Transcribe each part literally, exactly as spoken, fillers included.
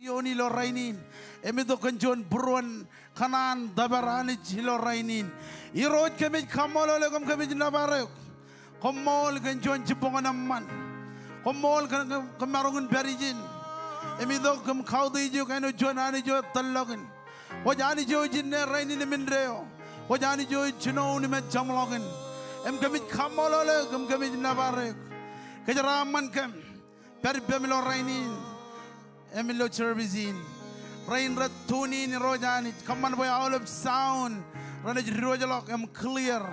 juon ilo rainin. Im itok kōn juon būruon kōṇaan tōpar Anij ilo rainin. Irooj kōmij kaṃṃoolol eok im kōmij nōbar eok. Koṃṃool kōn juon jibboñōn eṃṃan. Koṃṃool kōn ke, ke maroñ in pād ijin. Im itok kōm kautiej eok āinwōt juon Anij eo tōllọkin. Kwōj Anij eo ej inne, rainin im indeeo. Kwōj Anij eo ej jinoin im ej jeṃḷọkin. Im kōmij kaṃṃoolol eok im kōmij nōbar eok. Kōjeraaṃṃan kōm. Pād ippem ilo rainin im ilo service in. Rein rej tune in, Irooj Anij, kōṃṃan bwe aolep sound renaaj diwōjḷọk im clear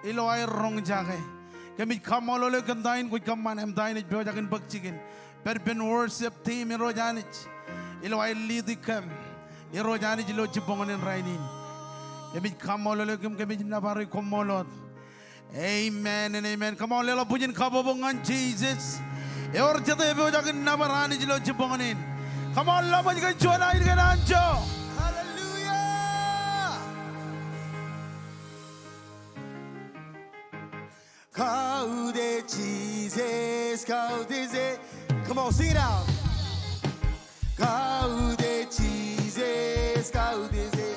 ilo aer roñjake. Kōmij kaṃṃoolol eok kōn ta in kwōj kōṃṃan im ta in ej pojak in bōk jikin. Pād ippān worship team, Irooj Anij, ilo aer lead kōm, Irooj Anij, ilo jibboñōn in rainin. Kōmij kaṃṃoolol eok im kōmij nōbar eok. Koṃṃool wōt. Amen and amen. Come on, leḷọk bwijin kabbokbok ñan Jisōs. Ewōr jete epojak in nōbar Anij ilo jibboñōn in? Come on, ḷōmṇak kōn juon aer kōn anjọ. Hallelujah. Kautiej Jisōs, kautiej e. Come on, sing it out. Kautiej Jisōs, kautiej e.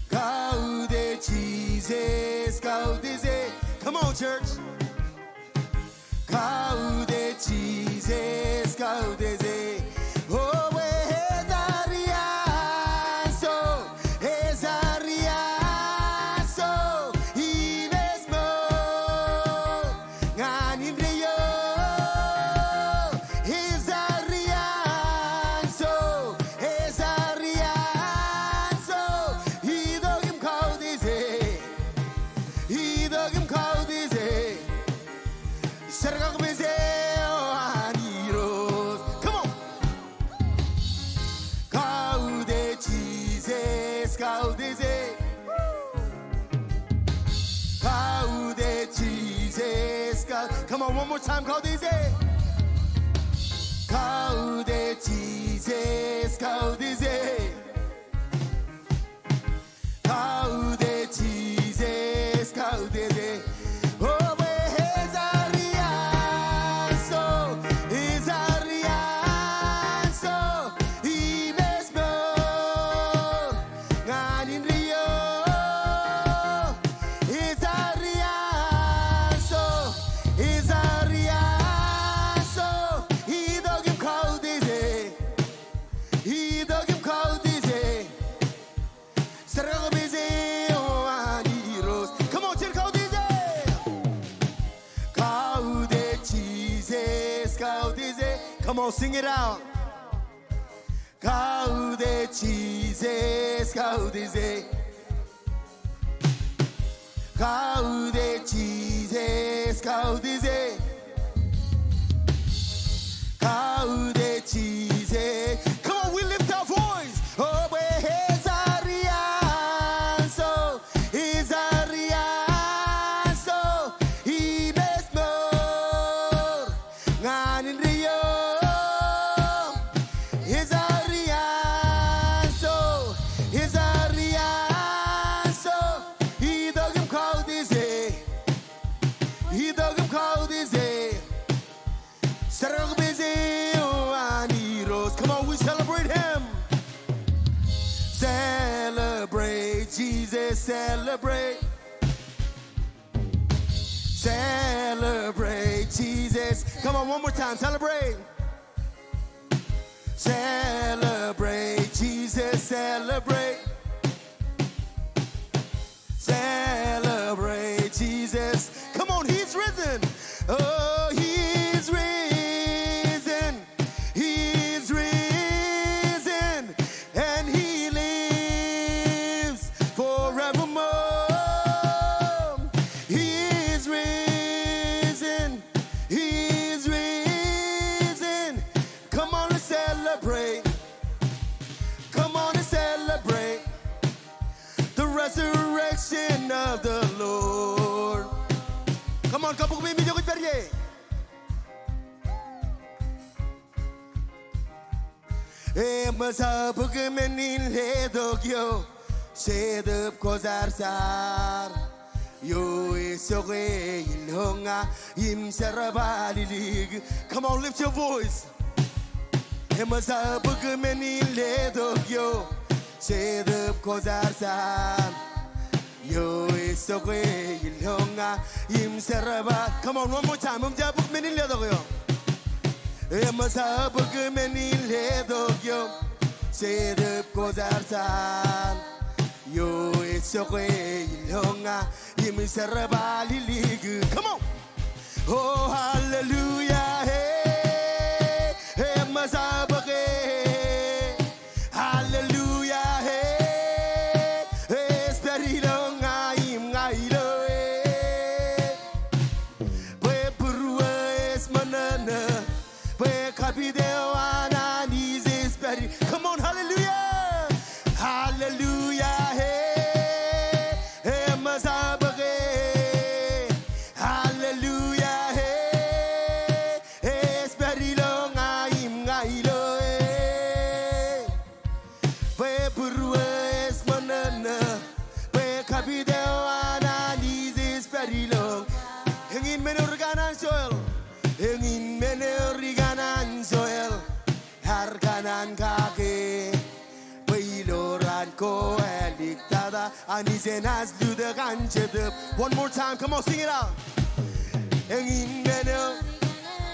Kautiej Jisōs, kautiej e. Come on, church. Kautiej Jisōs, kautiej e. O bwe ear iiaso, ear iiaso, imes ṃool ñan indeeo. Ear iiaso, ear iiaso, itok im kautiej e. Itok im kautiej e. Jar kaki pād eo an Irooj. Come on. Kautiej Jisōs, kautiej e. Kautiej Jisōs, ka-, come on, one more time, kautiej e. Kautiej Jisōs, kautiej e. Kautiej Jisōs, kautiej e. O bwe ear iiaso, ear iiaso, imes ṃool ñan indeeo. Ear iiaso, ear iiaso, itok im kautiej e. Itok im kautiej e. Jar kaki pād eo an Irooj. Come on, jar kautiej e. Kautiej Jisōs, kautiej e. Come on, sing it out. Kautiej Jisōs, kautiej e. Kautiej Jisōs, kautiej e. Kautiej Jisōs. Come on, we lift our voice. O bwe ear iiaso, ear iiaso, imes ṃool ñan indeeo. Ear iiaso, ear iiaso, itok im kautiej e. Itok im kautiej e. Jar kaki pād eo an Irooj. Come on, we celebrate him. Celebrate Jesus, celebrate. Celebrate Jesus. Come on, one more time. Celebrate. Celebrate Jesus. Celebrate. Celebrate Jesus. Come on, he's risen. Oh, he's risen. He's risen, and he lives forevermore. He's risen, he's risen. Come on and celebrate. Come on and celebrate the resurrection of the Lord. Come on, kabbokbok im ijo kwōj pād ie. Eṃōj aō bōk men in letok eo, Jetōb Kwōjarjar. Eo ej jokwe ilọk ña im jerbal ilikin. Come on, lift your voice. Eṃōj aō bōk men in letok eo, Jetōb Kwōjarjar. Eo ej jokwe ilo ña im jerbal. Come on, one more time. Eṃōj aō bōk men in letok eo. Eṃōj aō bōk men in letok eo, Jetōb Kwōjarjar. Eo ej jokwe ilo ña im jerbal ilikin. Come on. O hallelujah, e, eṃōj aō bōk e. Hallelujah, e, ej pād ilo ña im ña ilo e. Bwe būruō ej ṃōṇōṇō, bwe kapit eo an Anij ej pād i-, come on, hallelujah. Hallelujah, e, eṃōj aō bōk e. Hallelujah, e, ej pād ilo ña im ña ilo e. Bwe būruō ej ṃōṇōṇō, bwe kapit eo an Anij ej pād ilo. Eñin men eo ri kanaan Joel. Eñin men eo ri kanaan Joel. Ear kanaan kake. Bwe ilo raan ko āliktata, Anij enaaj lutōk an Jetōb. One more time, come on, sing it out. Eñin men eo.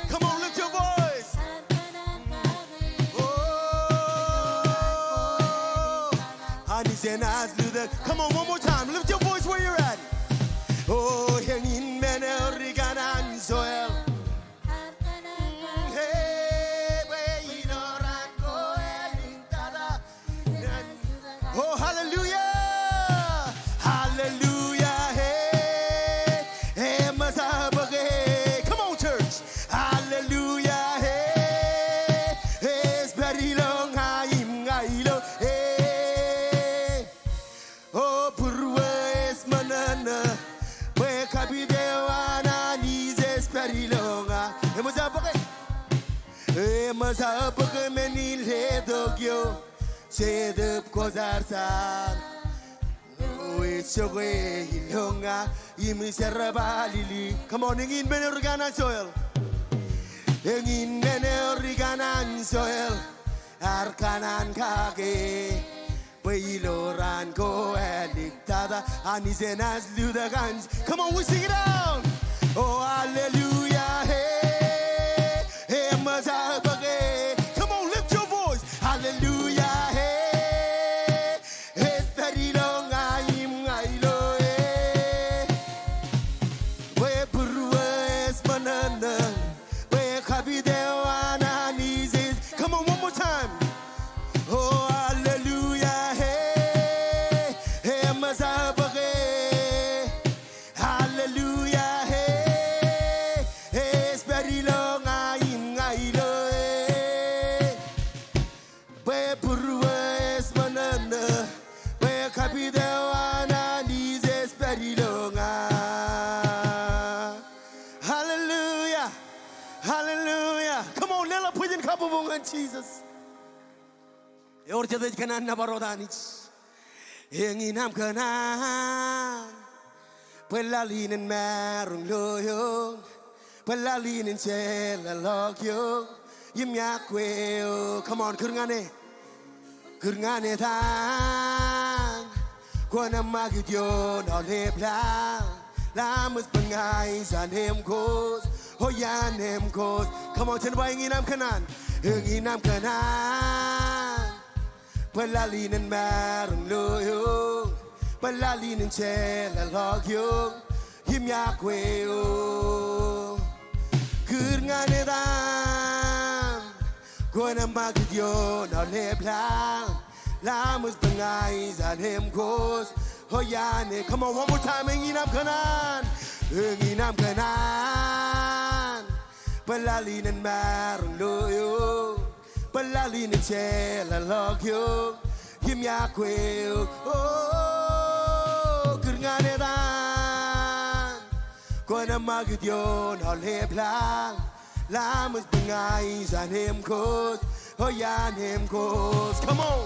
Come on, lift your voice. O, Anij enaaj lutōk. Come on, one more time, lift your voice where you're at. O, eñin men eo ri kanaan Joel. Hey, bwe ilo raan ko āliktata. Oh, hallelujah. Hallelujah, hey. Eṃōj aō bōk e. Come on, church. Hallelujah, hey. Ej pād ilo ña im ña ilo e. O būruō ej ṃōṇōṇō, bwe kapit eo an Anij ej pād ilo ña. Eṃōj aō bōk e. Eṃōj aō bōk men in letok eo, Jetōb Kwōjarjar. Eo ej jokwe ilo ña im jerbal ilikin. Come on, eñin men eo ri kanaan Joel. Eñin men eo ri kanaan Joel. Ear kanaan kake. Bwe ilo raan ko āliktata, Anij enaaj lutōk an. Come on, we sing it out. Oh, hallelujah, hey. Eṃōj aō bōk e. Come on, lift your voice. Hallelujah, hey. Ej pād ilo ña im ña ilo e. Bwe būruō ej ṃōṇōṇō. Bwe kapit eo an Anij ej. Come on, one more time. Oh, hallelujah, hey. Eṃōj aō bōk e. Hallelujah, hey. Ej pād ilo ña im ña ilo e. Bwe būruō ej ṃōṇōṇō, bwe kapit eo an Anij ej pād ilo ña. Hallelujah. Hallelujah. Come on, leḷọk bwijin kabbokbok ñan Jisōs. Ewōr jet ej kōṇaan nōbar wōt Anij. Eñin aṃ kōṇaan. Bwe laḷ in en maroñ lo eok. Bwe laḷ in en jeḷāḷọk eok. Im iọkwe eok. Come on, kūr ñan e. Kūr ñan etan. Kwōn ṃakūt ioon aolep laḷ. Laṃōj bwe ña ijeṇ im kōj. O iaan im kōj. Come on, jen ba eñin aṃ kōṇaan. Eñin aṃ kōṇaan. Bwe laḷ in en maroñ lo eok, bwe laḷ in en jeḷāḷọk eok, im iọkwe eok. Kūr ñan etan, kwōn ṃakūt ioon aolep laḷ, laṃōj bwe ña ijeṇ im kōj, o iaan e. Come on, one more time, eñin aṃ kōṇaan, eñin aṃ kōṇaan. Bwe laḷ in en maroñ lo eok, bwe laḷ in en jeḷāḷọk eok, im iọkwe eok. O, kūr ñan etan. Kwōn ṃakūt ioon aolep laḷ. Laṃōj bwe ña ijeṇ im kōj, o iaan im kōj. Come on.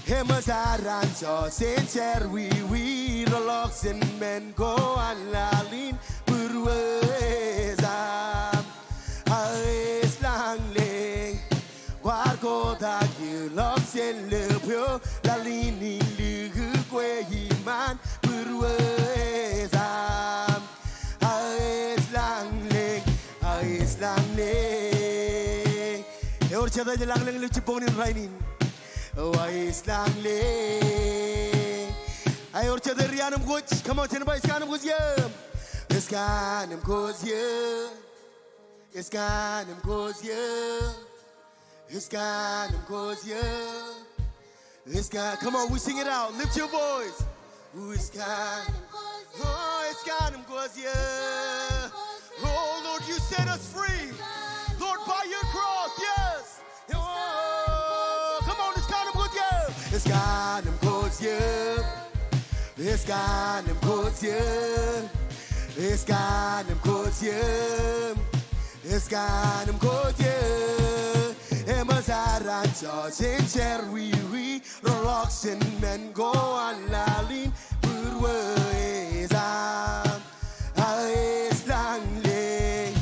Eṃōj ad anjọ jān jerọwiwi, roḷọk jān men ko an laḷ in būruōj aṃ. Aō ej lañlōñ. Jete ej lañlōñ ilo jibboñ in rainin? O, a Islañlōñ. Ewōr jete ri-anṃkooj? Come on, jen ba Islañlōñ. Islañlōñ. Islañlōñ. Islañlōñ. Come on, we sing it out. Lift your voice. Islañlōñ. Oh, Islañlōñ. Oh, Lord, you set us free. Lord, by your cross, yes. Oh, come on, Islañlōñ. Islañlōñ. Islañlōñ. Islañlōñ. Eṃōj ad anjọ jān jerọwiwi, roñḷọk jān men ko an laḷ in būrueej aṃ. A Islañlōñ.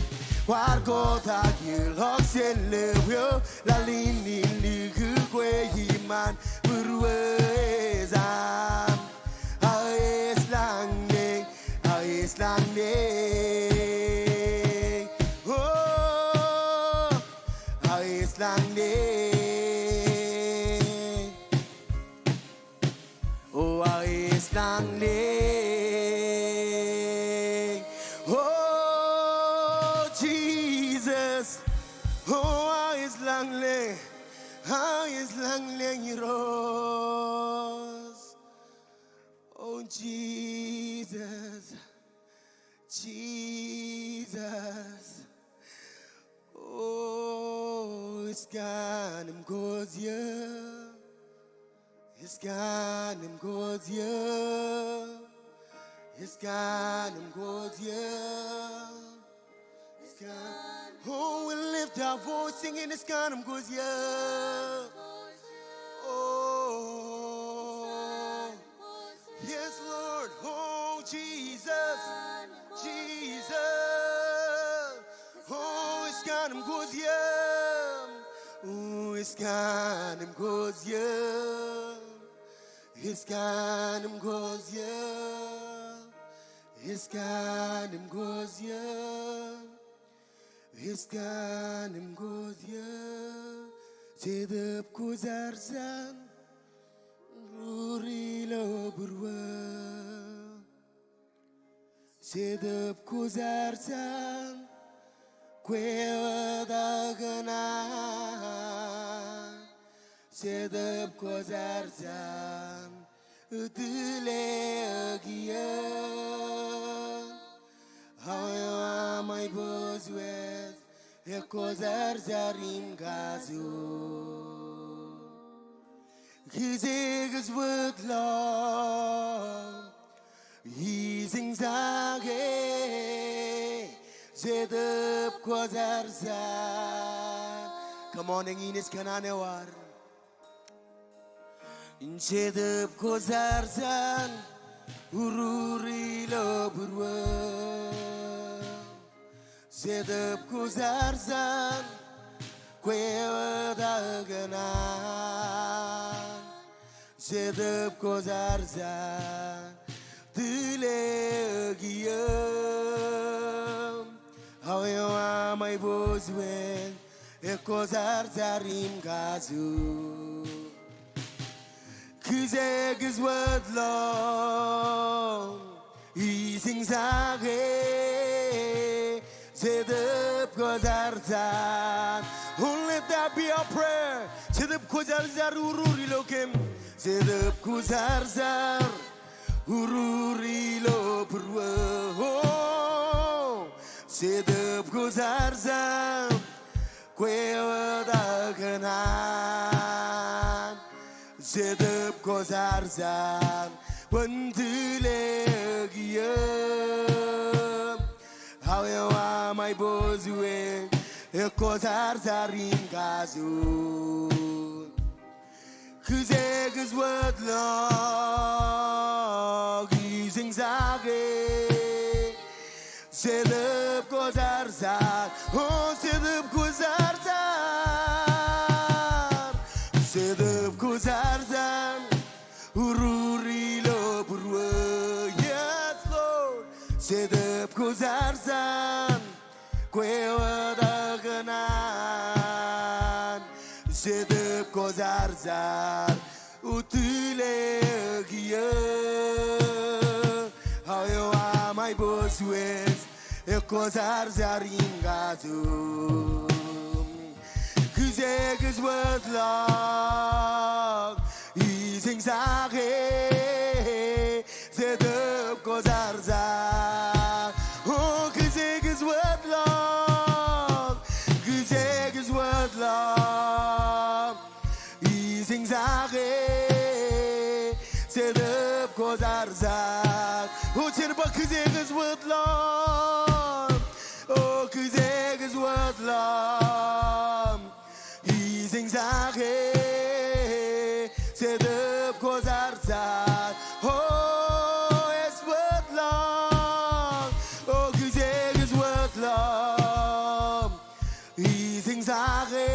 Kwaar kotak ilọk jān lōb eo, laḷ in likūt kwe iṃaan, būrueej aṃ. A Islañlōñ. A Islañlōñ. Oh, a Islañlōñ. Oh, a Islañlōñ. Oh, Jesus. Oh, a Islañlōñ. A Islañlōñ Irooj. Oh, Jesus, Jesus. Oh, Islañlōñ. Islañlōñ. Oh, we lift our voice singing Islañlōñ. Oh, yes, Lord. Oh, Jesus. Jesus. Oh, Islañlōñ. Oh, Islañlōñ. Islañlōñ. Islañlōñ. Jetōb Kwōjarjar, rur ilo būruō. Jetōb Kwōjarjar, kwe wōt kōṇaan. Jetōb Kwōjarjar, tile eok iiō. Aō eo aṃ aiboojoj, ekwōjarjar im kajoor. Kijeek ej wōtlọk, ijeñjake, Jetōb Kwōjarjar. Come on, eñin ej kōṇaan eo ad. Jetōb Kwōjarjar, rur ilo būruō. Jetōb Kwōjarjar, kwe wōt kōṇaan. Jetōb Kwōjarjar, tile eok iiō. Aō eo aṃ aiboojoj, ekwōjarjar im kajoor. Kijeek ej wōtlọk, ijeñjake, Jetōb Kwōjarjar. Oh, let that be our prayer. Jetōb Kwōjarjar, rur ilo kōm. Jetōb Kwōjarjar, rur ilo būruō. Oh, Jetōb Kwōjarjar, kwe wōt kōṇaan. Jetōb Kwōjarjar, wōn tile eok iiō. Aō eo aṃ aiboojoj, ekwōjarjar im kajoor. Kijeek ej wōtlọk, ijeñjake, Jetōb Kwōjarjar. Oh, Jetōb Kwōjarjar. Jetōb Kwōjarjar, rur ilo būruō. Yes, Lord. Jetōb Kwōjarjar, kwe wōt Jetōb Kwōjarjar utileik eō. Aō eo aṃ aiboojoj ekwōjarjar in kajoor. Kōjekōj wōtlọk ijeñjake Jetōb Kwōjarjar. O kōjekōj wōtlọk, kōjekōj wōtlọk ijeñjake Jetōb Kwōjarjar. O jen ba kōjekōj wōtlọk, o kōjekōj wōtlọk ijeñjake Jetōb Kwōjarjar. O ej wōtlọk, o kōjekōj wōtlọk ijeñjake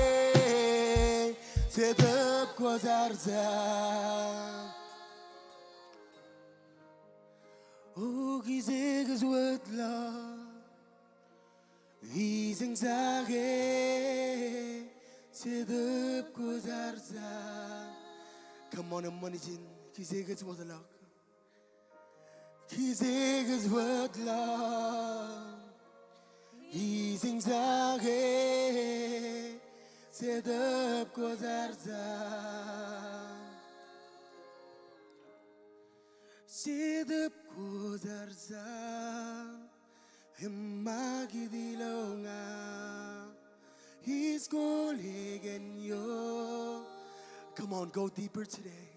Jetōb Kwōjarjar. O kōjekōj wōtlọk ijeñjake Jetōb Kwōjarjar. Come on, eṃṃan ijin, kōjekōj wōtlọk. Kōjekōj wōtlọk ijeñjake Jetōb Kwōjarjar. Jetōb Kwōjarjar eṃṃakūt ilo ña. Ij kole kōn eok. Come on, go deeper today.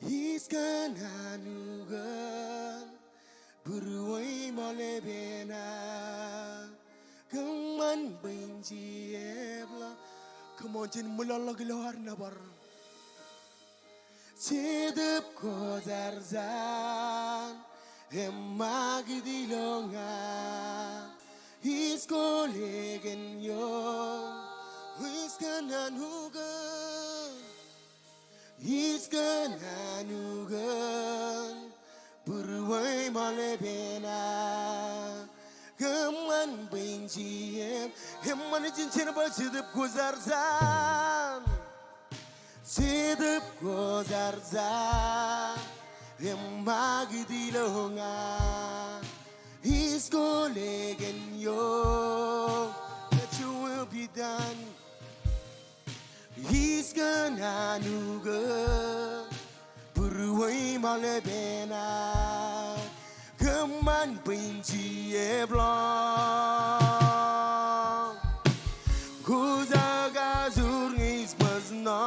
Ij kōṇaan ukōn būruō im aolepān aō. Kōṃṃan bwe in jeplọk. Come on, jen ṃwilaḷḷọk ilo ad nōbar. Jetōb Kwōjarjar eṃṃakūt ilo ña. Ij kole kōn eok. Ij kōṇaan ukōn. Ij kōṇaan ukōn būruō im aolepān aō. Kōṃṃan bwe in jeplọk. Eṃṃan ijin, jen ba Jetōb Kwōjarjar. Jetōb Kwōjarjar eṃṃakūt ilo ña. Ij kole kōn eok. Let your will be done. Ij kōṇaan ukōn būruō im aolepān aō. Kōṃṃan bwe in jeplọk. Kwōj kajoor ñe ij bōjṇọ.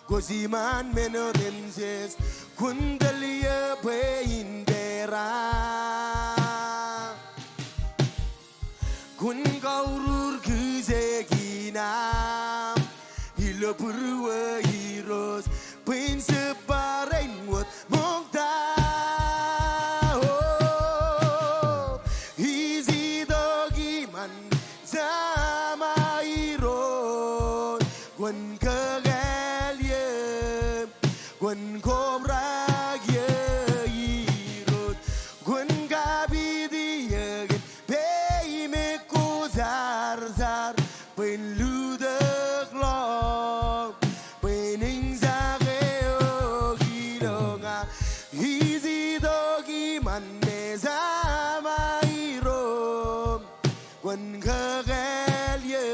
Kwōj iṃaan men otemjej. Kwōn tōl eō bwe in pera. Kwōn kaurur kōjek in aṃ ilo būruō Irooj, bwe in jab bar eṇ wōt ṃokta. O, ij itok iṃaan Jema Irooj, kwōn kakāāl eō, kwōn kobrak eō Irooj, kwōn kapit eō kōn peiṃe kwōjarjar, bwe in lutōkḷọk, bwe in eñjake eok ilo ña. Ij itok iṃaan Jema Irooj, kwōn kakāāl eō,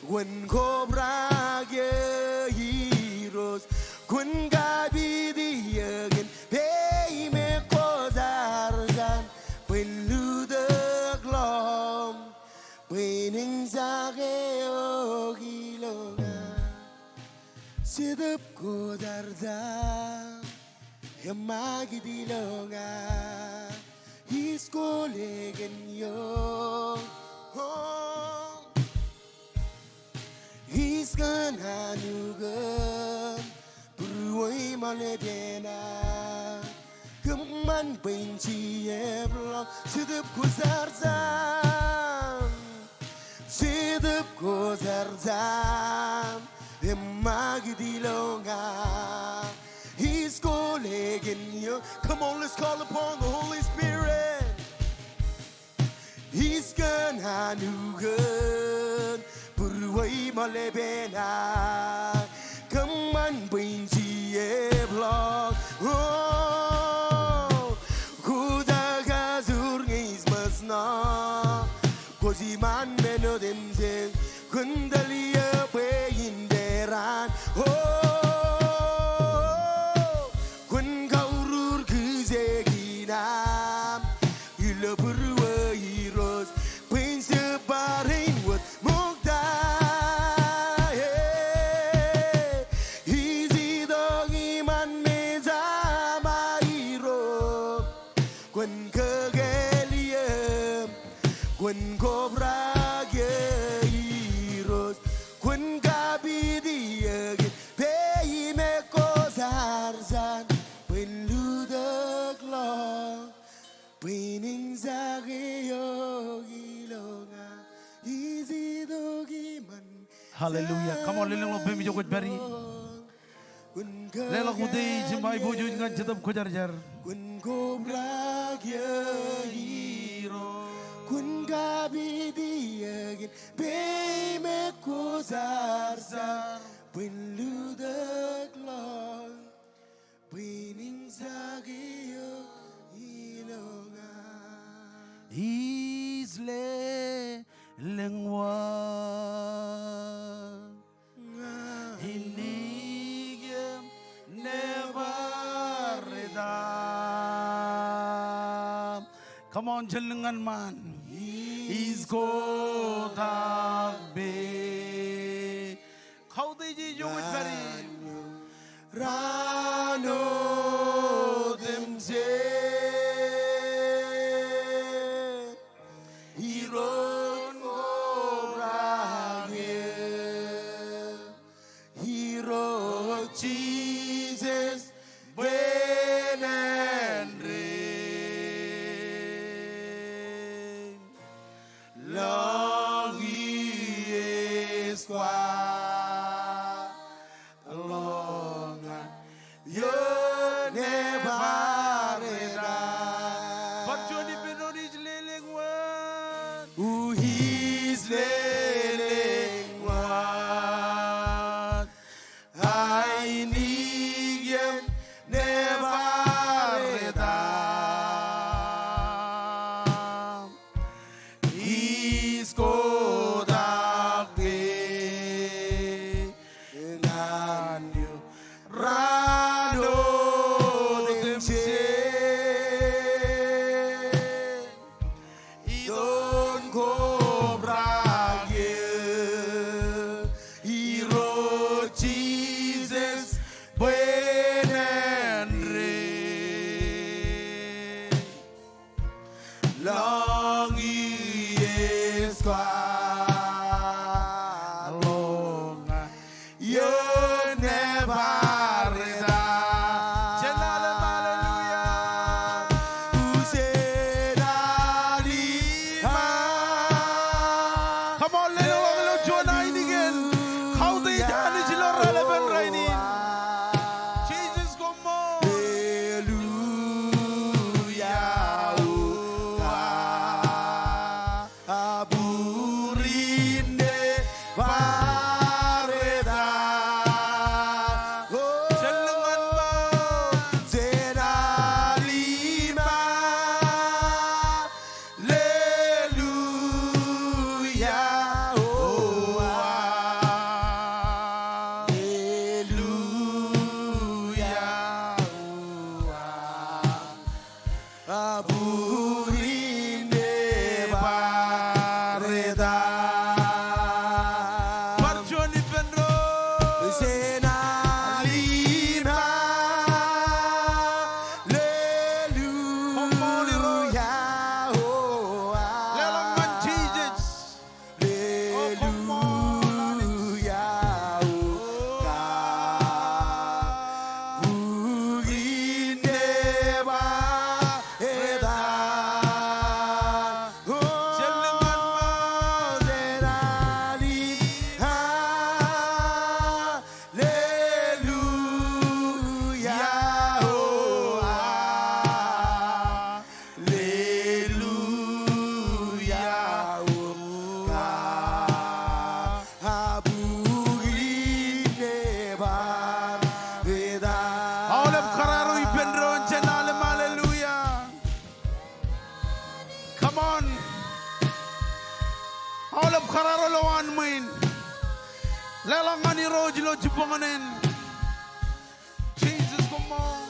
kwōn kobrak eō Irooj, kwōn kapit eō kōn peiṃe kwōjarjar, bwe in lutōkḷọk, bwe in eñjake eok ilo ña. Jetōb Kwōjarjar eṃṃakūt ilo ña. Ij kole kōn eok. O, ij kōṇaan ukōn būruō im aolepān aō. Kōṃṃan bwe in jeplọk. Jetōb Kwōjarjar. Jetōb Kwōjarjar eṃṃakūt ilo ña. Ij kole kōn eok. Come on, let's call upon the Holy Spirit. Ij kōṇaan ukōn bwe iṃōl epen ak kōṃṃan bwe in jiepḷọk. O, kwōj kajur ñe ij ṃōj ṇo, kwōj iṃaan men otemjej, kwōn tōl eō bwe in peran. O, kwōn kaurur kijeek in aṃ ilo būruō Irooj, bwe in jab bar in wōt ṃokta. Ij itok iṃaan mejaṃ, a Irooj, kwōn kōkāāl eō im kwōn kobrak eō Irooj. Kwōn kapit eō kōn peiṃ eo kwōj arjar, bwe in lutōkḷọk, bwe in eñjake eok ilo ña ij itok iṃaan. Hallelujah. Come on, lelōñḷọk peiṃ ijo kwōj pād ie. Leḷọk utiej im aiboojoj ñan Jetōb Kwōjarjar. Kwōn kobrak eō Irooj, kwōn kapit eō kōn peiṃ eo kwōj arjar, bwe in lutōkḷọk, bwe in eñjake eok ilo ña ij lelōñ wōt. Ña ainikien nebar etaṃ. Come on, jen lōñ ñan ṃaan. Ij kotak peiṃ. Kautiej e ijo kwōj pād ie. Raan otemjej. Irooj kobrak eō, Irooj Jisōs bwenen rein. Lọñiiō ej kwaḷọk ñan ioon nebar etaṃ. Bar juon ippān doon, ij lelōñ wōt. O, ij lelōñ wōt. Ainikien nebar etaṃ. Ij kotak peiṃ ñan eok raan otemjej. Iton kobrak eō, Irooj Jisōs bwenen rein. Lọñiiō ej kwaḷọk ñan ioon nebar etaṃ. Jen al im hallelujah. Jen al im. Come on, lelọk ilo juon ainikien. Kautiej Anij ilo raan epen rainin. Jesus, come on. Hallelujah. Abūrin nebar etaṃ. O, jen lōñ ñan ṃaan. Jen al im hallelujah. O, hallelujah. O, abūrin nebar etaṃ. Bar juon ippān doon. Jen al im hallelujah. Come on, Irooj. O, lelọk ñan Jisōs. Hallelujah, o God. Abūrin nebar etaṃ. Aolep kōrā ro lowaan ṃwiin. Leḷọk ñan Irooj ilo jibboñōn in. Jesus, come on.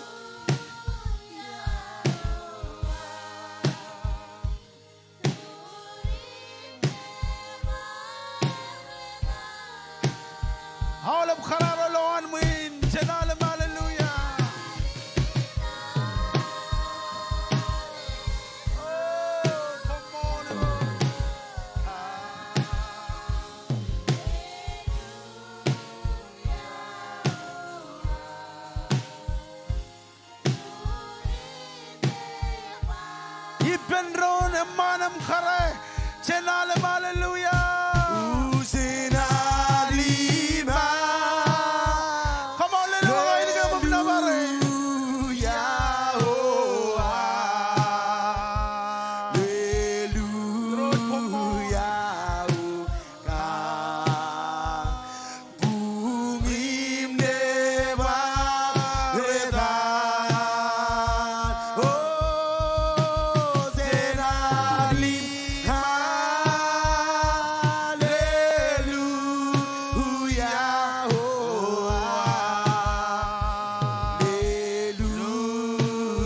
Aolep kōrā ro lowaan ṃwiin, jen ḷalem hallelujah. Oh, come on, Lord. Ippān doon eṃṃaan im kōrā, jen ḷalem hallelujah. Usen alima. Come on, lelōñ ḷọk ainikiōṃ im nōbar e. Hallelujah, oh, hallelujah, oh, God. Buñ im nebar etan. Oh, jen ḷalem hallelujah, oh,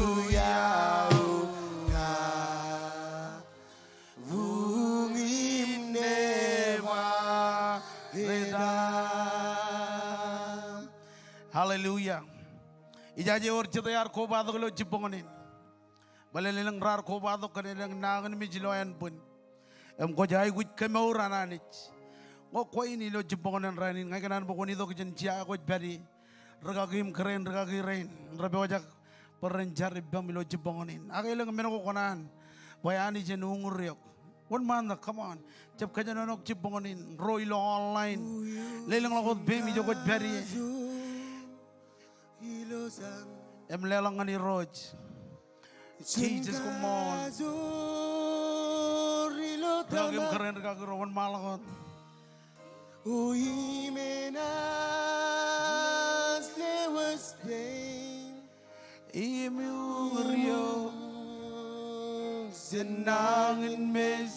hallelujah, oh, God. Buñ im nebar etan. Hallelujah. Ijaje ewōr jet ear kobatok ilo jibboñōn in. Bōlen elōñ raar kobatok kōn elōñ nañinmej ilo ānbwin. Im kwōj aikuj kemour an Anij. Ñe kwe in ilo jibboñōn in rainin, ña ikōṇaan bwe kwōn itok jān jea kwōj pād ie. Rikaki im kōrā in, rikaki rein, rej pojak bwe ren jar ippaṃ ilo jibboñōn in. Ak elōñ men ko kōṇaan bwe Anij en uñūr eok. Wōnṃaanḷọk, come on. Jab kōjenolọk jibboñōn in, ro ilo online. Lelōñḷọk wōt peiṃ ijo kwōj pād ie. Im leḷọk ñan Irooj. Jesus, come on. Rikaki im kōrā in, rikaki rein, wōnṃaanḷọk wōt. O imenas lewōj pein im uñūr eok jān nañinmej.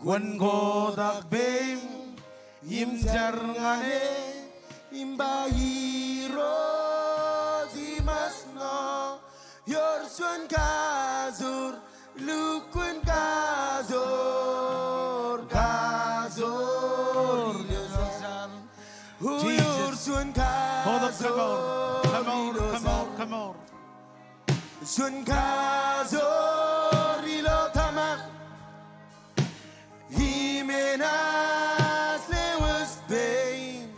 Kwōn kotak peiṃ im jar ñan e im ba Irooj imasno. Ewōr juon kajoor, lukkuun kajoor, kajoor ilo jar. O ewōr juon kajoor ilo jar. Juon kajoor ilo tōmak. Imenas lewōj pein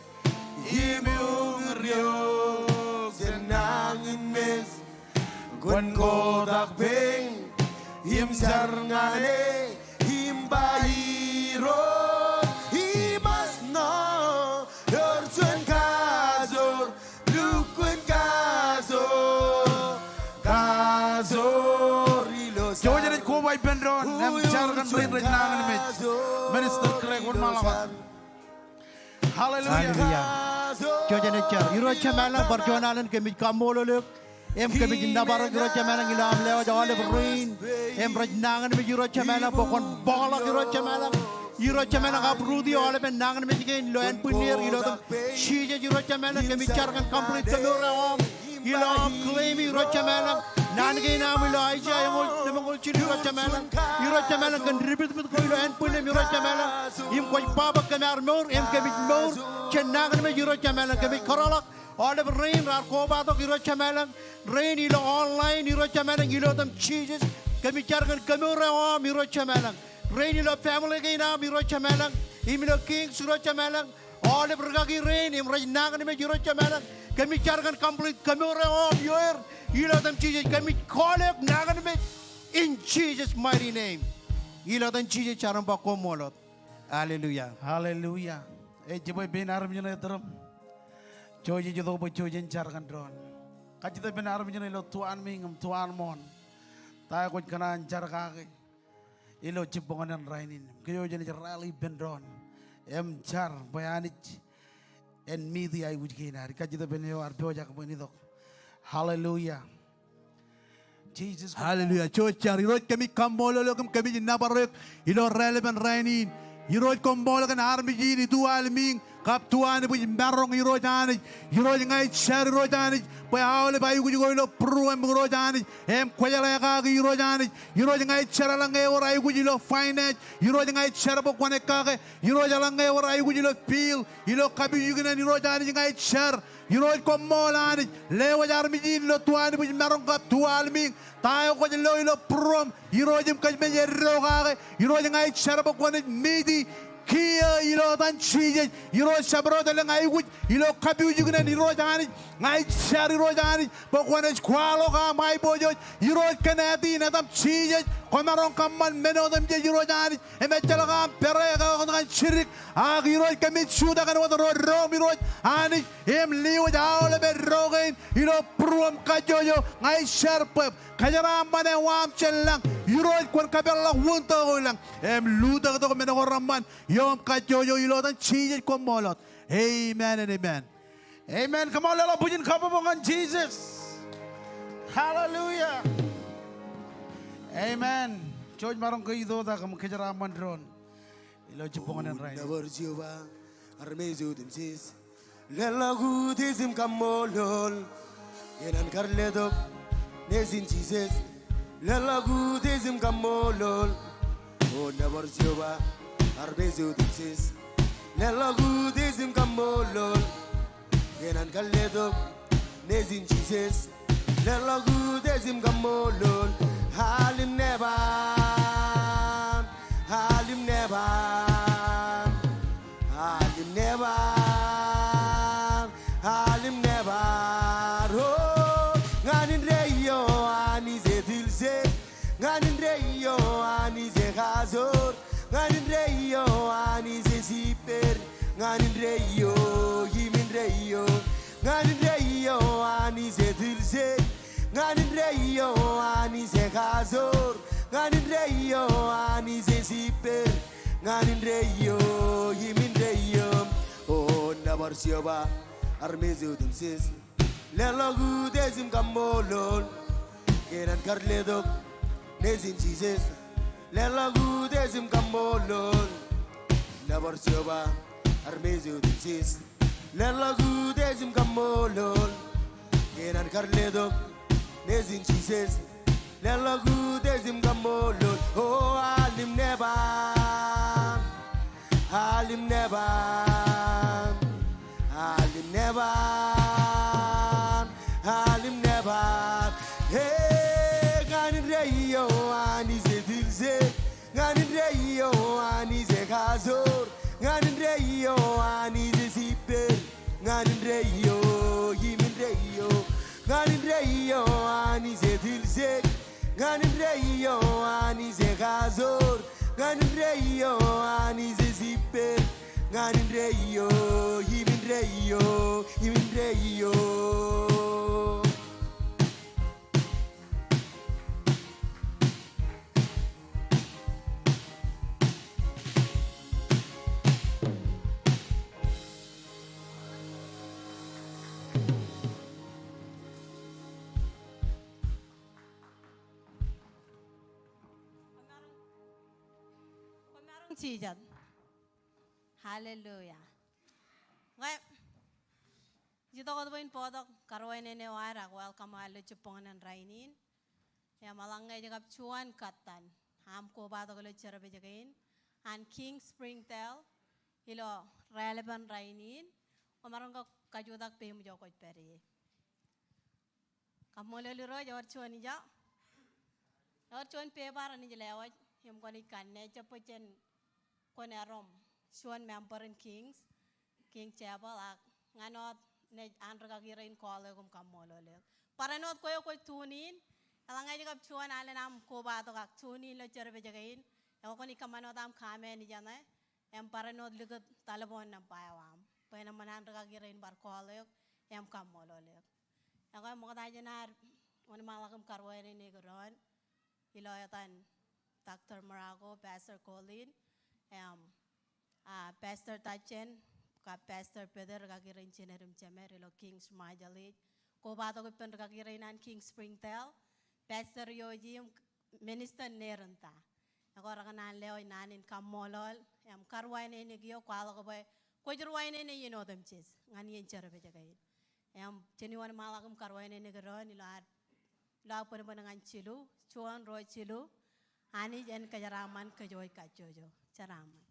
im uñūr eok jān nañinmej. Kwōn kotak peiṃ im jar ñan e im ba Irooj imasno. Ewōr juon kajoor, lukkuun kajoor, kajoor ilo jar. Jouj jen koba ippān doon im jar kōn rein rej nañinmej. Minister Craig, wōnṃaanḷọk. Hallelujah. Hallelujah. Jouj jen jar. Irooj Jemām ilañ, bar juon alen kōmij kaṃṃoolol eok im kōmij nōbar eok Irooj Jemām ilañ ilo am lewōj aolep rein im rej nañinmej Irooj Jemām ilañ bwe kwōn bōkḷọk Irooj Jemām ilañ. Irooj Jemām ilañ, uproot e aolepen nañinmej kein ilo ānbwinnier ilo etan Jisōs. Irooj Jemām ilañ, kōmij jar kōn complete kemour eo aṃ ilo aṃ claim e Irooj Jemām ilañ. Naan kein aṃ ilo Aiseia eñoul, lemñoul jilu Irooj Jemām ilañ. Irooj Jemām ilañ, kōn dipitpit ko ilo ānbwinnem Irooj Jemām ilañ. Im kwōj ba bwe kōm ar mour im kōmij mour jān nañinmej Irooj Jemām ilañ. Kōmij kōrọọlḷọk aolep rein raar kobatok Irooj Jemām ilañ. Rein ilo online Irooj Jemām ilañ, ilo etan Jisōs. Kōmij jar kōn kemour eo aṃ Irooj Jemām ilañ. Rein ilo family kein aṃ Irooj Jemām ilañ. Im ilo Kings Irooj Jemām ilañ. Aolep rikaki rein im rej nañinmej Irooj Jemām ilañ. Kōmij jar kōn complete kemour eo aṃ ioer ilo etan Jisōs. Kōmij call eok nañinmej in Jesus' mighty name. Ilo etan Jisōs jar im ba koṃṃool wōt. Hallelujah. Hallelujah. Ej jibwe pein armej ṇe ettōr im jouj ej itok bwe jouj jen jar kōn doon. Kajjitōk ippān armej ṇe ilo tuanmiiñ im tuanmooṇ. Ta eo kwōj kōṇaan jar kake ilo jibboñōn in rainin. Kōj jouj jen rally ippān doon im jar bwe Anij en meet e aikuj kein ad. Kajjitōk ippān eo ear pojak bwe en itok. Hallelujah. Jesus. Hallelujah. Jouj jar. Irooj, kōmij kaṃṃoolol eok im kōmij nōbar eok ilo raelepen rainin. Irooj koṃṃool kōn armej in itualmiiñ kab tuanbwij maroñ Irooj Anij. Irooj ña ij jar Irooj Anij bwe aolep aikuj ko ilo būruōm Irooj Anij im kwōjeḷā kake Irooj Anij. Irooj ña ij jar eḷaññe ewōr aikuj ilo finance. Irooj ña ij jar bwe kwōnaaj kake. Irooj eḷaññe ewōr aikuj ilo field, ilo kapijuknen Irooj Anij ña ij jar. Irooj koṃṃool Anij, lewōj armej in ilo tuanbwij maroñ kab tualmiiñ. Ta eo kwōj lo ilo būruōm Irooj im kōjmej eddo kake. Irooj ña ij jar bwe kwōnaaj meet e kiiō ilo etan Jisōs. Irooj jabdewōt elōñ aikuj ilo kapijuknen Irooj Anij. Ña ij jar Irooj Anij bwe kwōnaaj kwaḷọk aṃ aiboojoj. Irooj kōn āt in etaṃ Jisōs kwōmaroñ kōṃṃan men otemjej Irooj Anij. Im ejjeḷọk aṃ pere ekọktak ñan jidik. Ak Irooj kōmij jutak āinwōt ro doṃ Irooj Anij im lewōj aolep eddo kein ilo būruōm kajjojo. Ña ij jar bwe kōjeraaṃṃan eo aṃ jān lañ Irooj kwōn kōpeḷḷọk wūntōk eo ilañ im lutōktok men ko reṃṃan ioṃ kajjojo ilo etan Jisōs koṃṃool wōt. Amen and amen. Amen. Come on, leḷọk bwijin kabbokbok ñan Jisōs. Hallelujah. Amen. Jouj maroñ ke itoitak im kōjeraaṃṃan doon ilo jibboñōn in rainin. O nōbar Jeova armej otemjej. Leḷọk utiej im kaṃṃoolol kōn an karletok Nejin Jisōs. Leḷọk utiej im kaṃṃoolol. O nōbar Jeova armej otemjej. Leḷọk utiej im kaṃṃoolol kōn an karletok Nejin Jisōs. Leḷọk utiej im kaṃṃoolol. Al im nōbar. Al im nōbar. Al im nōbar. Al im nōbar. O ñan indeeo Anij etiljek. Ñan indeeo Anij ekajoor. Ñan indeeo Anij ejipper. Ñan indeeo im indeeo. Ñan indeeo Anij etiljek. Ñan indeeo Anij ekajoor. Ñan indeeo Anij ejipper. Ñan indeeo im indeeo. O nōbar Jeova armej otemjej. Leḷọk utiej im kaṃṃoolol kōn an karletok Nejin Jisōs. Leḷọk utiej im kaṃṃoolol. Nōbar Jeova armej otemjej. Leḷọk utiej im kaṃṃoolol kōn an karletok Nejin Jisōs. Leḷọk utiej im kaṃṃoolol. O al im nōbar. Al im nōbar. Al im nōbar. Al im nōbar. E ñan indeeo Anij etiljek. Ñan indeeo Anij ekajoor. Ñan indeeo Anij ejipper. Ñan indeeo im indeeo. Ñan indeeo Anij etiljek. Ñan indeeo Anij ekajoor. Ñan indeeo Anij ejipper. Ñan indeeo im indeeo im indeeo. Kwōmaroñ jijet. Hallelujah. Ñe ij itok wōt bwe in bōktok karuwainene eo ad ak welcome eo ad ilo jibboñōn in rainin. Im eḷaññe ej kab juon kōttan aṃ kobatok ilo service kein an King Springdale ilo raelepen rainin, kwōmaroñ ke kajutak peiṃ ijo kwōj pād ie. Kaṃṃoolol Irooj, ewōr juon ijo. Ewōr juon pepa renaaj lewōj im kwōnaaj kanne, ejjab bwe jen kwōn erom juon member in Kings, King Chapel, ak ñan wōt naaj an rikaki rein call eok im kaṃṃoolol eok. Barāinwōt kwe eo kwōj tune in, eḷaññe ej kab juon alen aṃ kobatok ak tune in ilo service kein, ekwe kwōnaaj kōṃṃan wōt aṃ comment ijeṇe, im barāinwōt likūt telephone number eo aṃ bwe en eṃṃan an rikaki rein bar call eok im kaṃṃoolol eok. Ekwe ṃokta jān ad wōnṃaanḷọk im karuwainene kōn ilo etan Doctor Morocco, Pastor Colin, im, ah, Pastor Tajen kab Pastor Peter, rikaki rein jined im jemed ilo Kings Majlis. Kobatok ippān rikaki rein an Kings Springdale, Pastor Yoji im Minister Nerinta. Ekwe rekōṇaan lewōj naan in kaṃṃoolol Im karuwainene kiiō kwaḷọk bwe kwōj ruwainene iien otemjej ñan iien jerbal kein. Im jen wōnṃaanḷọk im karuwainene kōn doon ilo ad, ilo aō bōnbōn ñan jilu, juon, ruo, jilu. Anij en kōjeraaṃṃan kōj kajjojo. Jeraaṃṃan.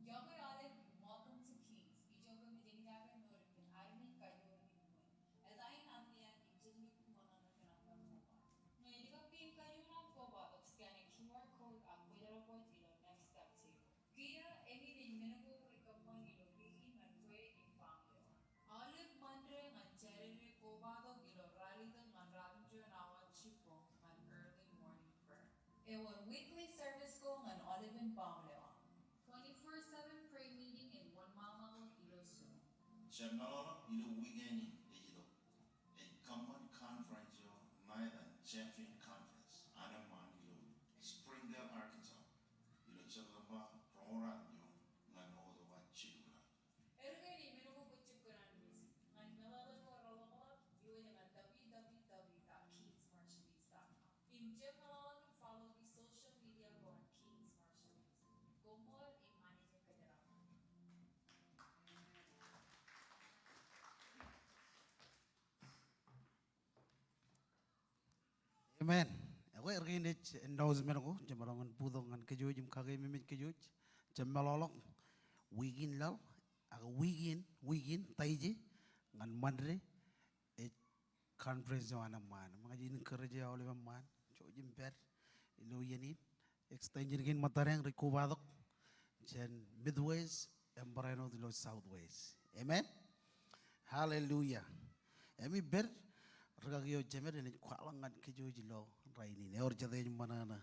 Iọkwe aolep, welcome to Kings. Ijoke mejānkake ṇe ilo ad men kajoor in ṃōn. Eta in an lian in jen lukkuun ṃōṇōṇō kōn aṃ kobatok. Ñe eḷap kein kajoor aṃ kobatok, scan e Q R code ak kwōjerbal ilo Next Step table. Kiiō eñin ej men ko rej kōṃṃan ilo wiik in ñan kwe im baaṃle eo an. Aolep Ṃande ñan Jādede kobatok ilo ralitōk ñan ratimjuon awa jibboñ ñan early morning prayer. Ewōr weekly service ko ñan aolepen baaṃle eo an. Twenty-four seven prayer meeting ej wōnṃaanḷọk ilo Zoom. Jab meḷọkḷọk ilo wiik in ej itok. Ej kōṃṃan conference eo ṇa etan Champion Conference an eṃṃaan ilo Springdale, Arkansas, ilo September roñoul ruatimjuon ñan oktoba jilu. Erkein men ko kwōj jab kōṇaan miss ñan meḷeḷe ko reḷapḷọk, iwōj ñan W W W dot kings marshallese dot com. Im jab meḷọkḷọk im follow e social media ko an Kings Marshallese. Koṃṃool im Anij en kōjeraaṃṃan. Amen. Ekwe, erkein ej announcement ko, jeṃḷọk ñan bōktok ñan kōj im kakeememej kōj. Jab meḷọkḷọk wiik in laḷ, ak wiik in, wiik in Taije ñan Ṃande ej conference eo an eṃṃaan. Im ña ij encourage aolep eṃṃaan, jouj im pād ilo iien in. Extension kein ṃōttadeañ rej kobatok jān Midwest im barāinwōt ilo Southwest. Amen. Hallelujah. Im ippād rikaki eo jemed enaaj kwaḷọk ñan kōj ilo rainin. Ewōr jet ej ṃōṇōṇō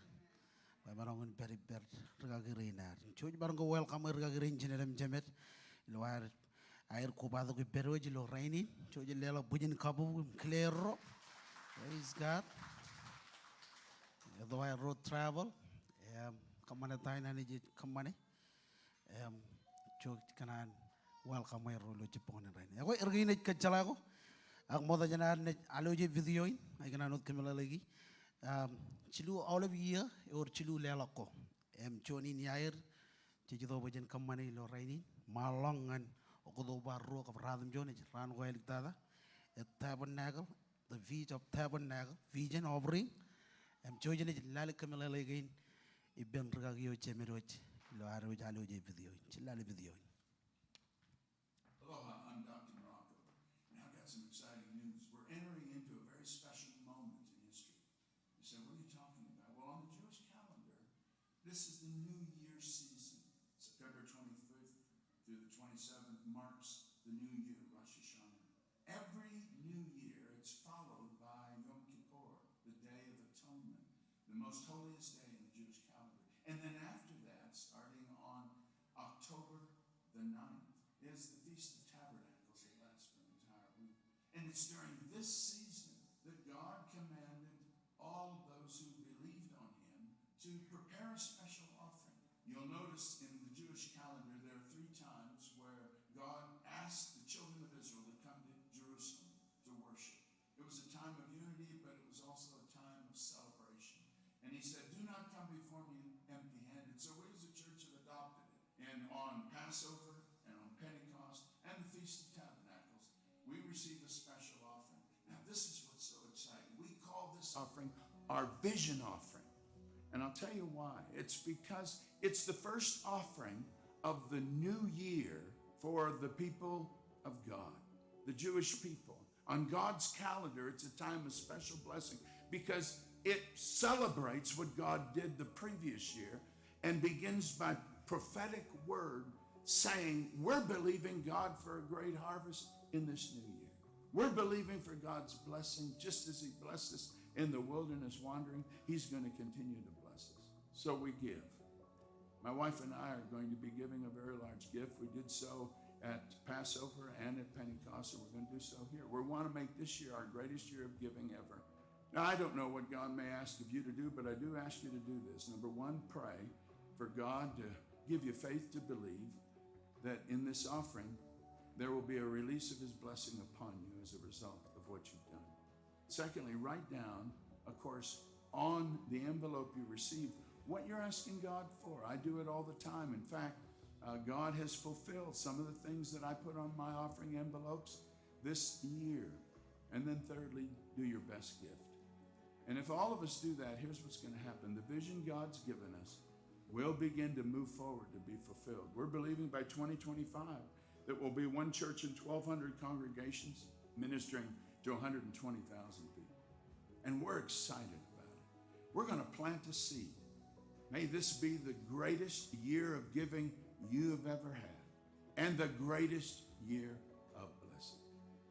bwe emaroñ in pād ippād rikaki rein ad. Jouj bar ko welcome rikaki rein jined im jemed ilo ad aer kobatok ippād wōj ilo rainin. Jouj leḷọk bwijin kabbokbok im declare ro. Praise God. Etto aer ro travel im kōṃṃane ta in Anij ej kōṃṃane. Im, jouj kōṇaan welcome er ro ilo jibboñōn in rainin. Ekwe, erkein ej kōjjeḷā ko. Ak ṃokta jān ad naaj aloje video in, ij kōṇaan wōt kōmeḷeḷeiki. Im, jilu aolep iiō, ewōr jilu leḷọk ko. Im, juon in iaer jej itok bwe jen kōṃṃane ilo rainin, ṃaanḷọk ñan oktoba ruo kab ratimjuon, ej raan ko āliktata. Ej Tabernacle, the Feast of Tabernacle, vision, offering. Im, jouj jen lale kōmeḷeḷe kein ippān rikaki eo jemed wōj ilo ad wōj aloje video in. Jen lale video in. Aloha, I'm Doctor Morocco, and I've got some exciting news. We're entering into a very special moment in history. You say, "What are you talking about?" Well, on the Jewish calendar, this is the New Year season. September twenty-fifth through the twenty-seventh marks the New Year, Rosh Hashanah. Every New Year, it's followed by Yom Kippur, the Day of Atonement, the most holiest day in the Jewish calendar. And then after that, starting on October the ninth, is the Feast of Tabernacles that lasts for an entire week. And it's during this season that God commanded all of those who believed on him to prepare a special offering. You'll notice in the Jewish calendar there are three times where God asked the children of Israel to come to Jerusalem to worship. It was a time of unity, but it was also a time of celebration. And he said, "Do not come before me empty-handed." So we as a church have adopted it. And on Passover and on Pentecost and the Feast of Tabernacles, we receive a special offering. Now, this is what's so exciting. We call this offering our vision offering. And I'll tell you why. It's because it's the first offering of the new year for the people of God, the Jewish people. On God's calendar, it's a time of special blessing because it celebrates what God did the previous year and begins by prophetic word saying, "We're believing God for a great harvest in this new year. We're believing for God's blessing, just as he blessed us in the wilderness wandering, he's gonna continue to bless us." So we give. My wife and I are going to be giving a very large gift. We did so at Passover and at Pentecost, and we're gonna do so here. We wanna make this year our greatest year of giving ever. Now, I don't know what God may ask of you to do, but I do ask you to do this. Number one, pray for God to give you faith to believe. that in this offering, there will be a release of his blessing upon you as a result of what you've done. Secondly, write down, of course, on the envelope you received, what you're asking God for. I do it all the time. In fact, uh, God has fulfilled some of the things that I put on my offering envelopes this year. And then thirdly, do your best gift. And if all of us do that, here's what's gonna happen. The vision God's given us will begin to move forward to be fulfilled. We're believing by twenty twenty-five that we'll be one church in twelve hundred congregations ministering to a hundred and twenty thousand people. And we're excited about it. We're gonna plant a seed. May this be the greatest year of giving you have ever had and the greatest year of blessing.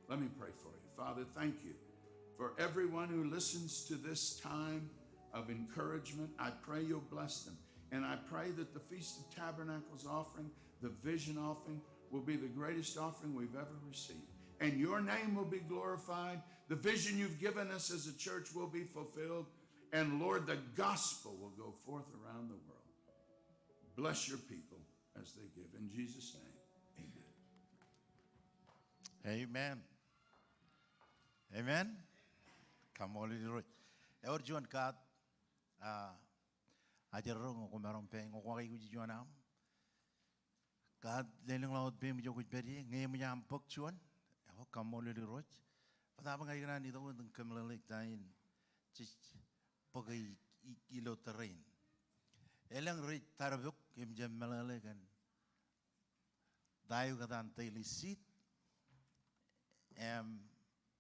Let me pray for you. Father, thank you for everyone who listens to this time of encouragement. I pray you'll bless them. And I pray that the Feast of Tabernacles offering, the vision offering, will be the greatest offering we've ever received. And your name will be glorified. The vision you've given us as a church will be fulfilled. And Lord, the gospel will go forth around the world. Bless your people as they give. In Jesus' name, amen. Amen. Amen. Kaṃṃoolol Irooj. Ewōr juon kaat, ah, ajri ro ñe kwōmaroñ pād ñe kwō aikuj juon aṃ. Kaat lelōñḷọk wōt peiṃ ijo kwōj pād ie, ñe eṃōj aṃ bōk juon, eo kaṃṃoolol Irooj. Bōtaab ña ikōṇaan itok wōt im kōmeḷeḷeik ta in jej bōk e i-, ilo tōre in. Elōñ rej tarbok im jab meḷeḷe kōn ta eo ekōtaan daily seed im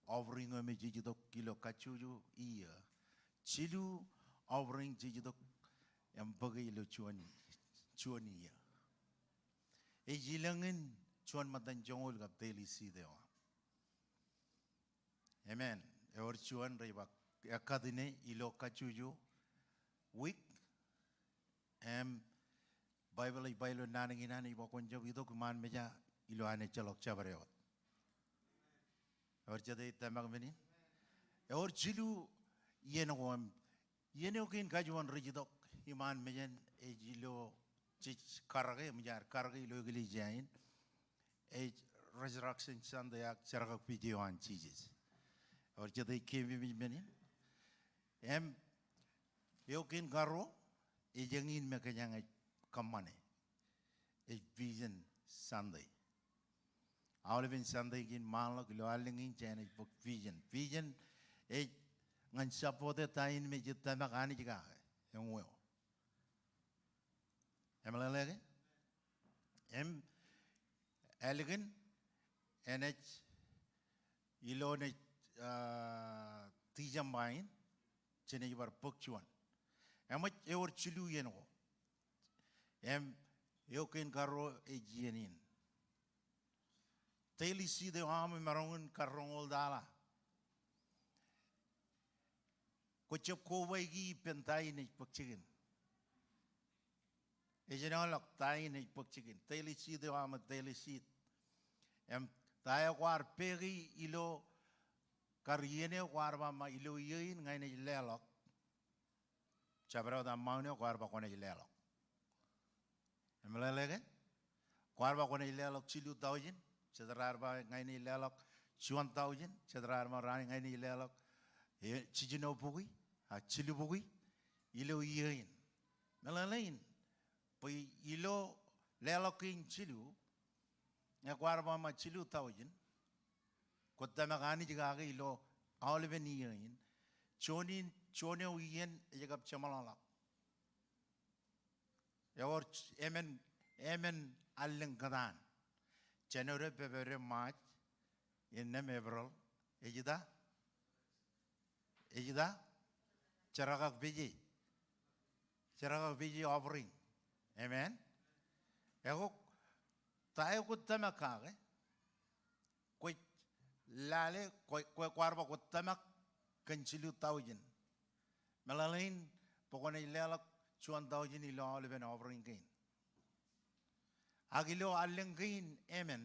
offering eo me jej itok ilo kajjojo iiō. Jilu offering jej itok im bōke ilo juon, juon iiō. Ej ilōñ in juon ṃōttan joñoul kab daily seed eo aṃ. Amen. Ewōr juon rej ba ekkatine ilo kajjojo wiik. Im Baibōḷ ej ba ilo naan kein an ej ba kwōn jab itok iṃaan meja ilo an ejjeḷọk jabdewōt. Ewōr jete ej tōmak men in? Ewōr jilu iien ko im iien eo kein kajuon rej itok iṃaan mejān ej ilo jej karōke, im jaar karōke ilo eklejia in. Ej Resurrection Sunday ak jerkakpeje eo an Jisōs. Ewōr jete ej keememej men in? Im eo kein karuo, ej eñin me kōjeañ ej kōṃṃane. Ej Vision Sunday. Aolepen Sunday kein ṃaanḷọk ilo allōñ in jān ej bōk vision. Vision ej ñan support e ta in me jej tōmak Anij kake. Eñin eo. Emeḷeḷe ke? Im ālikin enaaj ilo naaj, ah, December in, jenaaj bar bōk juon. Eṃōj ewōr jilu iien ko. Im eo kein karuo ej iien in. Daily seed eo aṃ emaroñ in karoñoul tala. Kwō jab kobaiki ippān ta in ej bōk jikin. Ej āinwōt ta in ej bōk jikin. Daily seed eo aṃ, daily seed. Im ta eo kwaar pāāki ilo kar iien eo kwaar ba ṃae ilo iiō in ña inaaj leḷọk. Jabdewōt aṃ maun eo kwaar ba kwōnaaj leḷọk. Emeḷeḷe ke? Kwaar ba kwōnaaj leḷọk jilu taujin, jet raar ba ña inaaj leḷọk juon taujin, jet raar ba ña inaaj leḷọk, e, jiljino bukwi, a jilu bukwi, ilo iiō in. Meḷeḷe in, bwe ilo leḷọk kein jilu, ñe kwaar ba ṃae jilu taujin, kwōj tōmak Anij kake ilo aolepen iiō in, juon in, juon eo iien ej kab jeṃḷọkḷọk. Ewōr j-, emān, emān allōñ kōtaan. January, February, March, innām April. Ej ta? Ej ta? Jerkakpeje. Jerkakpeje offering. Amen. Ekwe, ta eo kwōj tōmak kake? Kwōj lale, kwō, kwō kwaar ba kwōj tōmak kōn jilu taujin. Meḷeḷe in bwe kwōnaaj leḷọk juon taujin ilo aolepen offering kein. Ak ilo allōñ kein emān,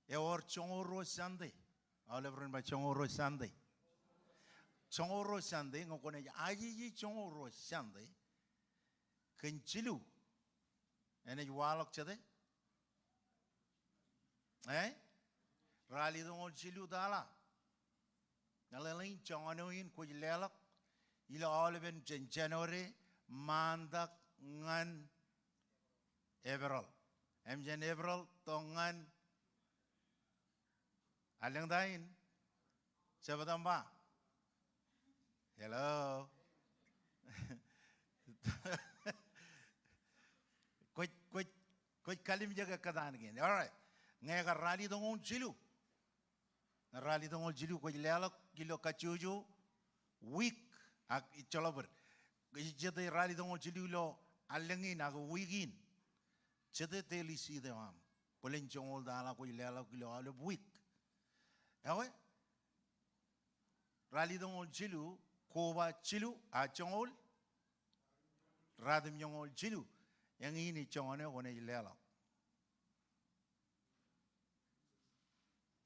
ewōr joñoul ruo Sunday. Aolep ren ba joñoul ruo Sunday. Joñoul ruo Sunday, ñe kwōnaaj ajeje joñoul ruo Sunday kōn jilu, enaaj waḷọk jete? Eh? Ralitōñoul jilu tala. Meḷeḷein joñan eo in kwōj leḷọk ilo aolepen jān January, Maantak ñan April. Im jān April tok ñan, allōñ ta in? September. Hello. Kwōj, kwōj, kwōj kalimjeke kōtaan kein. All right. Ñe ekar ralitōñoul jilu. Ralitōñoul jilu kwōj leḷọk ilo kajjojo wiik ak ejjeḷọk bōd. Ej jete ralitōñoul jilu ilo allōñ in ak wiik in. Jete daily seed eo aṃ. Bōlen joñoul tala kwōj leḷọk ilo aolep wiik. Ewe, ralitōñoul jilu, koba jilu, a joñoul, ratimjuonñoul jilu. Eñin ej joñan eo kwōnaaj leḷọk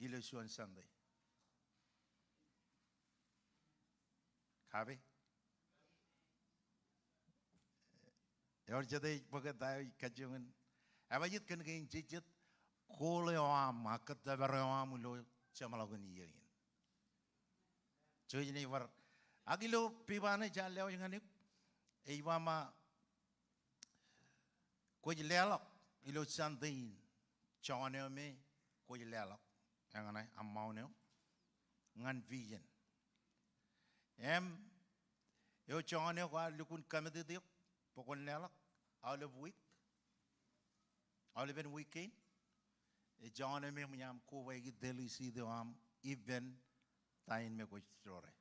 ilo juon Sunday. Kape? Ewōr jete ej bōk ta eo ej kajjioñ in. Ebajeet kōn kein jejjet goal eo aṃ, ak kōttōpar eo aṃ ilo jeṃḷọkin iiō in. Jouj in ej bar. Ak ilo pepa ṇe jaar lewōj ñan eok. Ej ba ṃōk kwōj leḷọk ilo Sunday in joñan eo me kwōj leḷọk. Eñṇe amount eo ñan vision. Im eo joñan eo kwaar lukkuun commit eok bwe kwōn leḷọk aolep wiik. Aolepen wiik kein. Ej joñan eo me eṃōj aṃ kobaiki daily seed eo aṃ ippān ta in me kwōj doore.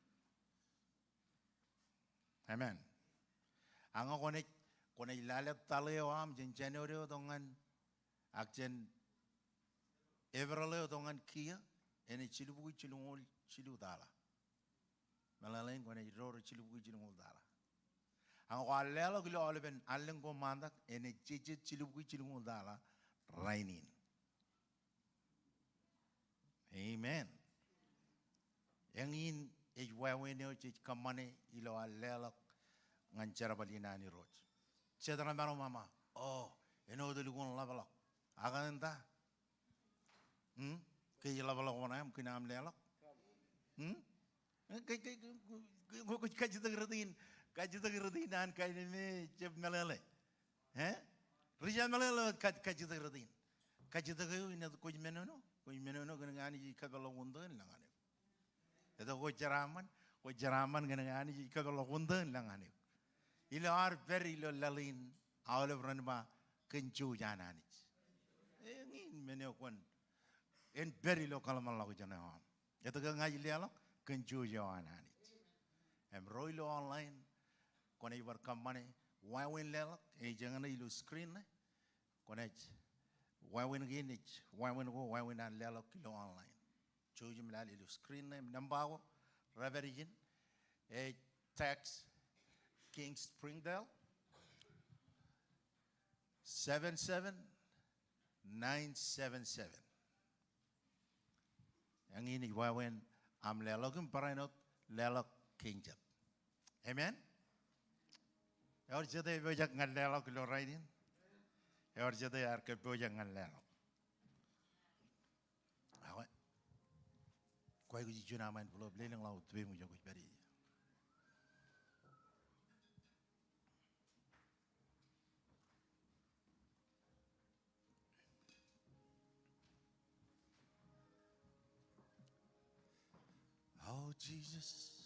Amen. Ak ñe kwōnaaj, kwōnaaj lale tale eo aṃ jān January eo tok ñan, ak jān April eo tok ñan kiiō, enaaj jilubukwi jilñoul jilu tala. Meḷeḷein kwōnaaj doore jilubukwi jilñoul tala. Ak ñe kwaar leḷọk ilo aolepen allōñ ko Maantak, enaaj jejjet jilubukwi jilñoul tala rainin. Amen. Eñin ej wāween eo jej kōṃṃane ilo ad leḷọk ñan jerbal in an Irooj. Jet remaroñ ṃōṃa, o, āinwōt elukkuun ḷapḷọk. Ak etan ta? Hmm? Ke ej ḷapḷọk wōṇāān kōn aṃ leḷọk? Hmm? Ke, ke, ke, ke, ke, kajjitōk rot in, kajjitōk rot in an kain me jab meḷeḷe. Eh? Ri jab meḷeḷe wōt kaj-, kajjitōk rot in. Kajjitōk eo in eto kwōj men eo ṇo, kwōj men eo ṇo kōn ke Anij ej kapeḷḷọk wūntō in lōñ an eok. Eto kwōj jeraaṃṃan, kwōj jeraaṃṃan kōn ke Anij ej kapeḷḷọk wūntō in lōñ an eok. Ilo ad pād ilo laḷ in, aolep ren ba kōn jouj an Anij. Eñin men eo kwōn, en pād ilo kōḷmānḷọkjeṇ eo aṃ. Etke ña ij leḷọk? Kōn jouj eo an Anij. Im ro ilo online, kwōnaaj bar kōṃṃane wāween leḷọk, ej eñṇe ilo screen ṇe. Kwōnaaj, wāween kein ej, wāween ko, wāween an leḷọk ilo online. Jouj im lale ilo screen ṇe, im nōṃba ko, rej pād ijin, ej text King Springdale, seven seven nine seven seven. Eñin ej wāween aṃ leḷọk im barāinwōt leḷọk kein jet. Amen? Ewōr jete epojak ñan leḷọk ilo rainin? Ewōr jete ear kōppojak ñan leḷọk? Awe. Kwaikuji juon aṃ envelope, lelōñḷọk wōt peiṃ ijo kwōj pād ie. Oh, Jesus.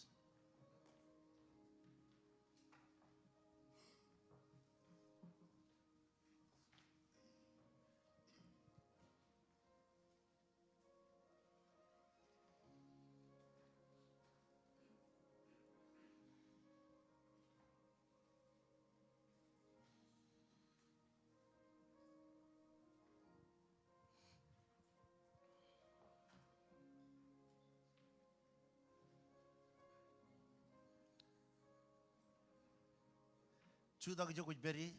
Jutak ijo kwōj pād ie,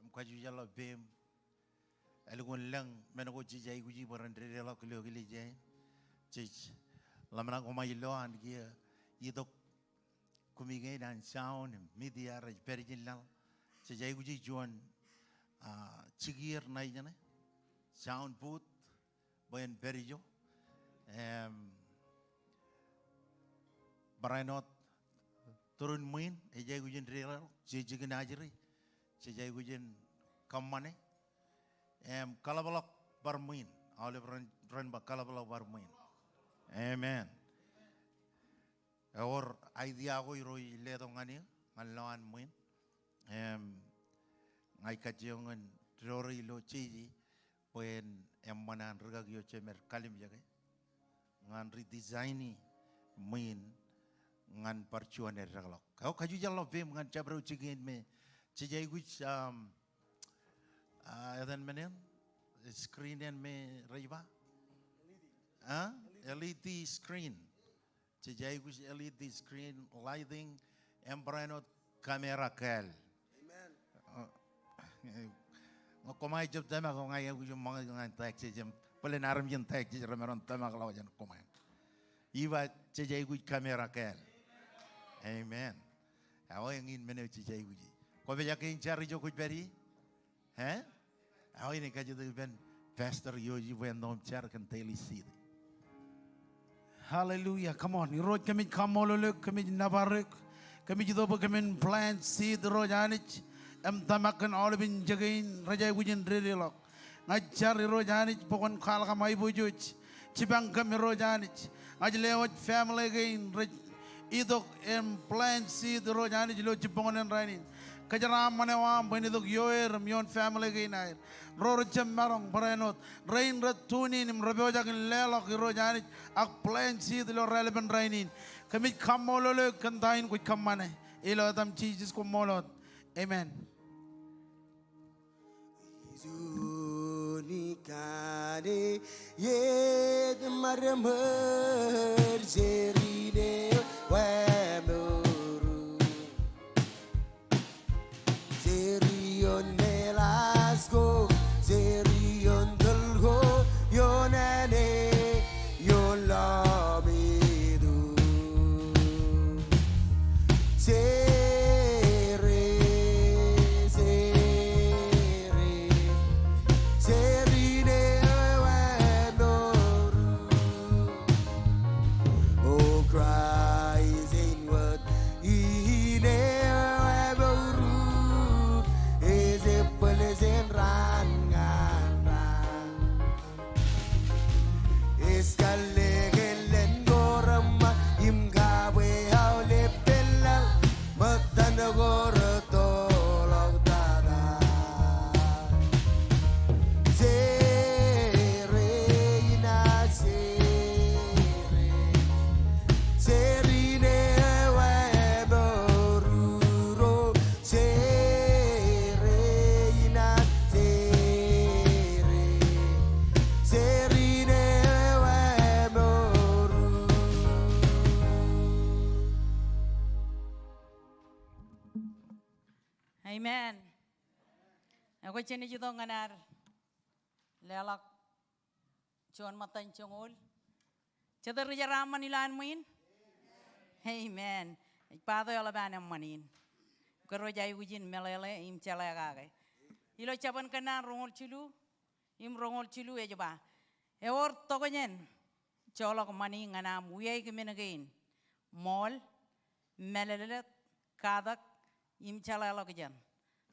im kajjitōk ḷọk peiṃ. Elukkuun lōñ men ko jej aikuji bwe ren dedeḷọk ilo eklejia in. Jej ḷōmṇak koṃij lo an kiiō itok kumi kein an sound, media rej pād ijin laḷ. Jej aikuji juon, ah, jikier ṇa ijeṇe. Sound booth, bwe en pād ijo. Im, barāinwōt turin ṃwiin, ej aikuj in deḷọñ, jej jikin ajri, jej aikuj in kōṃṃane. Im, kaḷapḷọk bar ṃwiin, aolep ren, ren ba kaḷapḷọk bar ṃwiin. Amen. Ewōr idea ko irooj letok ñan eō, ñan lowaan ṃwiin. Im, ña ij kajjioñ in dọọr ilo jeje, bwe en eṃṃan an rikaki eo jemed kalimjeke ñan redesign-i ṃwiin ñan bar juon eddekḷọk. Eo, kajju jeḷḷọk peiṃ ñan jabdewōt jikin me jej aikuj, um, ah, etan men eṇ, screen eṇ me rej ba? Ah? L E D screen. Jej aikuj L E D screen, lighting, im barāinwōt camera kāāl. Amen. Ñe koṃ ej jab tōmak, ña ij aikuj ṃōñā ñan tax jej im bōlen armej in tax jej remaroñ tōmakḷọk jān koṃ. Ij ba jej aikuj camera kāāl. Amen. Eo, eñin men eo jej aikuji. Kwōpojak ke in jar ijo kwōj pād ie? Eo? Eo, inaaj kajjitōk ippān Pastor Yoji bwe en jar kōn Daily Seed. Hallelujah. Come on. Irooj, kōmij kaṃṃoolol eok, kōmij nōbar eok, kōmij itok bwe kōmin plant seed, Irooj Anij, im tōmak kōn aolepen jikin rej aikuj in dedeḷọk. Ña ij jar, Irooj Anij, bwe kwōn kwaḷọk aṃ aiboojoj jipañ kōm, Irooj Anij. Ña ij lewōj family kein rej itok im plant seed, Irooj Anij, ilo jibboñōn in rainin. Kōjeraaṃṃan eo aṃ bwe en itok ioer im ioon family kein aer. Ro rej jab maroñ barāinwōt, rein rej tune in im rej pojak in leḷọk, Irooj Anij, ak plant seed ilo raelepen rainin. Kōmij kaṃṃoolol eok kōn ta in kwōj kōṃṃane. Ilo etaṃ Jisōs, koṃṃool wōt. Amen. Ijo ni kane yet marmar jerine wa moru. Jerion meḷasko, jerion tōl ko, ioon āne, ioon lọmeto. Jere, jere, jerine wa moru. O Kraist āinwōt ine wa moru, ej bōlen jān raan ñan raan. Ej kalleke leen ko reṃṃan im kabwe aolepen laḷ, ṃōttan ko retoḷọk tata. Jere inaaj jere, jerine wa moru ro. Jere inaaj jere, jerine wa moru. Amen. Ekwe, jenaaj itok ñan ad leḷọk juon ṃōttan joñoul. Jete ri jeraaṃṃan ilowaan ṃwiin? Amen. Ej ba eḷap an eṃṃan in. Kōj ro ej aikuj in meḷeḷe im jeḷā kake. Ilo Jabōn Kōnnaan roñoul jilu im roñoul jilu ej ba, ewōr tokjān joḷọk ṃani ñan aṃ wiaik men kein, ṃool, mālōtlōt, katak, im jeḷāḷọkjeṇ.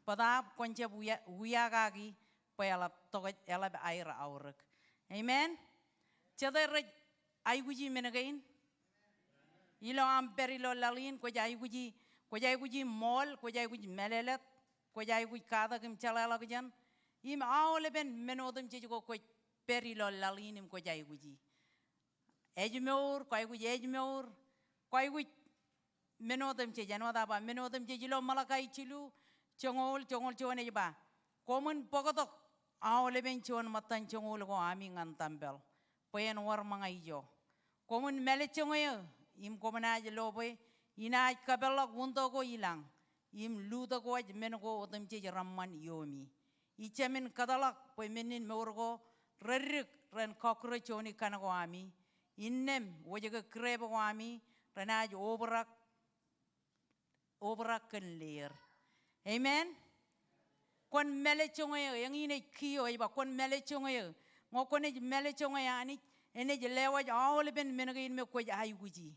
Bōtaab kwōn jab wia, wiakaki bwe eḷap tokjān, eḷap aer aorōk. Amen. Jete rej aikuji men kein? Ilo aṃ pād ilo laḷ in, kwōj aikuji, kwōj aikuji ṃool, kwōj aikuj mālōtlōt, kwōj aikuj katak im jeḷāḷọkjeṇ. Im aolepen men otemjej ko kwōj pād ilo laḷ in im kwōj aikuji. Ājmour, kwaikuj ājmour, kwaikuj men otemjej, āinwōt aō ba men otemjej ilo Malakai jilu, joñoul, joñoul juon ej ba, koṃwin bōktok aolepen juon ṃōttan joñoul ko ami ñan tempel, bwe en wōr ṃōñā ijo. Koṃwin mālejjoñ eō, im koṃ naaj lo bwe inaaj kapeḷḷọk wūntōk ko i lañ, im lutōkwōj men ko otemjej reṃṃan iomi. Ij jāmin kōtḷọk bwe menninmour ko reddik ren kọkkure juon ikkan ko ami, innām wōjke kirep ko ami renaaj obrak, obrak kōn leer. Amen. Kwōn mālejjoñ eō, eñin ej key eo, ej ba kwōn mālejjoñ eō. Ñe kwōnaaj mālejjoñe Anij, enaaj lewōj aolepen men kein me kwōj aikuji.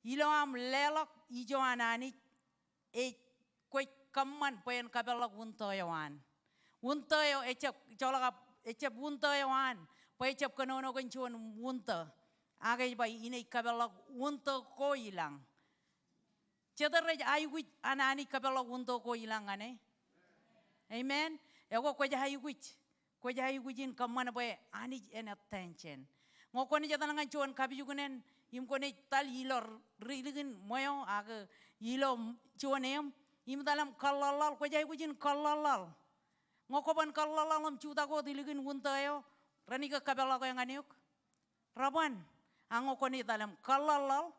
Ilo aṃ leḷọk ijo an Anij, ej kwōj kōṃṃan bwe en kapeḷḷọk wūntō eo an. Wūntō eo ejjab, joḷọk ab, ejjab wūntō eo an, bwe ejjab kōnono kōn juon wūntō. Ak ej ba inaaj kapeḷḷọk wūntō ko ilañ. Jete rej aikuj an Anij kapeḷḷọk wūntō ko ilañ ñan e? Amen. Ekwe kwōj aikuj. Kwōj aikuj in kōṃṃan bwe Anij en attention. Ñe kwōnaaj etal ñan juon kapijuknen, im kwōnaaj etal ilo ri-, ri-, ilikin ṃweo ak ilo juon eṃ, im etal im kōḷḷaḷḷaḷ, kwōj aikuj in kōḷḷaḷḷaḷ. Ñe kwō ban kōḷḷaḷḷaḷ im jutak wōt ilikin wūntō eo, renaaj ke kapeḷḷọk e ñan eok? Reban. A ñe kwōnaaj etal im kōḷḷaḷḷaḷ,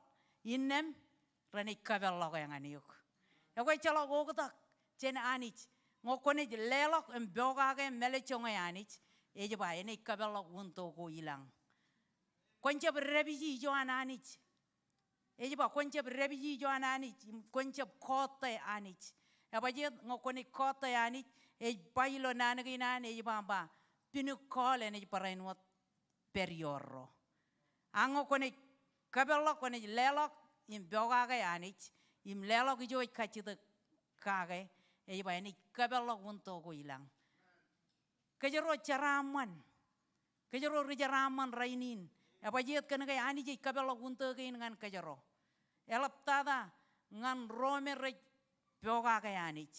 innām renaaj kapeḷḷọk e ñan eok. Ekwe ejjeḷọk oktak jān Anij. Ñe kwōnaaj leḷọk im pokake mālejjoñe Anij, ej ba enaaj kapeḷḷọk wūntō ko ilañ. Kwōn jab dāpiji ijo an Anij. Ej ba kwōn jab dāpiji ijo an Anij, kwōn jab kọọte Anij. Ebajjeet? Ñe kwōnaaj kọọte Anij, ej ba ilo naan kein an, ej ba, ba, pinik call enaaj barāinwōt pād iorro. A ñe kwōnaaj kapeḷḷọk, kwōnaaj leḷọk im pokake Anij, im leḷọk ijo ej kajjitōk kake, ej ba enaaj kapeḷḷọk wūntō ko ilañ. Kōjro jeraaṃṃan. Kōjro ri jeraaṃṃan rainin. Ebajjeet? Kōnke Anij ej kapeḷḷọk wūntō kein ñan kōjro. Eḷaptata ñan ro me rej pokake Anij.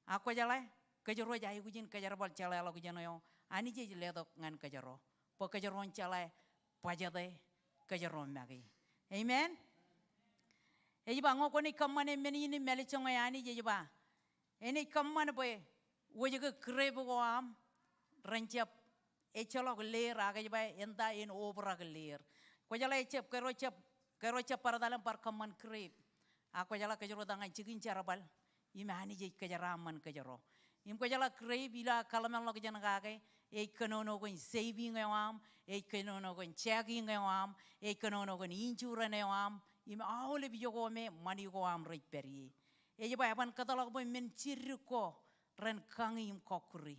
Ak kwōjeḷā, kōjro ej aikuj in kōjerbal jeḷāḷọkjeṇ eo Anij ej letok ñan kōjro. Bwe kōjro en jeḷā bajjete kōjro make. Amen? Ej ba ñe kwōnaaj kōṃṃane men in im mālejjoñe Anij, ej ba enaaj kōṃṃan bwe wōjke grape ko aṃ ren jab ejjeḷọk leer, ak ej ba en ta? En obrak leer. Kwōjeḷā ejjab, kōjro jab, kōjro jab bar etal im bar kōṃṃan grape. Ak kwōjeḷā kōjro ta ñan jikin jerbal, im Anij ej kōjeraaṃṃan kōjro. Im kwōjeḷā grape ilo aō kōḷmānḷọkjeṇ kake, ej kōnono kōn saving eo aṃ, ej kōnono kōn checking eo aṃ, ej kōnono kōn insurance eo aṃ, im aolep ijo ko me ṃani ko aṃ rej pād ie. Ej ba eban kōtḷọk bwe men jidik ko ren kañi im kọkkure.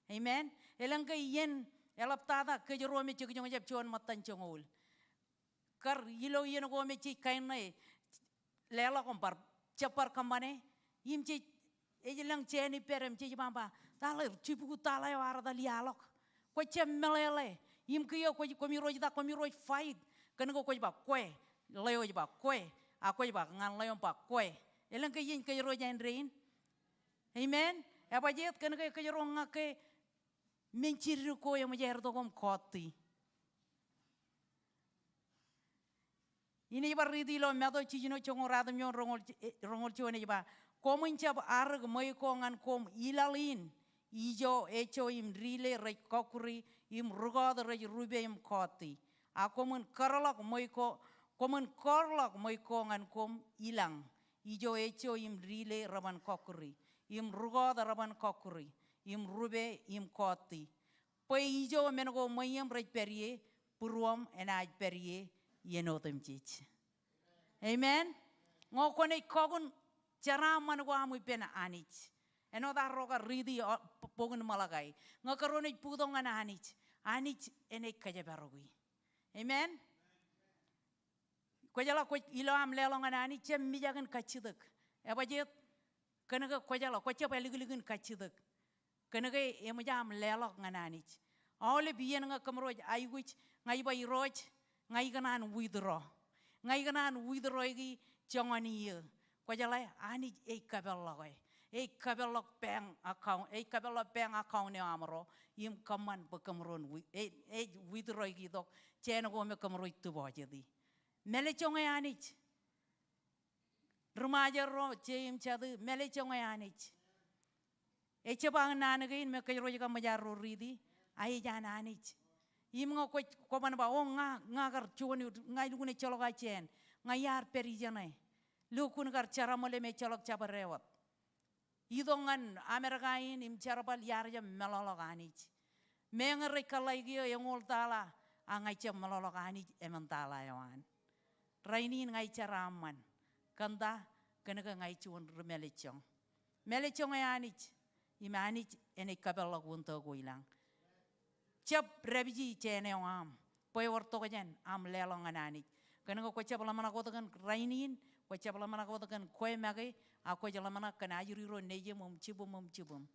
Amen. Elōñ ke iien, eḷaptata kōjro me jekjoñjab juon ṃōttan joñoul, kar ilo iien ko me jej kain ṇe leḷọk im bar, jab bar kōṃṃane, im jej, ej lōñ jān ippād im jej ba, ba, ta ḷe jibukwi tala eo ear etal iaḷọk? Kwō jab meḷeḷe. Im kiiō kwōj, koṃiro ej ta, koṃiro ej fight. Kōnke kwōj ba kwe, ḷeo ej ba kwe, a kwōj ba ñan ḷeo im ba kwe. Elōñ ke iien kōjro jān rein? Amen. Ebajjeet? Kōnke kōjro ña ke men jidik ko eṃōj aer tok im kọọte. Inaaj bar riiti ilo Matu jiljino joñoul ruatimjuon, roñoul, eh, roñoul juon, ej ba, koṃwin jab arōk ṃweiuk ko ñan koṃ ilaḷ in, ijo, ejjo im dile rej kọkkure, im rūkọọt rej rupe im kọọte. A koṃwin kōrḷọk ṃweiuk ko, koṃwin kōrḷọk ṃweiuk ko ñan koṃ ilañ, ijo, ejjo im dile reban kọkkure, im rūkọọt reban kọkkure, im rupe im kọọte. Bwe ijo men ko ṃweiem rej pād ie, būruōṃ enaaj pād ie iien otemjej. Amen. Ñe kwōnaaj kọkoṇ jeraaṃṃan ko aṃ ippān Anij. Āinwōt arro kar riiti, o, bok in Malakai. Ñe kōrōnaaj bōktok ñan Anij, Anij enaaj kōjparokwi. Amen. Kwōjeḷā kwōj, ilo aṃ leḷọk ñan Anij, jab mijak in kajjitōk. Ebajjeet? Kōnke kwōjeḷā kwō jab āliklik in kajjitōk. Kōnke eṃōj aṃ leḷọk ñan Anij. Aolep iien ñe kōmro ej aikuj, ña ij ba, Irooj, ña ikōṇaan withdraw. Ña ikōṇaan withdraw-iki joñan iiō. Kwōjeḷā, Anij ej kapeḷḷọk e. Ej kapeḷḷọk bank account, ej kapeḷḷọk bank account eo aṃro, im kōṃṃan bwe kōmro en wi-, ej, ej withdraw-iki tok jān ko me kōmro ej deposit-i. Mālejjoñe Anij. Ri Ṃajeḷ ro, je im jatū, mālejjoñe Anij. Ejjab aō naan kein me kōjro ej kab ṃōj arro riiti, a ej an Anij. Im ñe kwōj, kwō ban ba, o, ña, ña kar juon, ña lukkuun ejjeḷọk aō jāān, ña iar pād ijeṇe. Lukkuun kar jeraṃōl im ejjeḷọk jabdewōt. Itok ñan Amerika in im jerbal, iar jab meḷọkḷọk Anij. Meñe rej kōḷḷāik eō eñoul tala, a ña ij jab meḷọkḷọk Anij emān tala eo an. Rainin ña ij jeraaṃṃan. Kōn ta? Kōnke ña ij juon ri mālejjoñ. Mālejjoñe Anij, im Anij enaaj kapeḷḷọk wūntō ko ilañ. jab dāpiji jān eo aṃ bwe ewōr tokjān aṃ leḷọk ñan Anij. Kōnke kwō jab ḷōmṇak wōt kōn rainin, kwō jab ḷōmṇak wōt kōn kwe make, ak kwōj ḷōmṇak kōn ajri ro nejūṃ im jibūṃ im jibūṃ.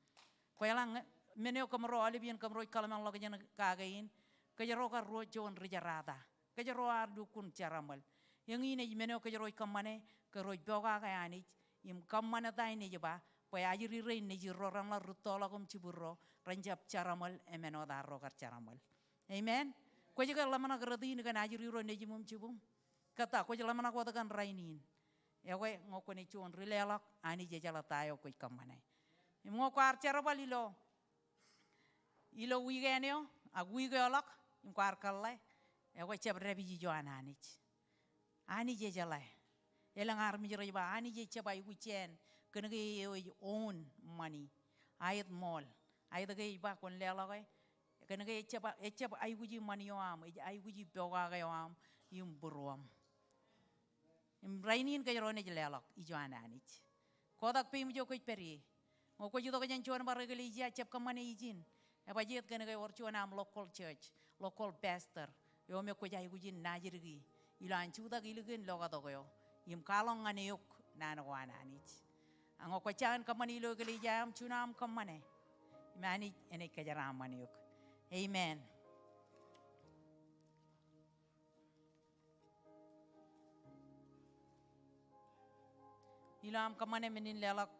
Kwōjeḷā, men eo kōmro aolep iien kōmro ej kōḷmānḷọkjeṇ kake in, kōjro kar ro juon rijerata. Kōjro ar lukkuun jeraṃōl. Eñin ej men eo kōjro ej kōṃṃane, kōjro ej pokake Anij im kōṃṃane ta in ej ba, bwe ajri rein nejū ro, raṇ ḷọk rūttoḷọk im jibūrro, ren jab jeraṃōl emān wōt arro kar jeraṃōl. Amen. Kwōj ke ḷōmṇak rot in kōn ajri ro nejūṃ im jibūṃ? Kōttar kwōj ḷōmṇak wōt kōn rainin? Ekwe, ñe kwōnaaj juon rileḷọk, Anij ejeḷā ta eo kwōj kōṃṃane. Im ñe kwaar jerbal ilo ilo wiik eo, ak wiik eo ḷọk, im kwaar kōḷḷā, ekwe jab dāpij ijo an Anij. Anij ejeḷā. Elōñ armej rej ba Anij ejjab aikuj jān, kōnke eo ej own ṃani. Aet ṃool. Aet ke ej ba kwōn leḷọk e. Kōnke ejjab, ejjab aikuji ṃani eo aṃ, ej aikuji pokake eo aṃ, im būruōṃ. Im rainin kōjro naaj leḷọk ijo an Anij. Kotak peiṃ ijo kwōj pād ie. Ñe kwōj itok jān juon bar eklejia jab kōṃṃane ijin, ebajjeet kōnke ewōr juon aṃ local church, local pastor eo me kwōj aikuj in naajdik e ilo an jutak ilikin lokatok eo im kwaḷọk ñan eok naan ko an Anij. Ak ñe kwōj jañin kōṃṃane ilo eklejia eo aṃ, juon aṃ kōṃṃane im Anij enaaj kōjeraaṃṃan eok. Amen. Ilo aṃ kōṃṃane men in leḷọk,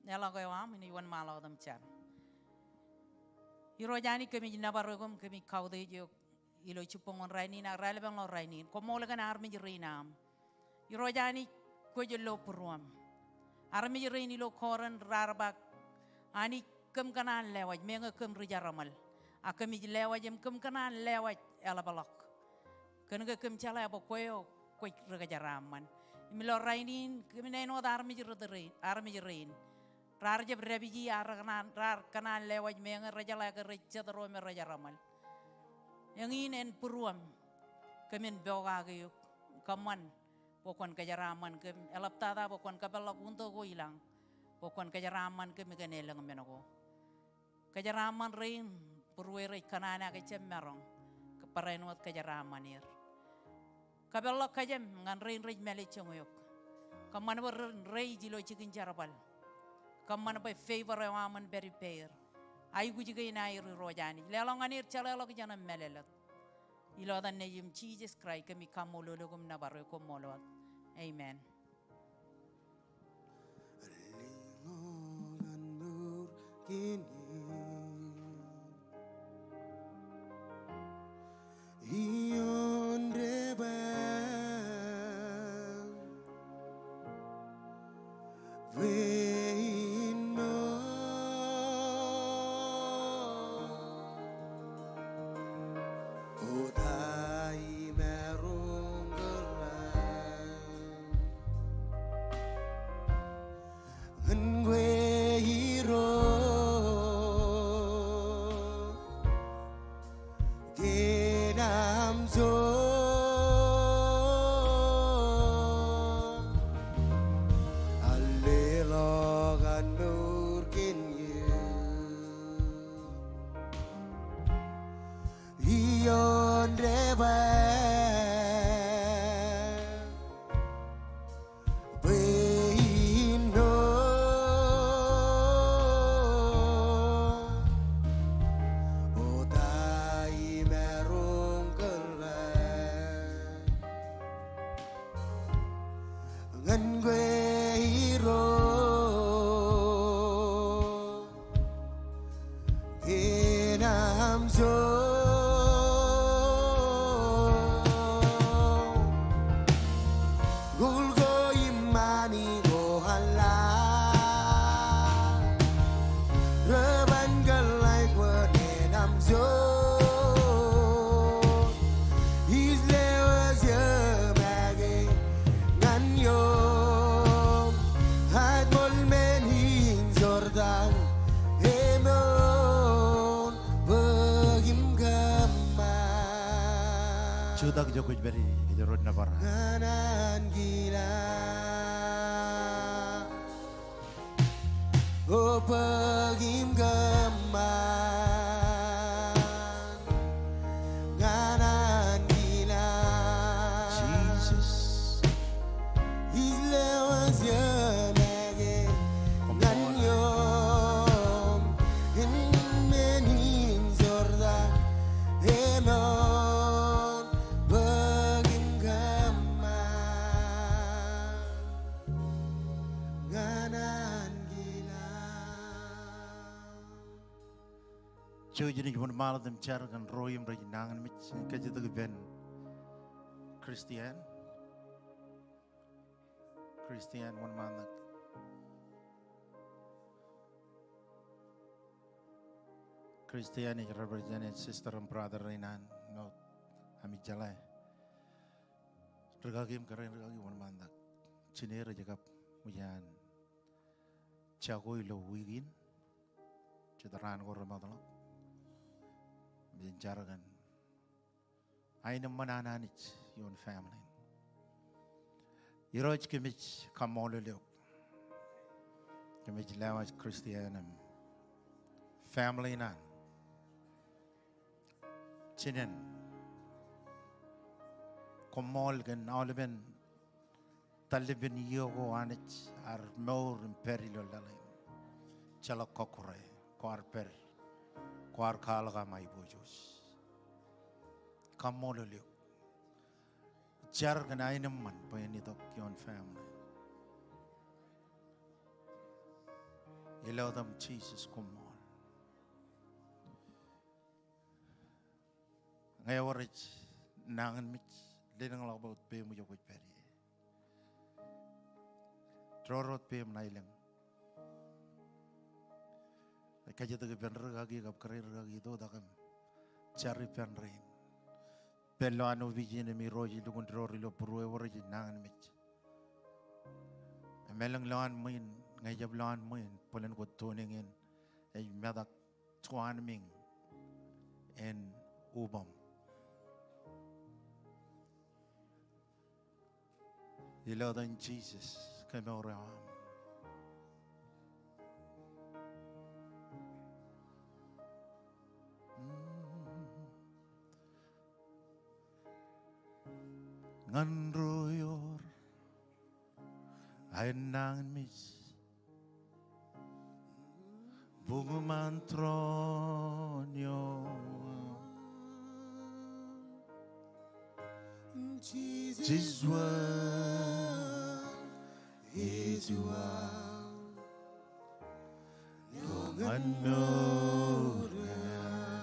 leḷọk eo aṃ, inaaj wōnṃaanḷọk wōt im jar. Irooj Anij, kōmij nōbar eok im kōmij kautiej eok ilo jibboñōn rainin ak raelepen ḷọk rainin. Koṃṃool kōn armej rein aṃ. Irooj Anij, kwōj lo būruōṃ. Armej rein ilo Korint raar ba, Anij, kōm kōṇaan lewōj meñe kōm ri jeraṃōl. Ak kōmij lewōj im kōm kōṇaan lewōj eḷapḷọk. Kōnke kōm jeḷā bwe kwe eo kwōj ri kōjeraaṃṃan. Im ilo rainin kōm āinwōt armej ri, armej rein raar jab dāpiji, raar kōṇaan, raar kōṇaan lewōj meñe rejeḷā ke rej jet ro me ri jeraṃōl. Eñin en būruōṃ, kōmin pokake eok, kōṃṃan bwe kwōn kōjeraaṃṃan kōm, eḷaptata bwe kwōn kōpeḷḷọk uṇto ko ilañ, bwe kwōn kōjeraaṃṃan kōm kōn elōñ men ko. Kōjeraaṃṃan rein būrueir ej kōṇaan ak ejjab maroñ, barāinwōt kōjeraaṃṃan er. Kōpeḷḷọk kōjām ñan rein rej mālejjoñ eok. Kōṃṃan bwe ren raise ilo jikin jerbal. Kōṃṃan bwe favor eo aṃ en pād ippāer. Aikuj kein aer Irooj Anij. Leḷọk ñan er jeḷāḷọkjeṇ im mālōtlōt. Ilo etan Nejiṃ Jisōs Kraist kōmij kaṃṃoolol eok im nōbar eok, koṃṃool wōt. Amen. Ñan kwe Irooj, kōn aṃ joor, alleḷọk an mour kōn eō. Ioon debwāāl bwe in ṇo otaemaroñ kōḷḷā. Ñan kwe Irooj, kōn aṃ joor. Kōl ko im ṃani ko an ḷak, reban kōḷḷā kwōn en aṃ joor. Ij lewōj eō make ñan eoon, ak ṃool men in jortaṃ emoon bōk im kōṃṃan. Jutak ijo kwōj pād ie, kōjro nōbar. Ñan ankilaañ. O bōk im kōṃṃan. Eo ej wōnṃaanḷọk im jar kōn ro im rej nañinmej, kajjitōk ippān Christian. Christian, wōnṃaanḷọk. Christian ej represent sister im brother rein an, ilo ami jeḷā. Rūkaki im kōrā in rūkaki, wōnṃaanḷọk. Jine rej kab wōj an jako ilo wiik in, jet raan ko remootḷọk. Im jen jar kōn aenōṃṃan an Anij ioon family in. Irooj, kōmij kaṃṃoolol eok. Kōmij lewōj Christian im family in an. Jinen koṃṃool kōn aolepen tallipen iiō ko Anij ear mour im pād ilo laḷ in. Ejjeḷọk kọkkure, kwaar pād, kwaar kwaḷọk aṃ aiboojoj. Kaṃṃoolol eok. Jar kōn aenōṃṃan bwe en itok ioon family. Ilo etan Jisōs, koṃṃool. Ñe ewōr ej nañinmej, lelōñḷọk bwe kwōj peiṃ ijo kwōj pād ie. Door wōt peiṃ ṇa ilōñ. Ij kajjitōk ippān rūkaki kab kōrā in rūkaki, itoitak im jar ippān rein. Pād ilowaan opiij in im Irooj, ij lukkuun door ilo būruō, ewōr ej nañinmej. Im elōñ lowaan ṃwiin, ñe ejjab lowaan ṃwiin, bōlen kwōj tuning in, ej metak to uwaanmiiñ in ubaṃ. Ilo etan Jisōs, kemour eo aṃ. Mm. Ñan ro ewōr aer nañinmej, buñmān tūroon eo. Jisōs wōt ej uwaak ñan mour eo aṃ.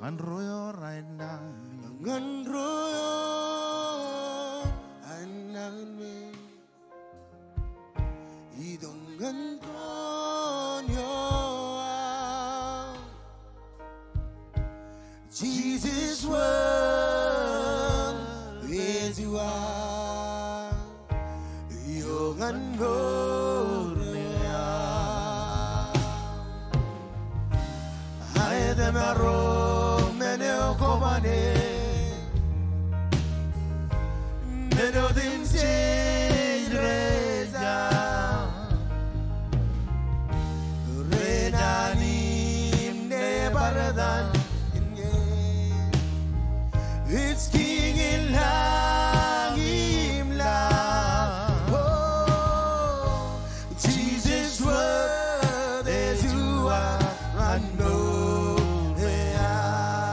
Ñan ro ewōr aer nañinmej. Ñan ro ewōr aer nañinmej. Itok ñan tūroon eo aṃ. Jisōs wōt ej uwaak eo ñan mour eo aṃ. Aet im arro men eo kobane, men otemjej rej jañ, ren alim ne bar etan. Ej Kiiñ in laḷ im laḷ. Oh, Jisōs wōt ej uwaak ñan mour eo aṃ.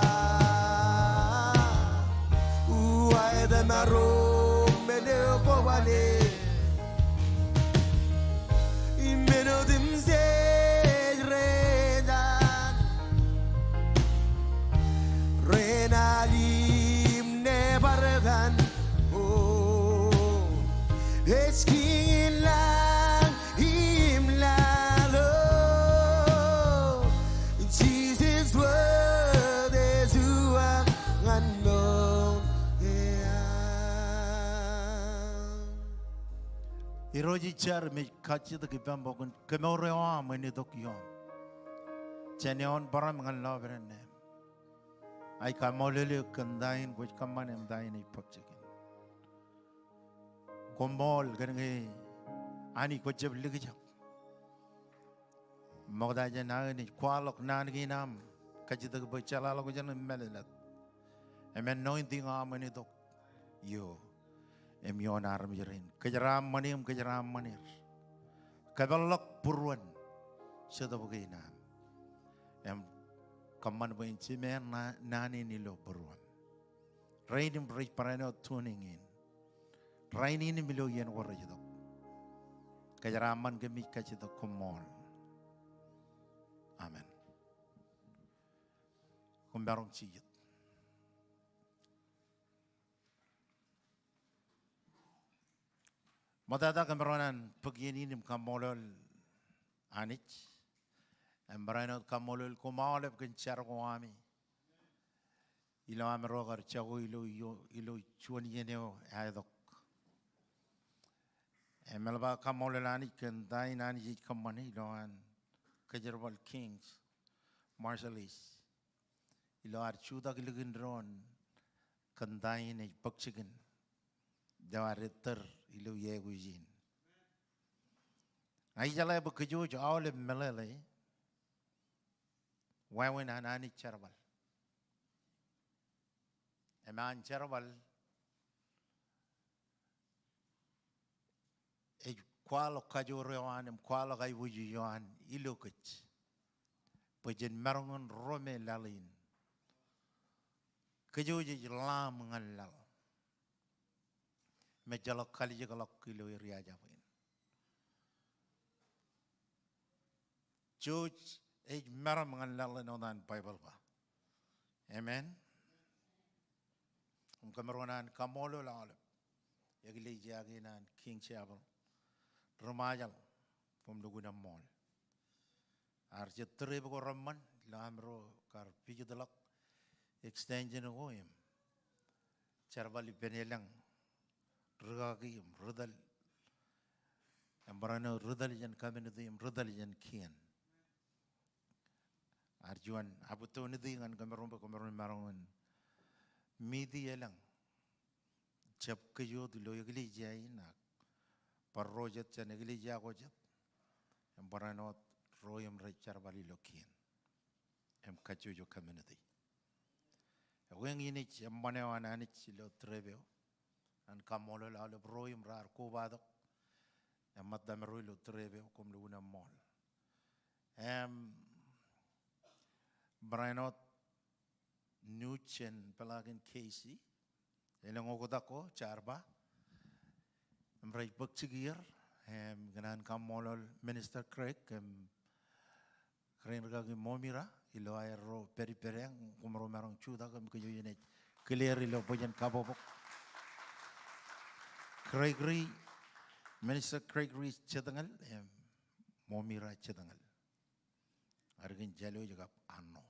Aet im arro men eo kobane, men otemjej rej jañ, ren alim ne bar etan. Oh, ej Kiiñ in laḷ im laḷ. Oh, Jisōs wōt ej uwaak ñan mour eo aṃ. Irooj, ij jar im ij kajjitōk ippām bwe kwōn kemour eo aṃ en itok ioōm jān eoon bōraṃ ñan lọpiden neeṃ. Ij kaṃṃoolol eok kōn ta in kwōj kōṃṃane im ta in ej bōk jikin. Koṃṃool kōn ñe Anij kwōjab likjab. Ṃokta jān aō naaj kwaḷọk naan kein aṃ, kajjitōk bwe jeḷāḷọkjeṇ im mālōtlōt. Im anointing eo aṃ en itok ioō im ioon armej rein. Kōjeraaṃṃan eō im kōjeraaṃṃan er. Kōpeḷḷọk būruon jetōb kein aṃ. Im kōṃṃan bwe en jemān na-, naan in ilo būruōṃ. Rein im rej barāinwōt tuning in rainin im ilo iien ko rej itok. Kōjeraaṃṃan kōmij kajjitōk, koṃṃool. Amen. Kōm maroñ jijet. Ṃoktata kōm maroñ an bōk iien in im kaṃṃoolol Anij. Im barāinwōt kaṃṃoolol koṃ aolep kōn jar ko ami ilo amro kar jako ilo, ilo, ilo juon iien eo eaetok. Im eḷap aō kaṃṃoolol Anij kōn ta in Anij ej kōṃṃane ilowaan kōjerbal King's Marshallese. Ilo ad jutak ilikin doon kōn ta in ej bōk jikin ilo ad ettōr ilo iọkwe in. Ña ij jeḷā bwe kōj aolep meḷeḷe wāween an Anij jerbal. Im an jerbal ej kwaḷọk kajoor eo an im kwaḷọk aiboojoj eo an ilo kōj bwe jen maroñ in ro me laḷ in. Kōj ej lamb ñan laḷ me ejjeḷọk kalijekḷọk ilo eriajab in. Jouj ej meram ñan laḷ āinwōt an Baibōḷ ba. Amen. Im kōm maroñ an kaṃṃoolol aolep eklejia kein an King's Chapel ri Ṃajeḷ koṃ lukkuun eṃṃool. Ear jet trip ko reṃṃan ilo amro kar visit ḷọk extension ko im jerbal ippān elōñ rūkaki im ri tōl. Im barāinwōt ri tōl jān community im ri tōl jān kien. Ear juon opportunity ñan kōm bwe kōm maroñ in meet elōñ jab kōj wōt ilo eklejia in ak bar ro jet jān eklejia ko jet. Im barāinwōt ro im rej jerbal ilo kien im kajjojo community. Ekwe eñin ej eṃṃan eo an Anij ilo trip eo. An kaṃṃoolol aolep ro im raar kobatok im ṃōttami ro ilo trip eo, koṃ lukkuun eṃṃool. Im barāinwōt Nuj jān peḷaakin K C. Elōñ oktak ko jaar ba im rej bōk jikier. Im kōṇaan kaṃṃoolol Minister Craig im kōrā in rūkaki Momira ilo aer ro pād ippād eañ, koṃro maroñ jutak im kōj eo enaaj clear ilo bōjān kabbokbok. Gregory, Minister Gregory Jetñal im Momira Jetñal. Ear kōn jālwōj kab Anno.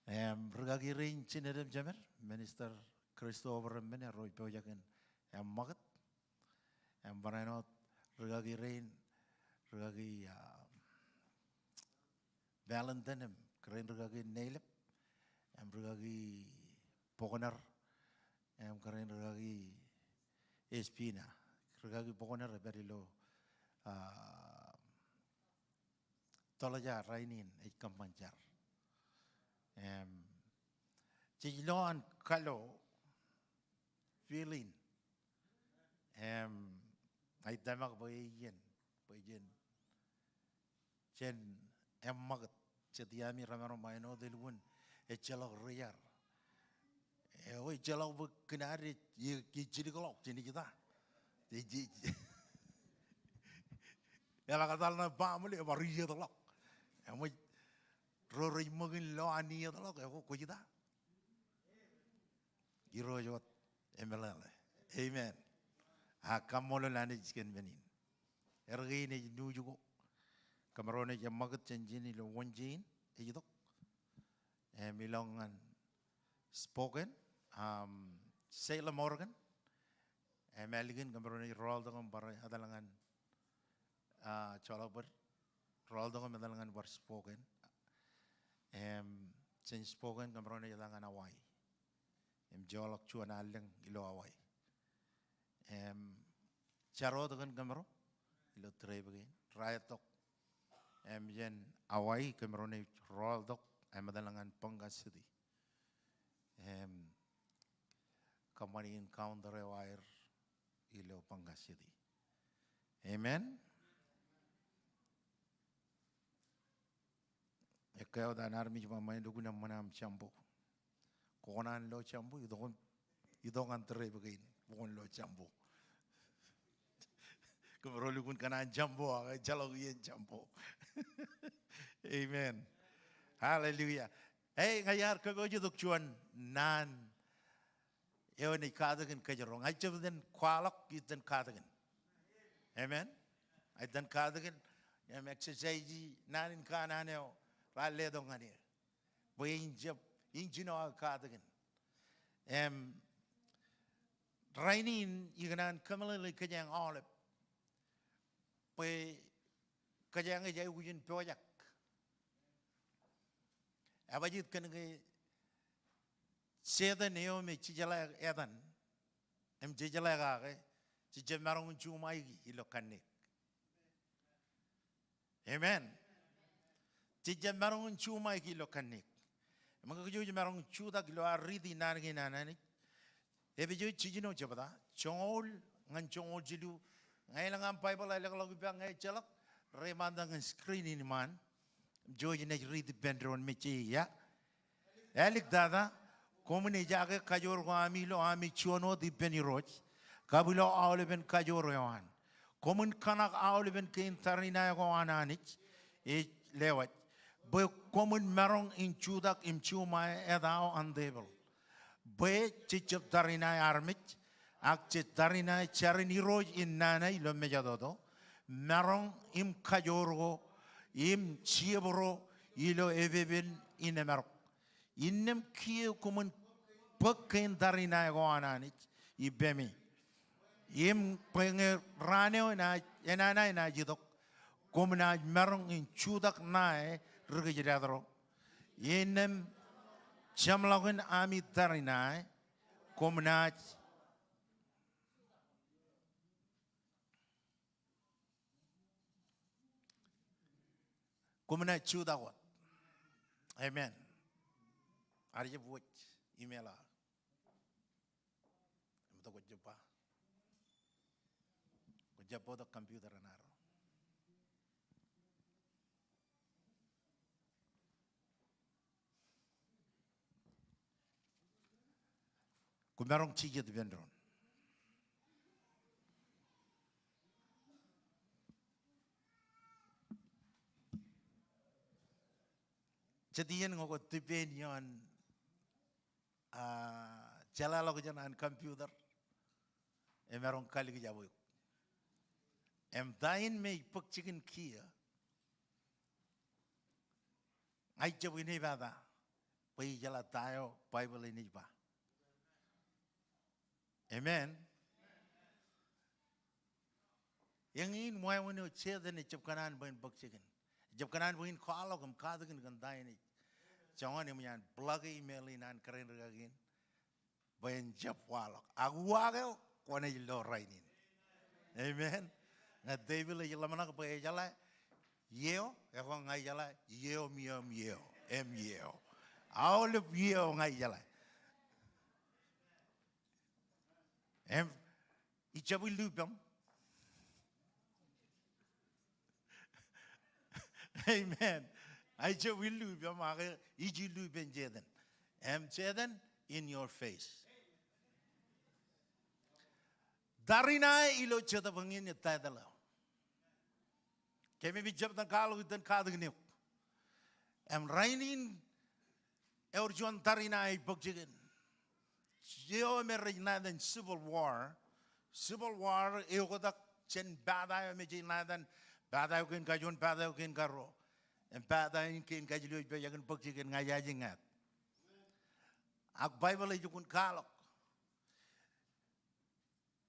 Im rūkaki rein jined im jemed, Minister Christopher im men ro ej pojak in eṃṃakūt. Im barāinwōt rūkaki rein, rūkaki, ah, Valentin im kōrā in rūkaki Neilep im rūkaki Bokner im kōrā in rūkaki Espina. Rūkaki Bokner ej pād ilo, ah, Tōḷa jar rainin, ej kōṃṃan jar. Im jej lo an kalo fill in. Im ij tōmak bwe ej iien bwe jen, jen eṃṃakūt. Jet iaami remaroñ ṃae āinwōt elukkuun ejjeḷọk ri jar. Eo ejjeḷọk bwe kōn ad ej, ej, ej jidik ḷọk jān ijda. Ej, ej, eḷak etal ṇe baaṃle ebar iiet ḷọk. Eṃōj ro rej ṃōk in lo an iiet ḷọk, ekwe kwōj ita. Irooj wōt emeḷeḷe. Amen. A kaṃṃoolol Anij kōn men in. Erkein ej nuuj ko. Kōmro naaj eṃṃakūt jān ijin ilo Wōnje in ej itok. Im ilọk ñan Spokane, um, Salem, Oregon. Im ālikin kōmro naaj rọọltok im bar etal ñan, ah, joḷọk bōd, rọọltok im etal ñan bar Spokane. Im jān Spokane kōmro naaj etal ñan Hawaii. Im joḷọk juon allōñ ilo Hawaii. Im jar wōt kōn kōmro ilo trip kein, raetok. Im jān Hawaii kōmro naaj rọọltok im etal ñan Ponca City. Im kōṃṃani encounter eo aer ilo Ponca City. Amen. Ekkā wōt an armej ba ṃae lukkuun eṃṃan aṃ jambo. Kwō kōṇaan lo jambo, itok, itok ñan trip kein, kwō kōṇaan lo jambo. Kōmro lukkuun kōṇaan jambo, ak ejjeḷọk iien jambo. Amen. Hallelujah. Hey, ña iar kōpooje tok juon naan eo enaaj katakin kōjro. Ña ij jab itōn kwaḷọk, itōn katakin. Amen. Itōn katakin im exercise naan in kanaan eo raar letok ñan eō. Bwe in jab, in jino aō katakin. Im rainin ikōṇaan kōmeḷeḷe kōjeañ aolep bwe kōjeañ ej aikuj in pojak. Ebajjeet kōn ke Setan eo me jejeḷā etan im jejeḷā kake, jej jab maroñ in juṃaiki ilo kanniōk. Amen. Jej jab maroñ in juṃaiki ilo kanniōk. Im ñe kōj maroñ in jutak ilo ad riiti naan kein an Anij. Epesōs jiljino jebta, joñoul ñan joñoul jilu. Ña elōñ aṃ Baibōḷ ālọkḷọk ippa, ñe ejjeḷọk, reiṃaantak ñan screen in iṃaan. Im jouj im naaj riit ippān doon me je ia. Āliktata, koṃwin ejaake kajoor ko ami ilo ami juon wōt ippān Irooj, kab ilo aolepen kajoor eo an. Koṃwin kōṇak aolepen kein tariṇae ko an Anij ej lewōj, bwe koṃwin maroñ in jutak im juṃae etao an tepil. Bwe jej jab tariṇae armej, ak jej tariṇae jarin Irooj in nana ilo mejatoto, maroñ im kajoor ko, im jebro ilo epepen in emarok. Innām kiiō koṃwin bōk kein tariṇae ko an Anij ippemi. Im bwe ñe raan eo enaaj, enana enaaj itok, koṃ naaj maroñ in jutak ṇae ri kōjdad ro. Innām jeṃḷọkin ami tariṇae, koṃ naaj Koṃ naaj jutak wōt. Amen. Ad jab wōj email eo aō. Im tok kwōj jab ba. Kwōj jab bōktok computer in ad ro. Kwōmaroñ jijet ippān doon. Jet iien ñe kwōj depend ioon, ah, jeḷāḷọkjeṇ an computer, emaroñ kalikjab eok. Im ta in me ej bōk jikin kiiō, ña ij jab inepata bwe ijeḷā ta eo Baibōḷ in ej ba. Amen. Eñin wāween eo Setan ejab kōṇaan bwe en bōk jikin. Ejab kōṇaan bwe in kwaḷọk im katakin kōn ta in ej joñan im enaaj block e email in an kōrā in rikaki in. Bwe en jab waḷọk. Ak uwaak eo, kwōnaaj lo rainin. Amen. Ñe tepil ej ḷōmṇak bwe ejeḷā iiō, ekwe ña ijeḷā iiō im iiō im iiō im iiō. Aolep iiō ña ijeḷā. Im ij jab illu ippaṃ. Amen. Ij jab illu ippaṃ, ak ij illu ippān Setan. Im Setan, in your face. Tariṇae ilo Jetōb eñin ej title eo. Kōmij jab itōn kwaḷọk, itōn katakin eok. Im rainin ewōr juon tariṇae ej bōk jikin. Eo me rej ṇa etan civil war. Civil war eoktak jān pata eo me jej ṇa etan, pata eo kein kajuon, pata eo kein karuo. Im pata in kein kajilu ej pojak in bōk jikin ña ijaje ñāāt. Ak Baibōḷ ej lukkuun kwaḷọk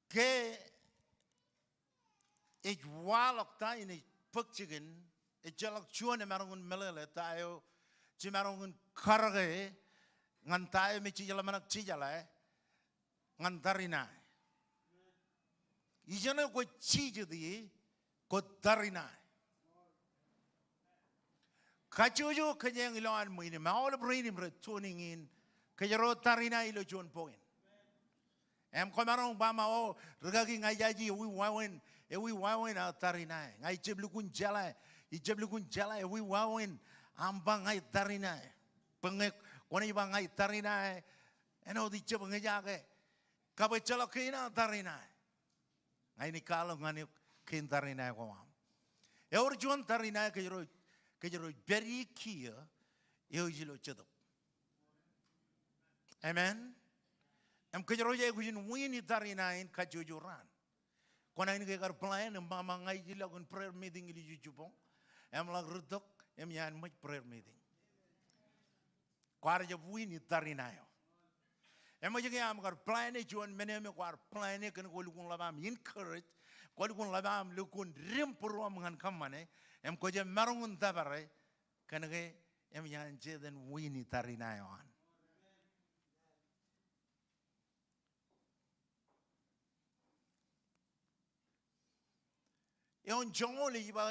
ke ej waḷọk ta in ej bōk jikin, ejjeḷọk juon emaroñ in meḷeḷe ta eo jimaroñ in karōke ñan ta eo me jej ḷōmṇak jejeḷā ñan tariṇae. Ijeṇe kwōj jijet ie, kwōj tariṇae. Kajjojo kōjeañ ilowaan ṃwiin im aolep rein im rej tuning in, kōjro tariṇae ilo juon point. Im kwōmaroñ ba ṃōk, o, rikaki, ña ijaje ewi wāween, ewi wāween aō tariṇae. Ña ij jab lukkuun jeḷā, ij jab lukkuun jeḷā ewi wāween aṃ ba ña ij tariṇae. Bwe ñe kwōnaaj ba ña ij tariṇae, āinwōt ij jab ñe jaje, kab ejjeḷọk kein aō tariṇae. Ña inaaj kwaḷọk ñan eok kein tariṇae ko aṃ. Ewōr juon tariṇae kōjro Kōjro ej pād ie kiiō eo ej ilo Jetōb. Amen. Im kōjro ej aikuj in win i tariṇae in kajjojo raan. Kwōnaaj ke kar plan im ba, ṃaṃa ña ij ilọk in prayer meeting ilju jibboñ. Im ḷak rūttok im iaan ṃōj prayer meeting. Kwaar jab win i tariṇae eo. Eṃōj ke aṃ kar plan e juon men eo me kwaar plan e kōn kwō lukkuun ḷap aṃ encourage, kwō lukkuun ḷap aṃ lukkuun dim būruōṃ ñan kōṃṃane, im kwō jab maroñ in tōpare, kōn ke eṃōj an Setan win i tariṇae eo an. Eoon joñoul ej ba,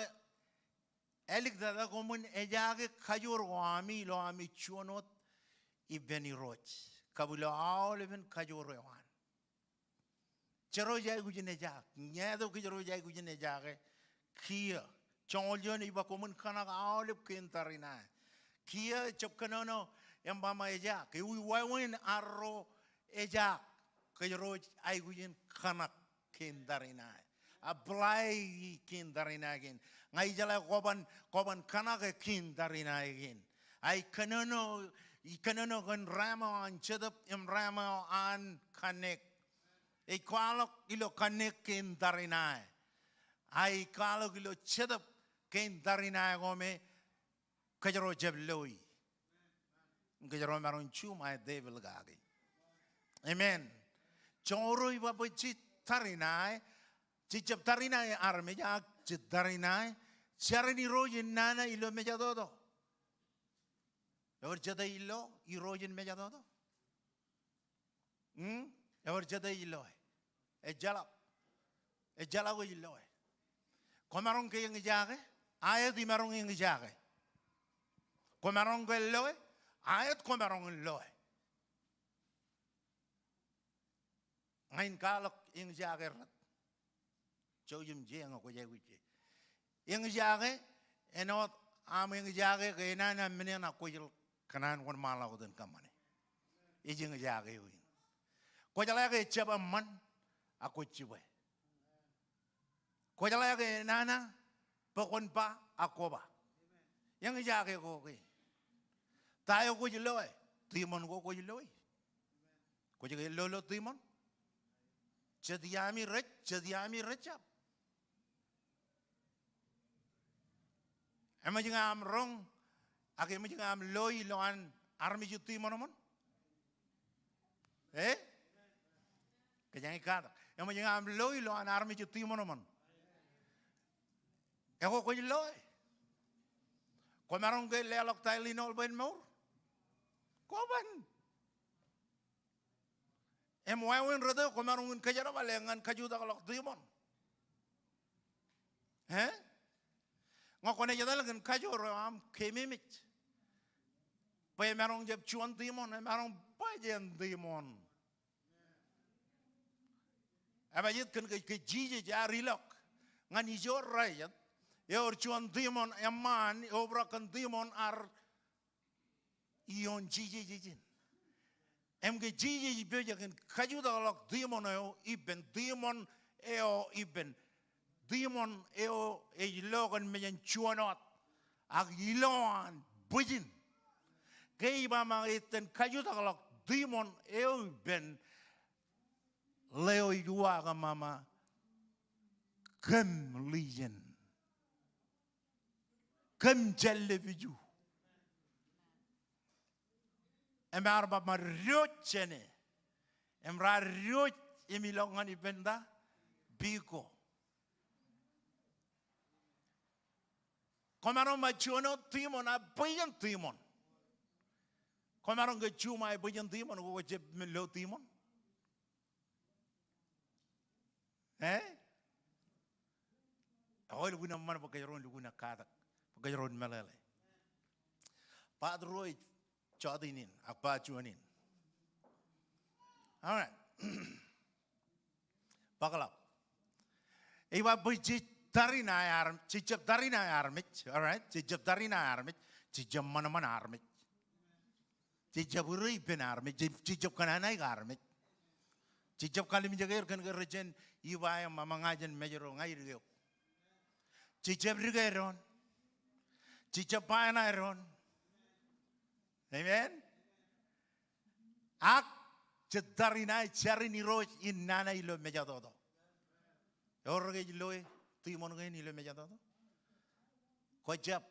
āliktata koṃwin ejaake kajoor ko ami ilo ami juon wōt ippān Irooj, kab ilo aolepen kajoor eo an. Jero ej aikuj in ejaak, ñāāt eo kōjro ej aikuj in ejaake kiiō. Joñoul juon ej ba koṃwin kōṇak aolep kein tariṇae. Kiiō ejab kōnono im ba ṃōk ejaak. Ewi wāween arro ejaak kōjro ej aikuj in kōṇak kein tariṇae. Apply kein tariṇae kein. Ña ijeḷā kwōban, kwōban kōṇak kein tariṇae kein. Ak ij kōnono, ij kōnono kōn ram eo an Jetōb im ram eo an Kanniōk. Ej kwaḷọk ilo Kanniōk kein tariṇae. Ak ej kwaḷọk ilo Jetōb kein tariṇae ko me kōjro jab loi. Kōjro maroñ juṃae tepil kaki. Amen. Joñoul ruo ej ba bwe jej tariṇae, jej jab tariṇae armej, ak jej tariṇae jar in Irooj in nana ilo mejatoto. Ewōr jete ej lo Irooj in mejatoto? Hmm? Ewōr jete ej loe? Ejjeḷọk. Ejjeḷọk ej loe. Kwōmaroñ ke eñjake? Aet imaroñ eñjake. Kwōmaroñ ke loe? Aet, kwōmaroñ in loe. Ña in kwaḷọk eñjake rot. Jouj im jeñe kwōj aikuj je. Eñjake, āinwōt aṃ eñjake ke enana men eṇ ak kwōj kōṇaan wōnṃaanḷọk wōt in kōṃṃane. Ej eñjake eo in. Kwōjeḷā ke ejjab eṃṃan ak kwōj jibwe. Kwōjeḷā ke enana bwe kwōn ba ak kwō ba. Eñjake ko kein. Ta eo kwōj loe? Tiṃoṇ ko kwōj loi. Kwōj ke lolo tiṃoṇ? Jet iaami rej, jet iaami rejjab. Eṃōj ñe aṃ roñ, ak eṃōj ñe aṃ loi ilowaan armej eo tiṃoṇ ṃōn? Eh? Kōjeañ katak. Eṃōj ñe aṃ loi ilowaan armej eo tiṃoṇ ṃōn? Eo kwōj loe? Kwōmaroñ ke leḷọk Tylenol bwe en mour? Kwōban. Im wāween rot eo kwōmaroñ in kōjerbale ñan kajutakḷọk tiṃoṇ. Eh? Ñe kwōnaaj etal kōn kajoor eo aṃ keememej. Bwe emaroñ jab juon tiṃoṇ, emaroñ baj āne tiṃoṇ. Ebajjeet kōn ke, ke Jisōs ear ilọk ñan ijo ro jet. Ewōr juon tiṃoṇ eṃṃaan, eobrak kōn tiṃoṇ ear ioon Jisōs ijin. Im ke Jisōs ej pojak in kajutakḷọk tiṃoṇ eo ippān, tiṃoṇ eo ippān, tiṃoṇ eo ej lo kōn mejān juon wōt, ak ilowaan bwijin. Ke ij ba ṃōk ej itōn kajutakḷọk tiṃoṇ eo ippān, ḷeo ej uwaak im ba ṃōk, kōm lijin. Kōm jān lepiju. Im ear ba ṃōk diwōj jāne. Im raar diwōj im ilọk ñan ippān ta? Piko. Kwōmaroñ ba juon wōt tiṃoṇ, a bwijin tiṃoṇ. Kwōmaroñ ke juṃae bwijin tiṃoṇ, kwō jab lo tiṃoṇ? Eh? Ekwe lukkuun eṃṃan bwe kōjro en lukkuun katak, bwe kōjro en meḷeḷe. Part ruo ej jọteen in, ak part juon in. All right. Buckle up. Ej ba bwe jej tariṇae arm-, jej jab tariṇae armej, all right? Jej jab tariṇae armej, jej jab ṃanṃan armej. Jej jab ure ippān armej, jej, jej jab kōnanaik armej. Jej jab kalimjeke er kōn ke rej jān iba im ba ṃōk ña jen mejro, ña idikōk. Jej jab dike doon. Jej jab ba eṇ aer doon. Amen. Ak jej tar in aō jar in Irooj in nana ilo mejatoto. Ewōr ke ej loe demon kein ilo mejatoto? Kwō jab.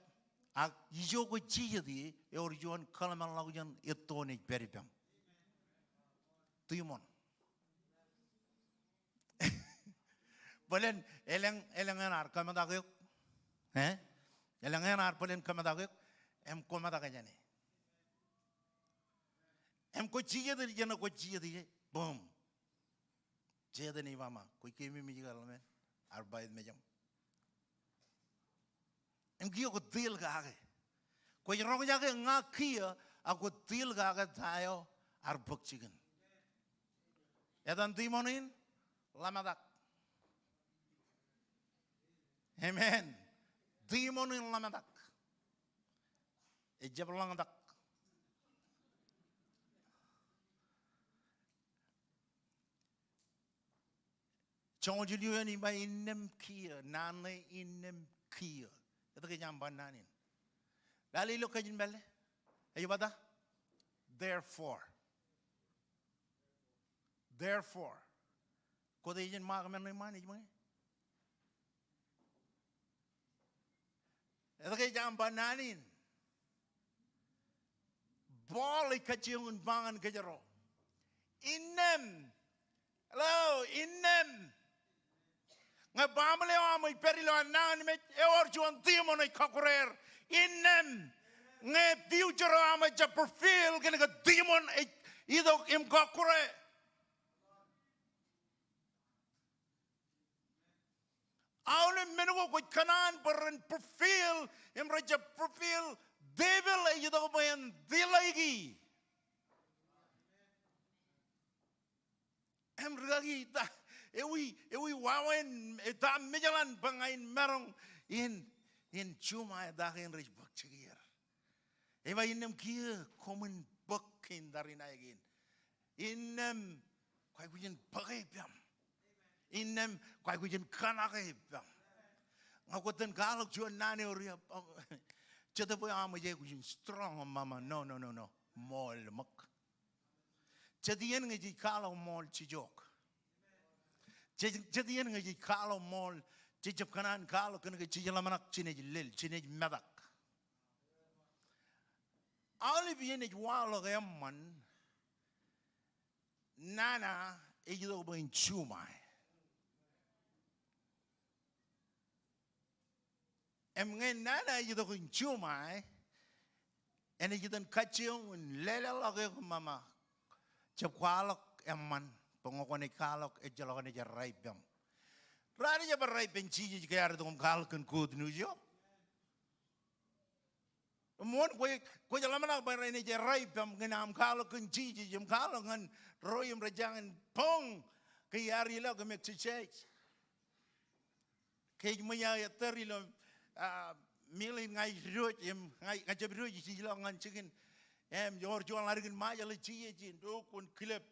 Ak ijo kwōj jijet ie, ewōr juon kōḷmānḷọkjeṇ etto enaaj pād ippaṃ. Demon. Bōlen, elōñ, elōñ eṇ ear kōmetak eok. Eh? Elōñ eṇ ear bōlen kōmetak eok. Im kwō metak jāne. Im kwō jijet, ijeṇ kwō jijet ie. Boom. Setan ej ba, "Kwōj keememej ke ḷōmān?" Ear ba, "Ij mejaṃ." Im kiiō kwō tiil kake. Kwōj roñjake ña kiiō, ak kwō tiil kake ta eo ear bōk jikin. Etan demon in? Ḷōmātak. Amen. Demon in ḷōmātak. Ejjab ḷōñtak. Joñoul jilu eṇ ej ba innām kiiō, naan ṇe innām kiiō. Etke ej aṃ ba naan in? Lale ilo kajin pālle. Ej ba ta? Therefore. Therefore. Quotation mark men ṇe ṃaan ej ṃōñā. Etke ej aṃ ba naan in? Paul ej kajjioñ in ba ñan kōjro. Innām. Hello, innām. Ñe baaṃle eo aṃ ej pād ilo an nañinmej, ewōr juon demon ej kọkkure er. Innām. Ñe future eo aṃ ejjab fulfill kōn ke demon ej itok im kọkkure. Aolep men ko kwōj kōṇaan bwe ren fulfill im rejjab fulfill, devil ej itok bwe en tilaiki. Im rikaki ta, ewi, ewi wāween, eta mejaḷan bwe ña in maroñ in, in juṃae ta kein rej bōk jikier. Ej ba innām kiiō koṃwin bōk kein tariṇae kein. Innām kwaikuj in bōke ippaṃ. Innām kwaikuj in kōṇake ippaṃ. Ñe kwōj itōn kwaḷọk juon naan eo riab, jet bwe aṃ ej aikuj in strong ṃōṃa. No, no, no, no. Ṃool ṃōk. Jet iien ñe jej kwaḷọk ṃool jejok. Jet, jet iien ñe jej kwaḷọk ṃool jejjab kōṇaan kwaḷọk kōn ke jej ḷōmṇak jenaaj lel, jenaaj metak. Aolep iien ej waḷọk eṃṃan, nana ej itok bwe en juṃae. Im ñe nana ej itok in juṃae, enaaj itōn kajjioñ in leleḷọk eok ṃōṃa. Jab kwaḷọk eṃṃan, bwe ñe kwōnaaj kwaḷọk ejjeḷọk enaaj errā ippaṃ. Raar jab errā ippān Jisōs ke ear itok im kwaḷọk kōn good news eo. Im wōn kwōj, kwōj ḷōmṇak bwe renaaj errā ippaṃ ñan aṃ kwaḷọk kōn Jisōs im kwaḷọk ñan ro im rej jañin boñ ke iar ilọk im exercise. Ke ej ṃōj aō ettōr ilo, ah, mill in ña ij diwōj im ña, ña jab diwōj ij ilọk ñan jikin. Im ewōr juon ḷaddik in Ṃajeḷ ej jijet in, tok kwōn kilep.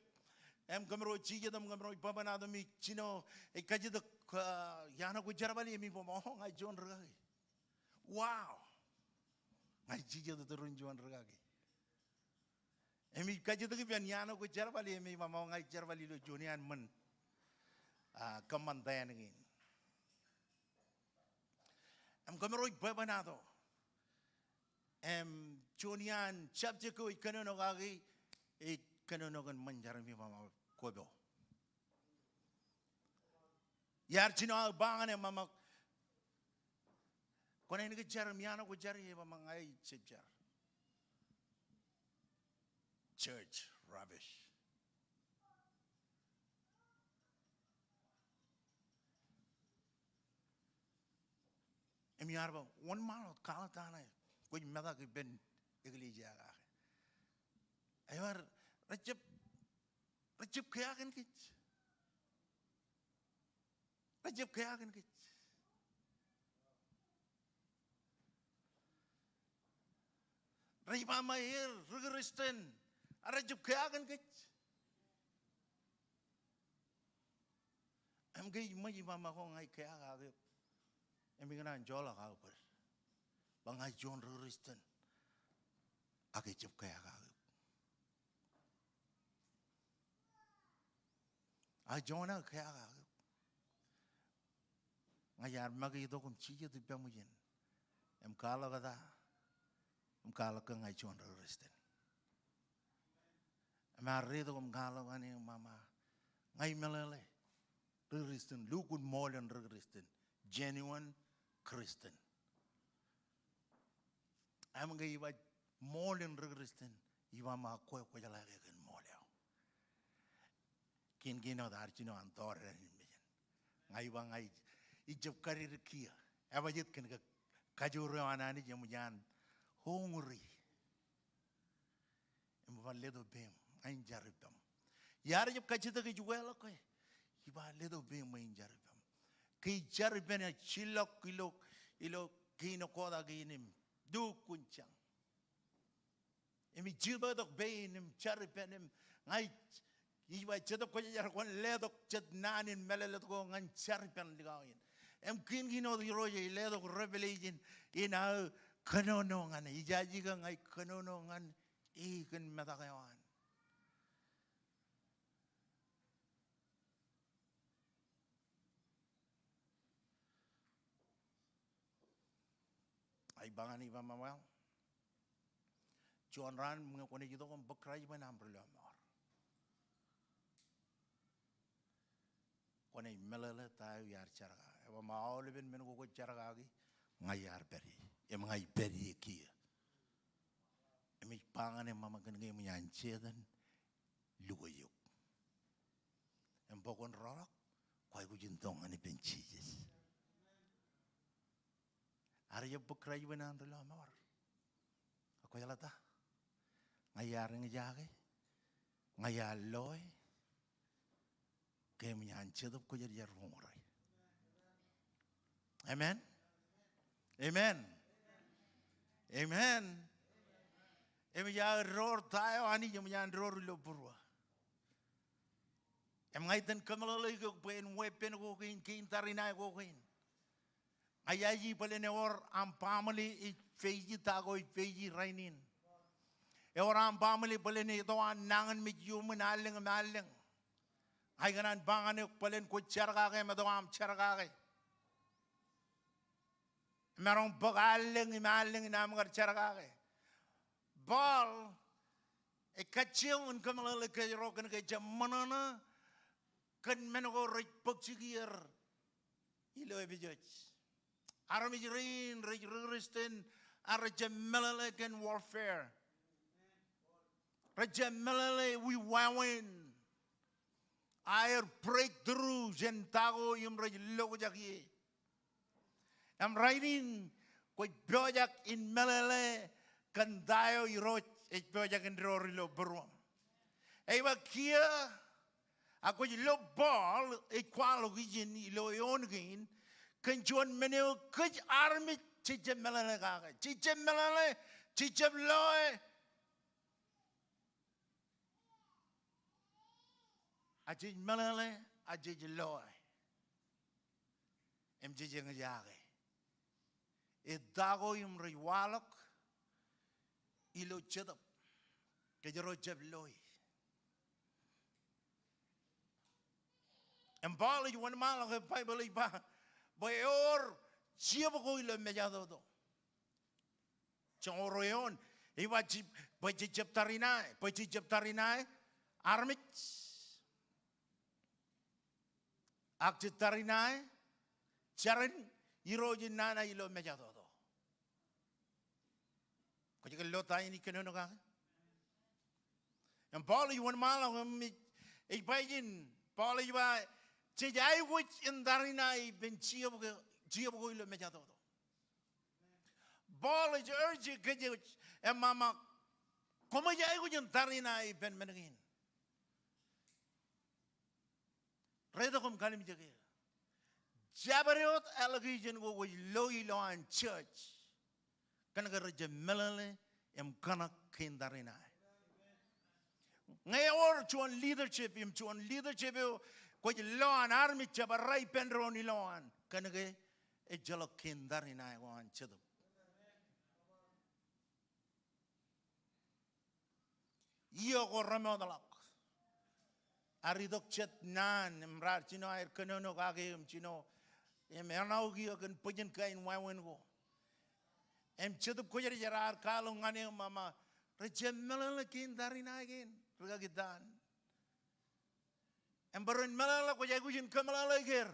Im kōmro jijet im kōmro bwebwenato im ij jino, ej kajjitōk, ah, iaan ko jerbal ie im ij ba, "Oh, ña ij juon rikaki." Wow. Ña ij jijet tōre in juon rikaki. Im ij kajjitōk ippān iaan ko jerbal ie im ij ba, "Ṃōk ña ij jerbal ilo juon iaan ṃōn, ah, kōṃṃan tōn kein." Im kōmro ej bwebwenato. Im juon iaan subject ko ej kōnono kaki, ej kōnono kōn ṃōn jar im ij ba, "Ṃōk kopo." Iar jino aō ba ñan e, "Ṃōk, kwōnaaj kōn jar im iaan ko jar ie?" Ej ba, "Ṃōk ña ij jab jar. Church rubbish." Im iar ba, "Wōnṃaanḷọk, kwaḷọk ta ṇe kwōj metak ippān eklejia kake?" Ej ba, "Rejjab, rejjab kea kōn kōj. Rejjab kea kōn kōj. Rej ba ṃae er ri-Kristian, ak rejjab kea kōn kōj." Im ke ij ṃōj ij ba, "Ṃōk, ña ij kea kake eok." Im ikōṇaan joḷọk aō bōd. Bwe ña ij juon ri Kristen ak ejjab keakakok. Ak juon ak keakakok. Ña iar make itok im jijet ippaṃ ijin im kwaḷọk eta? Im kwaḷọk ke ña ij juon ri Kristen. Im ear reitok im kwaḷọk ñan eō im ṃaṃa, ña ij meḷeḷe ri Kristen, lukkuun ṃool in ri Kristen, genuine Kristen. Im ke ij ba ṃool in ri Kristen, ij ba ṃaṃa kwe kwōjeḷā ke kōn ṃool eo. Kiin kiin wōt ear jino an tọọr eo an mejān. Ña ij ba ña ij, ij jab karidik kiiō. Ebajjeet kōn ke kajoor eo an Anij eṃōj an uñūri. Im ba letok peim, ña in jar ippaṃ. Iar jab kajjitōk ej ukeḷọk ke, ij ba letok peim, ña in jar ippaṃ. Ke ij jar ippān eo, jillọk ilo, ilo kein kōta kein im lukkuun jañ. Im ij jitōktok pein im jar ippān im ña ij, ij ba Jetōb Kwōjarjar kwōn letok jet naan in mālōtlōt ko ñan jar ippān likao in. Im kiin kiin wōt Irooj ej letok revelation in aō kōnono ñan e. Ijaje ke ña ij kōnono ñan e kōn metak eo an. Ij ba ñan e, ij ba ṃaṃa, juon raan ñe kwōnaaj itok im bōk Kraist bwe en aṃ ri lọmọọr, kwōnaaj meḷeḷe ta eo iar jerkakake. Ej ba ṃaṃa, aolepen men ko kwōj jerkakake, ña iar pād ie. Im ña ij pād ie kiiō. Im ij ba ñan e, ṃaṃa, kōn ke eṃōj an Setan lukwōj eok. Im bwe kwōn rọọlḷọk, kwaikuj in tok ñan ippān Jisōs. Ear jab bōk Kraist bwe en an ri lọmọọr. Ak kwōjeḷā ta? Ña iar eñjake, ña iar loe, ke eṃōj an Jetōb Kwōjarjar uñūri. Amen. Amen. Amen. Eṃōj aō door ta eo Anij eṃōj an door ilo būruō. Im ña itōn kōmeḷeḷeik eok bwe en weeppān ko kein, kein tariṇae ko kein. Ña ijaje bōlen ewōr aṃ baaṃle ej face ta ko ej face rainin. Ewōr aṃ baaṃle bōlen etto an nañinmej iuṃwin allōñ im allōñ. Ña ikōṇaan ba ñan eok bōlen kwōj jerkakake im etto aṃ jerkakake. Im maroñ bōk allōñ im allōñ in aṃ kar jerkakake. Paul ej kajjioñ in kōmeḷeḷe kōjro kōn ke ejjab ṃōṇōṇō kōn men ko rej bōk jikier ilo Epesōs. Armej rein rej ri Kristen, ak rejjab meḷeḷe kōn warfare. Rejjab meḷeḷe wiwāween. Aer breakthrough jān ta ko im rej lokjak ie. Im rainin kwōj pojak in meḷeḷe kōn ta eo Irooj ej pojak in door ilo būruōṃ. Ej ba kiiō, ak kwōj lo Paul ej kwaḷọk ijin ilo eoon kein kōn juon men eo kōj armej jejjab meḷeḷe kake. Jejjab meḷeḷe, jejjab loe. A jej meḷeḷe, a jej loe. Im jej eñjake. Ej ta ko im rej waḷọk ilo Jetōb. Kōjro jab loe. Im Paul ej wōnṃaanḷọk e Baibōḷ ej ba, bwe ewōr jab ko ilo mejatoto. Joñoul ruo eoon, ej ba je, bwe jejjab tariṇae, bwe jejjab tariṇae armej. Ak jej tariṇae jar in Irooj in nana ilo mejatoto. Kwōj ke lo ta in ij kōnono kake? Im Paul ej wōnṃaanḷọk im ej, ej ba ijin, Paul ej ba, jej aikuj in tariṇae ippān jab ko, jab ko ilo mejatoto. Paul ej urge kōj im ṃaṃa, koṃij aikuj in tariṇae ippān men kein. Reitok im kalimjeke eō. Jabdewōt allegation ko kwōj lo ilowaan church. Kōn ke rejjab meḷeḷe im kōṇak kein tariṇae. Ñe ewōr juon leadership im juon leadership eo kwōj lo an armej jabdewōt ippān doon ilowaan. Kōn ke ejjeḷọk kein tariṇae ko an Jetōb. iiō ko remootḷọk. Ear itok jet naan im raar jino aer kōnono kake im jino im eṇaukwiō kōn bwijin kain wāween ko. Im Jetōb Kwōjarjar ear kwaḷọk ñan e im ṃaṃa, rej jab meḷeḷe kein tariṇae kein, rikaki taan. Im bwe ren meḷeḷe kwōj aikuj in kōmeḷeḷe kōj.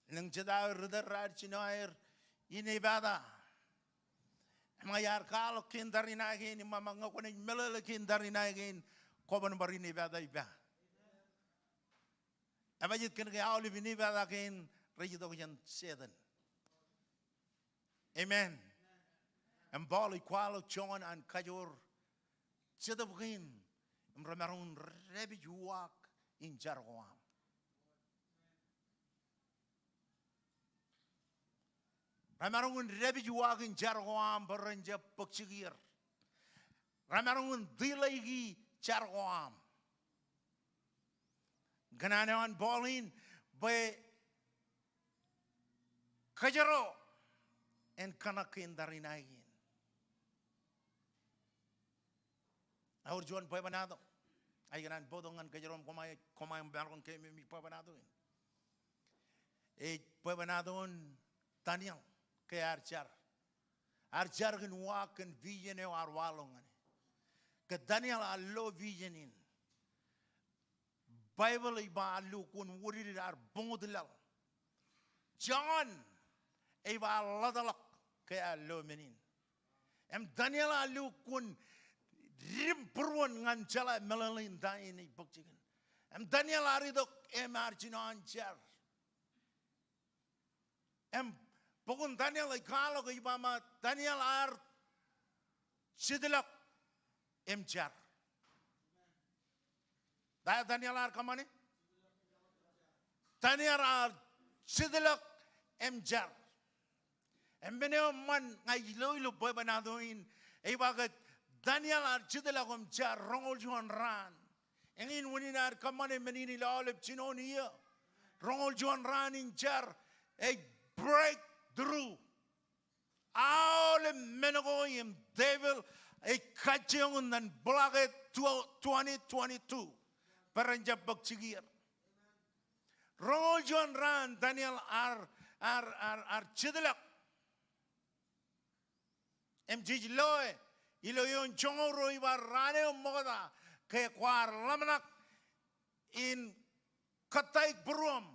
Elōñ jet aō ri tōl raar jino aer inepata. Im ña iar kwaḷọk kein tariṇae kein im ṃaṃa ñe kwōnaaj meḷeḷe kein tariṇae kein, kwōban bar inepata ippa. Ebajeet kōn ke aolep inepata kein rej itok jān Setan. Amen. Im Paul ej kwaḷọk joñan an kajoor Jetōb kein im remaroñ in dāpij uwaak in jar ko aṃ. Remaroñ in dāpij uwaak in jar ko aṃ bwe ren jab bōk jikier. Remaroñ in tilaiki jar ko aṃ. Kōṇaan eo an Paul in bwe kōjro en kōṇak kein tariṇae kein. Ewōr juon bwebwenato. Ij kōṇaan bōktok ñan kōjro im koṃ, koṃ maroñ keememej bwebwenato in. Ej bwebwenato in Daniel ke ear jar. Ear jar kōn uwaak kōn vision eo ear waḷọk ñan e. Ke Daniel ear lo vision in. Baibōḷ ej ba ear lo kwōn wūdikdik, ear buñut laḷ. Jon ej ba ear ḷotḷọk ke ear lo men in. Im Daniel ear lo kwōn dim būruon ñan jeḷā meḷeḷein ta in ej bōk jikin. Im Daniel ear itok im ear jino an jar. Im bok in Daniel ej kwaḷọk ej ba ṃae Daniel ear jitḷọk im jar. Da, Daniel ear kōṃṃane? Daniel ear jitḷọk im jar. Im men eo eṃṃan ña ij lo ilo bwebwenato in ej ba ke Daniel ear jitḷọk im jar roñoul juon raan. Eñin unin ear kōṃṃane men in ilo aolep jinoin iiō. Roñoul juon raan in jar ej breakthrough. Aolep men ko im devil ej kajjioñ in ñan block e twenty twenty-two. Bwe ren jab bōk jikier. Roñoul juon raan Daniel ear, ear, ear, ear jitḷọk. Im jej loe ilo eoon joñoul ruo ej ba raan eo ṃokta ke kwaar ḷōmṇak in kōttāik būruōṃ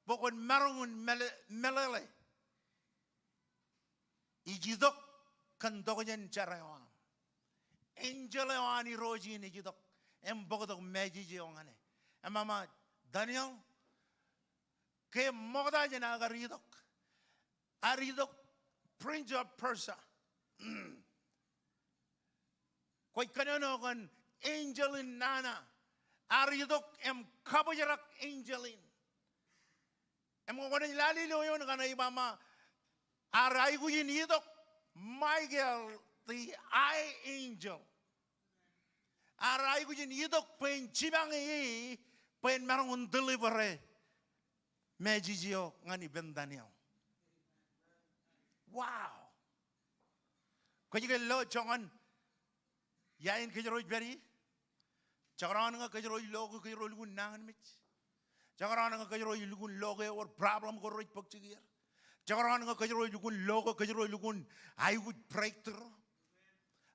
bwe kwōn maroñ in meḷe-, meḷeḷe. Ij itok kōn tokjān jar eo aṃ. Enjeḷ eo an Irooj in ej itok im bōktok message eo ñan e. Im ṃaṃa Daniel, ke ṃokta jān aō kar itok. Ear itok Prince of Persia. Kwōj kōnono kōn enjeḷ in nana. Ear itok im kabōjrak enjeḷ in. Im kwōnaaj lale ilo eoon kaṇe ej ba ṃae ear aikuj in itok Michael the high angel. Ear aikuj in itok bwe en jipañ e bwe en maroñ in deliver e message eo ñan ippān Daniel. Wow. Kwōj ke lo joñan ia in kōjro ej pād ie? Jekdọọn ñe kōjro ej lo ke kōjro ej lukkuun nañinmej. Jekdọọn ñe kōjro ej lukkuun lo ke ewōr problem ko rej bōk jikier. Jekdọọn ñe kōjro ej lukkuun lo ke kōjro ej lukkuun aikuj breakthrough.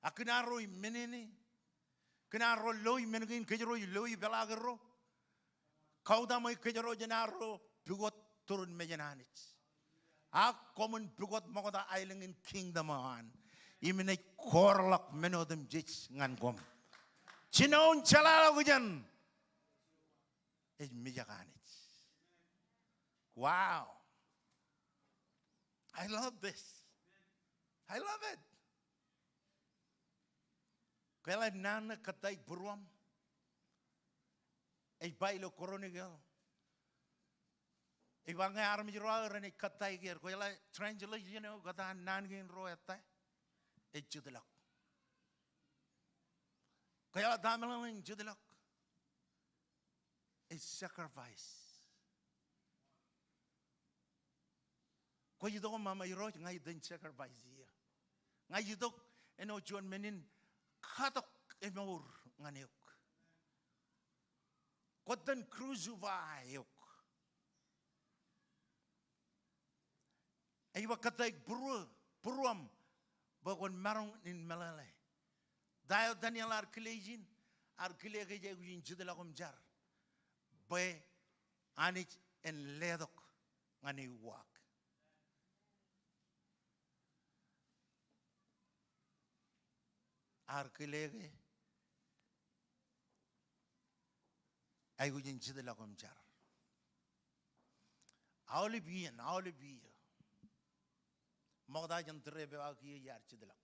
Ak kōn arro ej men in e. Kōn arro lo men kein kōjro ej lo ej peḷaak erro. Kautaṃwe kōjro jān arro pukot turin mejān Anij. Ak koṃwin pukot ṃokta aelōñ in kingdom eo an. Im naaj koorḷọk men otemjej ñan koṃ. Jinoin jeḷāḷọkjeṇ ej mijak Anij. Wow. I love this. I love it. Kwōjeḷā naan ṇe kōttāik būruōṃ? Ej ba ilo Chronicle. Ej ba ñe armej ro aō renaaj kōttāik er. Kwōjeḷā translation eo kōtaan naan kein ruo ettā? Ej jitḷọk. Kwōjeḷā ta meḷeḷein jitḷọk? Ej sacrifice. Kwōj itok im ṃaṃa Irooj, ña ij itōn sacrifice iiō. Ña ij itok āinwōt juon men in katok emour ñan eok. Kwōj itōn crucify eok. Ej ba kōttāik būruō, būruōm bwe kwōn maroñ in meḷeḷe. Ta eo Daniel ear kile ijin? Ear kile ke ej aikuj in jitḷọk im jar bwe Anij en letok ñan eō uwaak. Ear kile ke aikuj in jitḷọk im jar. Aolep iien, aolep iien, ṃokta jān tūreep eo ak kiiō iar jitḷọk.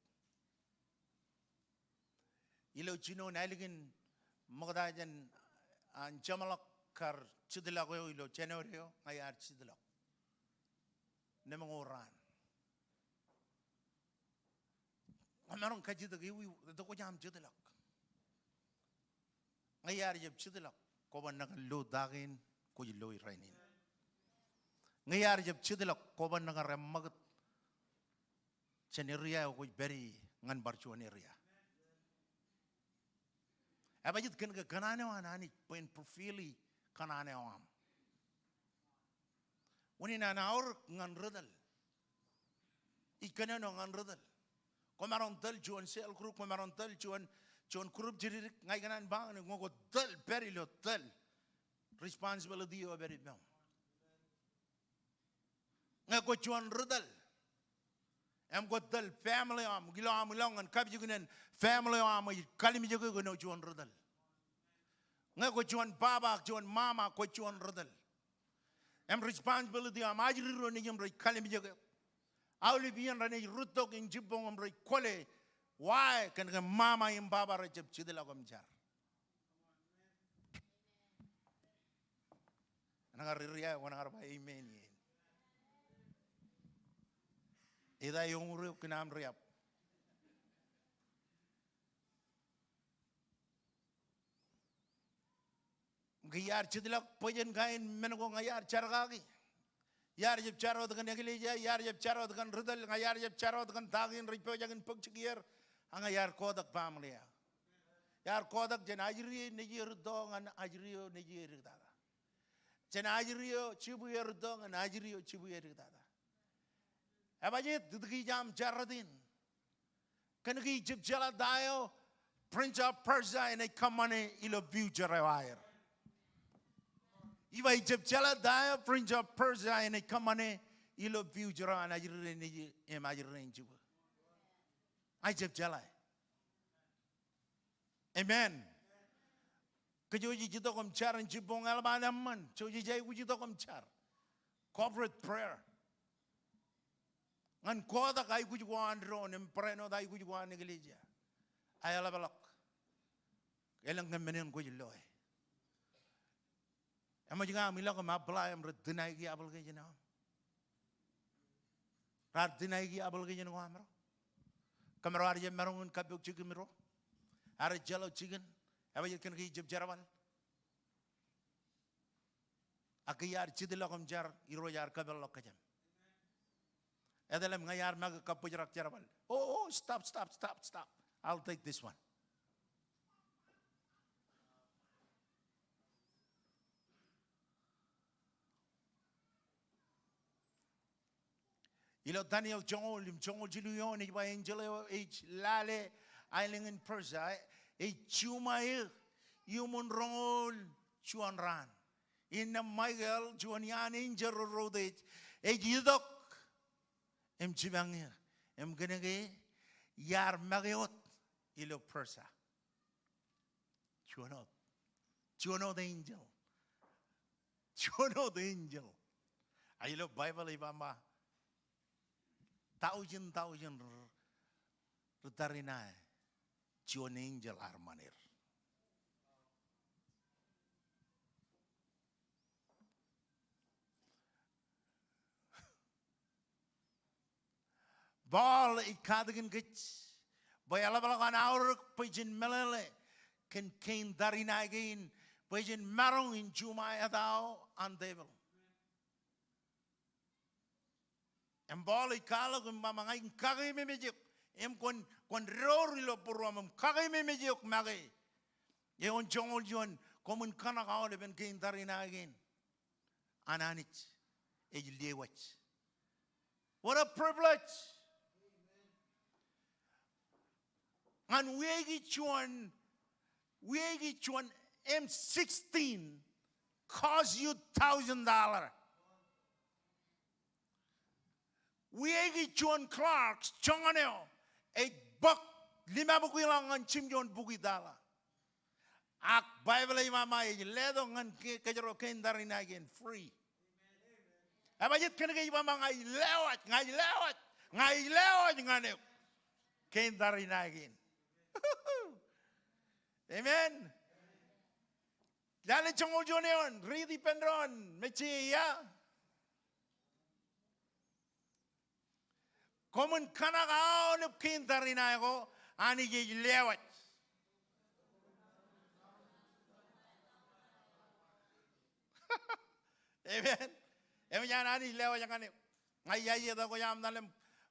Ilo jinoin ālikin ṃokta jān an jeṃḷọk kar jitḷọk eo ilo January eo, ña iar jitḷọk. Nemoñoul raan. Kwōmaroñ kajjitōk ewi, etto kwōj aṃ jitḷọk. Ñe iar jab jitḷọk, kwōban nañin lo ta kein kwōj lo rainin. Ñe iar jab jitḷọk, kwōban nañin reṃṃakūt jān area eo kwōj pād ie ñan bar juon area. Ebajjeet kōn ke kōṇaan eo an Anij bwe en fulfill kōṇaan eo aṃ. Unin an aorōk ñan ri tōl. Ij kōnono ñan ri tōl. Kwōmaroñ tōl juon cell group, kwōmaroñ tōl juon, juon group jidikdik, ña ikōṇaan ba ñe ñe kwōj tōl, pād ilo tōl, responsibility eo ej pād ippām. Ñe kwōj juon ri tōl im kwōj tōl family eo aṃ, ilo aṃ ilọk ñan kapijuknen family eo aṃ ej kalimjeke kōn juon ri tōl. Ñe kwōj juon baba ak juon mama, kwōj juon ri tōl. Im responsibility eo aṃ, ajri ro nejiṃ rej kalimjeke. Aolep iien renaaj rūttok in jibboñ im rej kwōle. Why? Kōn ke mama im baba rejjab jitḷọk im jar. Enaaj ri ri eo, enaaj ba amen ie. Ita eoñoul eok kōn aṃ riab. Ñe iar jitḷọk bwe jen kain men ko, ña iar jar kaki. Iar jab jar wōt kōn eklejia, iar jab jar wōt kōn ri tōl, ña iar jab jar wōt kōn ta kein rej pojak in bōk jikier, ak ña iar kotak family eo. Iar kotak jān ajri eo nejier rūtto ñan ajri eo nejier diktata. Jān ajri eo jibwier rūtto ñan ajri eo jibwier diktata. Ebajjeet, itōn ke ij aṃ jar rot in. Kōn ke ij jab jeḷā ta eo Prince of Persia enaaj kōṃṃane ilo future eo aer. Ij ba ij jab jeḷā ta eo Prince of Persia enaaj kōṃṃane ilo future eo an ajri rein nejū im ajri rein jibwe. Ij jab jeḷā. Amen. Kōj ij itok im jar in jibboñ, eḷap an eṃṃan. Kōj ij aikuj itok im jar. Corporate prayer. Ñan kotak aikuj ko an doon im barāinwōt aikuj ko an eklejia. Eḷapḷọk. Elōñ ke men in kwōj loe. Eṃōj ke aṃ ilọk im apply im rej deny ki application eo aṃ? Raar deny ki application ko aṃro? Kōmro ar jab maroñ in kappok jikin ro? Ar jeḷā jikin? Ebajjeet kōn ke ij jab jerbal. Ak ke iar jitḷọk im jar, Irooj ear kōpeḷḷọk kōjām. Etal im ña iar make kabbōjrak jerbal. Oh, oh, stop, stop, stop, stop. I'll take this one. Ilo Daniel joñoul im joñoul jilu eoon ej ba enjeḷ eo ej lale aelōñ in Persia ej juṃae iuṃwin roñoul juon raan. Innām Michael juon iaan enjeḷ ro routej ej itok im jipañ eō im kōnke iar make wōt ilo Persia. Juon wōt. Juon wōt enjeḷ. Juon wōt enjeḷ. Ak ilo Baibōḷ ej ba ṃōk thousand, thousand r-, ri tariṇae juon enjeḷ ear ṃan er. Paul ej katakin kōj bwe eḷapḷọk an aorōk bwe jen meḷeḷe kōn kein tariṇae kein bwe jen maroñ in juṃae etao an tepil. Im Paul ej kwaḷọk im ba ṃōk ña in kakeememej eok Im kwōn, kwōn door ilo būruōṃ im kakeememej eok make. Ewōn joñoul juon, koṃwin kōṇak aolepen kein tariṇae kein an Anij ej lewōj. What a privilege! Ñan wiaiki juon, wiaiki juon M sixteen cost you thousand dollar. Wiaiki juon Clarks joñan eo ej bōk limabukwi ḷọk ñan jimjuon bukwi tala. Ak Baibōḷ ej ba ej letok ñan ke-, kōjro kein tariṇae kein free. Ebajjeet kōnke ej ba ña ij lewōj, ña ij lewōj, ña ij lewōj ñan eok kein tariṇae kein. Amen. Lale joñoul juon eoon, riiti ippān doon, mejje ia. Koṃwin kōṇak aolep kein tariṇae ko Anij ej lewōj. Amen. Im ej an Anij lewōj ñan eok. Ña ij aikuj kwōj aṃ ḷalem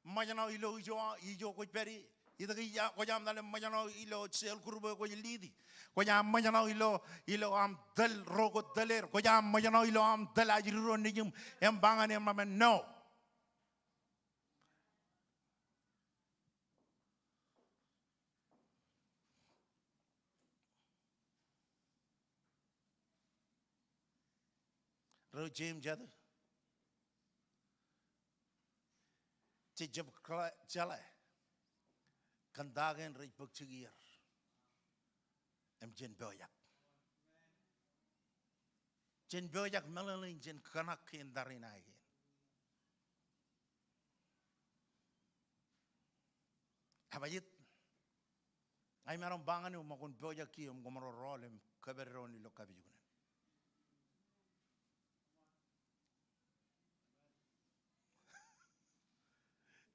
ṃōjṇọ ilo ijo, ijo kwōj pād ie. Itok ij, kwōj aṃ ḷalem ṃōjṇọ ilo cell group eo kwōj lead ie. Kwōj aṃ ṃōjṇọ ilo, ilo aṃ tōl ro kwōj tōl er. Kwōj aṃ ṃōjṇọ ilo aṃ tōl ajri ro nejiṃ im ba ñan er ṃōṃan no. Ro Jemes ej, jejjab jeḷā kōn ta kein rej bōk jikier im jen pojak. Jen pojak meḷeḷein jen kōṇak kein tariṇae kein. Ebajjeet. Ña imaroñ ba ñan eok ṃōk kwōn pojak kiiō im kwōmaroñ rọọl im kōpād doon ilo kapijuknen.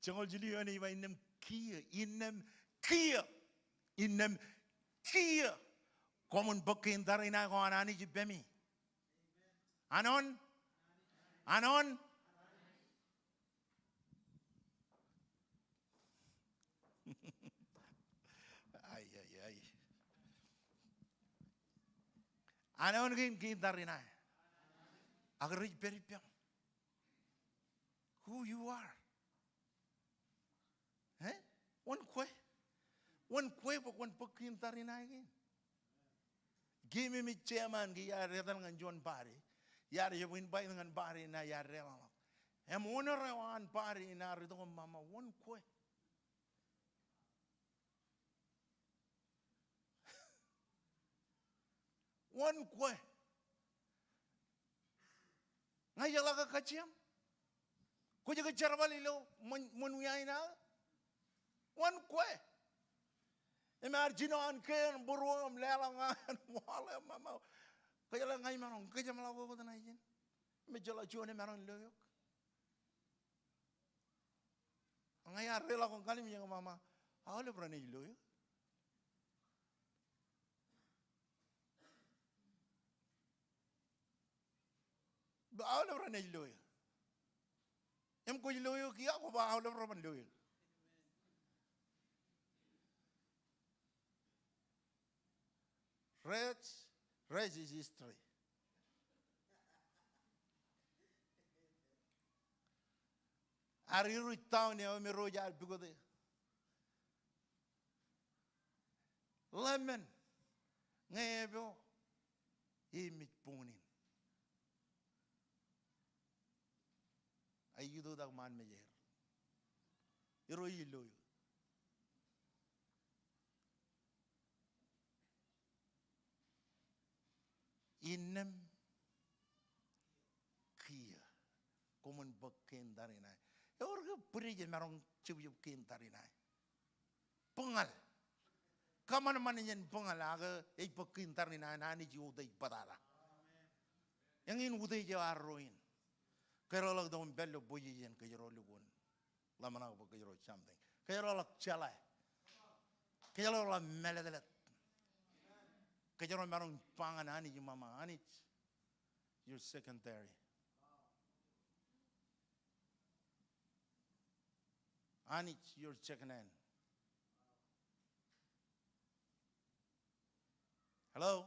Joñoul jilu eoon ej ba innām kiiō, innām kiiō, innām kiiō. Koṃwin bōk kein tariṇae ko an Anij ippemi. Anon? Anon? Ai, ai, ai. Anon kein, kein tariṇae. Ak rej pād ippaṃ. Who you are. Eh? Wōn kwe? Wōn kwe bwe kwōn bōk kein tariṇae kein? Keememej jeṃaan ke iar etal ñan juon party. Iar jab invite ñan party ṇe iar deḷọñḷọk. Im owner eo an party ṇe ear itok im ba, wōn kwe? Wōn kwe? Ña ijeḷā ke kajjioñ? Kwōj ke jerbal ilo ṃōn, ṃōn wia in aō? Wōn kwe? Im ear jino an kein būruō im leḷọk ñan wall eo im ba, kōjeḷā ña imaroñ kōjeṃḷọk wōt ṇa ijin. Im ejjeḷọk juon emaroñ lo eok. Ña iar deḷọñ kalimjek im ba, aolep renaaj lo eō. Aolep renaaj lo eō. Im kwōj lo eō kiiō, kwō ba aolep reban lo eō. Rest, rest is history. Ear iruj town eo im irooj ear pukot eō. Ḷōmān, ñe epeo, eimej buñūn in. Ij itoitak ṃaan mejeir. Irooj ej lo eō. Innām kiiō. Koṃwin bōk kein tariṇae. Ewōr ke British emaroñ jebjeb kein tariṇae? Bōñal. Kōṃanṃan jān bōñal, ak ej bōk kein tariṇae an Anij utiej bōtata. Eñin utiej eo arro in. Kōjro ḷak tok im pād ilo position kōjro lukkuun ḷōmṇak bwe kōjro something. Kōjro ḷak jeḷā. Kōjro ḷak mālōtlōt. Kōjro maroñ ba ñan Anij im ba, Anij, you're secondary. Anij, you're second hand. Hello?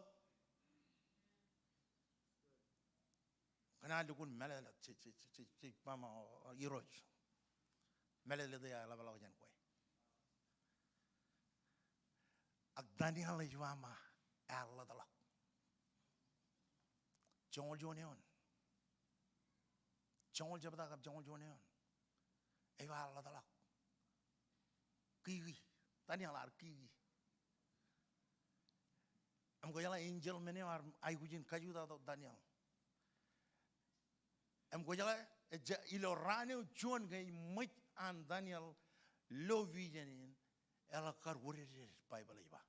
Kōn an lukkuun mālōtlōt, jej, jej, jej, jej ba ṃōk, o, Irooj. Mālōtlōt eo eḷapḷọk jān kwe. Ak Daniel ej ba ṃōk ear ḷotḷọk. Joñoul juon eoon. Joñoul jebta kab joñoul juon eoon. Ej ba ear ḷotḷọk. Kiki. Daniel ear kiki. Im kwōjeḷā enjeḷ men eo ear aikuj in kajutak tok Daniel. Im kwōjeḷā, ej, ilo raan eo juon ke ej ṃōj an Daniel lo vision in, eḷak kar wōrded, Baibōḷ ej ba.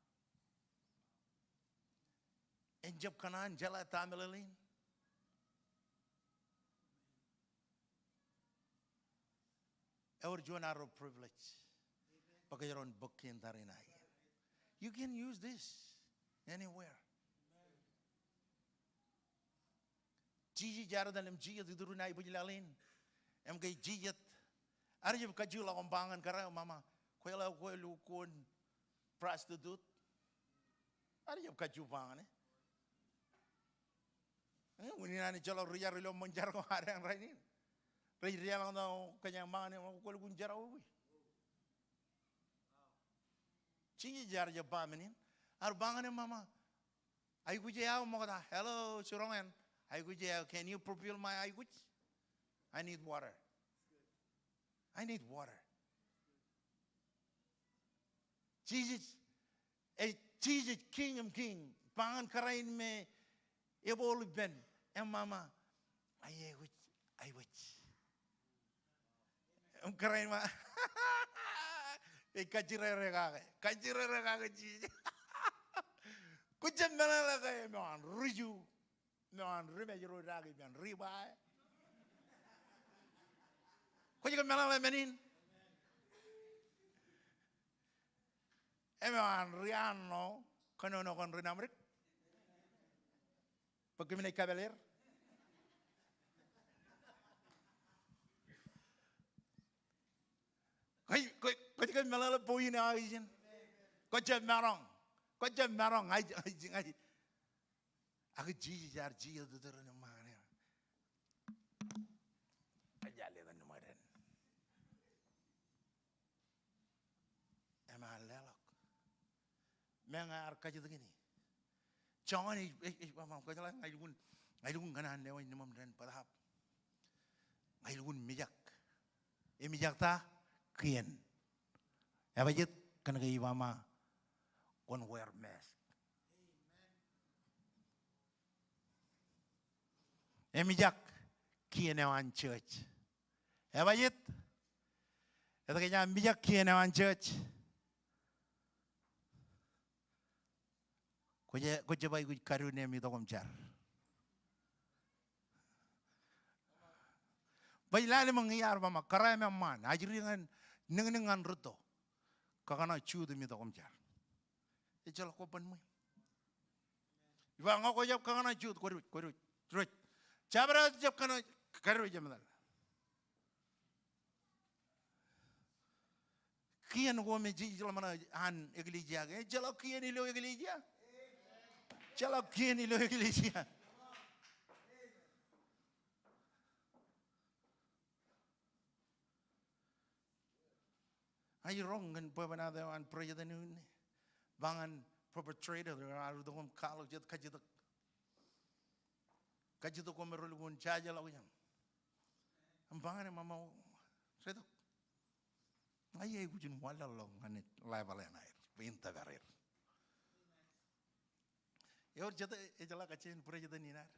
En jab kōṇaan jeḷā ta meḷeḷein. Ewōr juon arro privilege bwe kōjro en bōk kien tariṇae. You can use this anywhere. Jisōs ear etal im jijet iturin aibōjlaḷ in. Im ke jijet, ear jab kajjitōk ḷọk im ba ñan kōrā eo, mama, kwōjeḷā kwe lukkuun prostitute? Ear jab kajju ba ñan e. Eh, unin an ejjeḷọk ri jar ilo ṃōn jar ko ad eañ rainin. Rej deḷọñ tok kōjeañ ba ñan e, kwō lukkuun jerọwiwi. Jisōs ear jab ba men in. Ear ba ñan e, mama, aikuj eo aō ṃokta. Hello, jiroñ eṇ. Aikuj eo aō, can you fulfill my aikuj? I need water. I need water. Jisōs, ej Jisōs Kiiñ in kiiñ, ba ñan kōrā in me ebooḷ ippān, eṃṃan, aiwōj, aiwōj. Im kōrā in ṃōk, ej kajjirere kake, kajjirere kake Jisōs. Kwōj jab meḷeḷe ke emōj an ri Ju, emōj an ri Mājro, ri Bāe. Kwōj ke meḷeḷe men in? Emōj an ri Anno kōnono kōn ri Namdik. Bwe kōmin ej kapeḷeir. Kwōj, kwōj, kwōj ke meḷeḷe point eo aō ijin? Kwōj jab maroñ. Kwōj jab maroñ. Ña ij, ña ij, ña ij. Ak Jisōs ear jijet iturin im ba ñan e, ejja letok ṃōk dān. Im ear leḷọk. Meñe ear kajjitōk in. Joñan ej, ej, ej ba ṃōk, kwōjeḷā, ña ilukkuun, ña ilukkuun kōṇaan lewōj ṇe ṃōm dān bōtaab. Ña ilukkuun mijak. Emijak ta? Kien. Ebajet? Kōnke ij ba ṃōk kwōn wear mask. Emijak kien eo an church. Ebajet? Etke ej mijak kien eo an church? Kwōj, kwōj jab aikuj kadu ṇe im itok im jar. Baj lale ṃōk ñe iar ba ṃōk kōrā im eṃṃaan, ajri ñan, niñniñ ñan rūtto. Kakōṇa juut im itok im jar. Ejjeḷọk kobban ṃwiin. Ij ba ñe kwōj jab kakōṇa juut, kwōj ruj, kwōj ruj, ruj. Jabdewōt jab kōṇaan, kōj ruj emetal. Kien ko me jej ḷōmṇak an eklejia ke, ejjeḷọk kien ilo eklejia. Ejjeḷọk kien ilo eklejia. Ij roñ ñan bwebwenato eo an president eo in, ba ñan perpetrator eo ear itok im kwaḷọk jet kajjitōk. Kajjitōk ko me relukkuun jajeḷọkjeṇ. Im ba ñan e, mama, retok. Ña ij aikuj in wanlaḷḷọk ñan laibōḷ eṇ aer bwe in tōpar er. Ewōr jet ej jeḷā kajjien president in ad.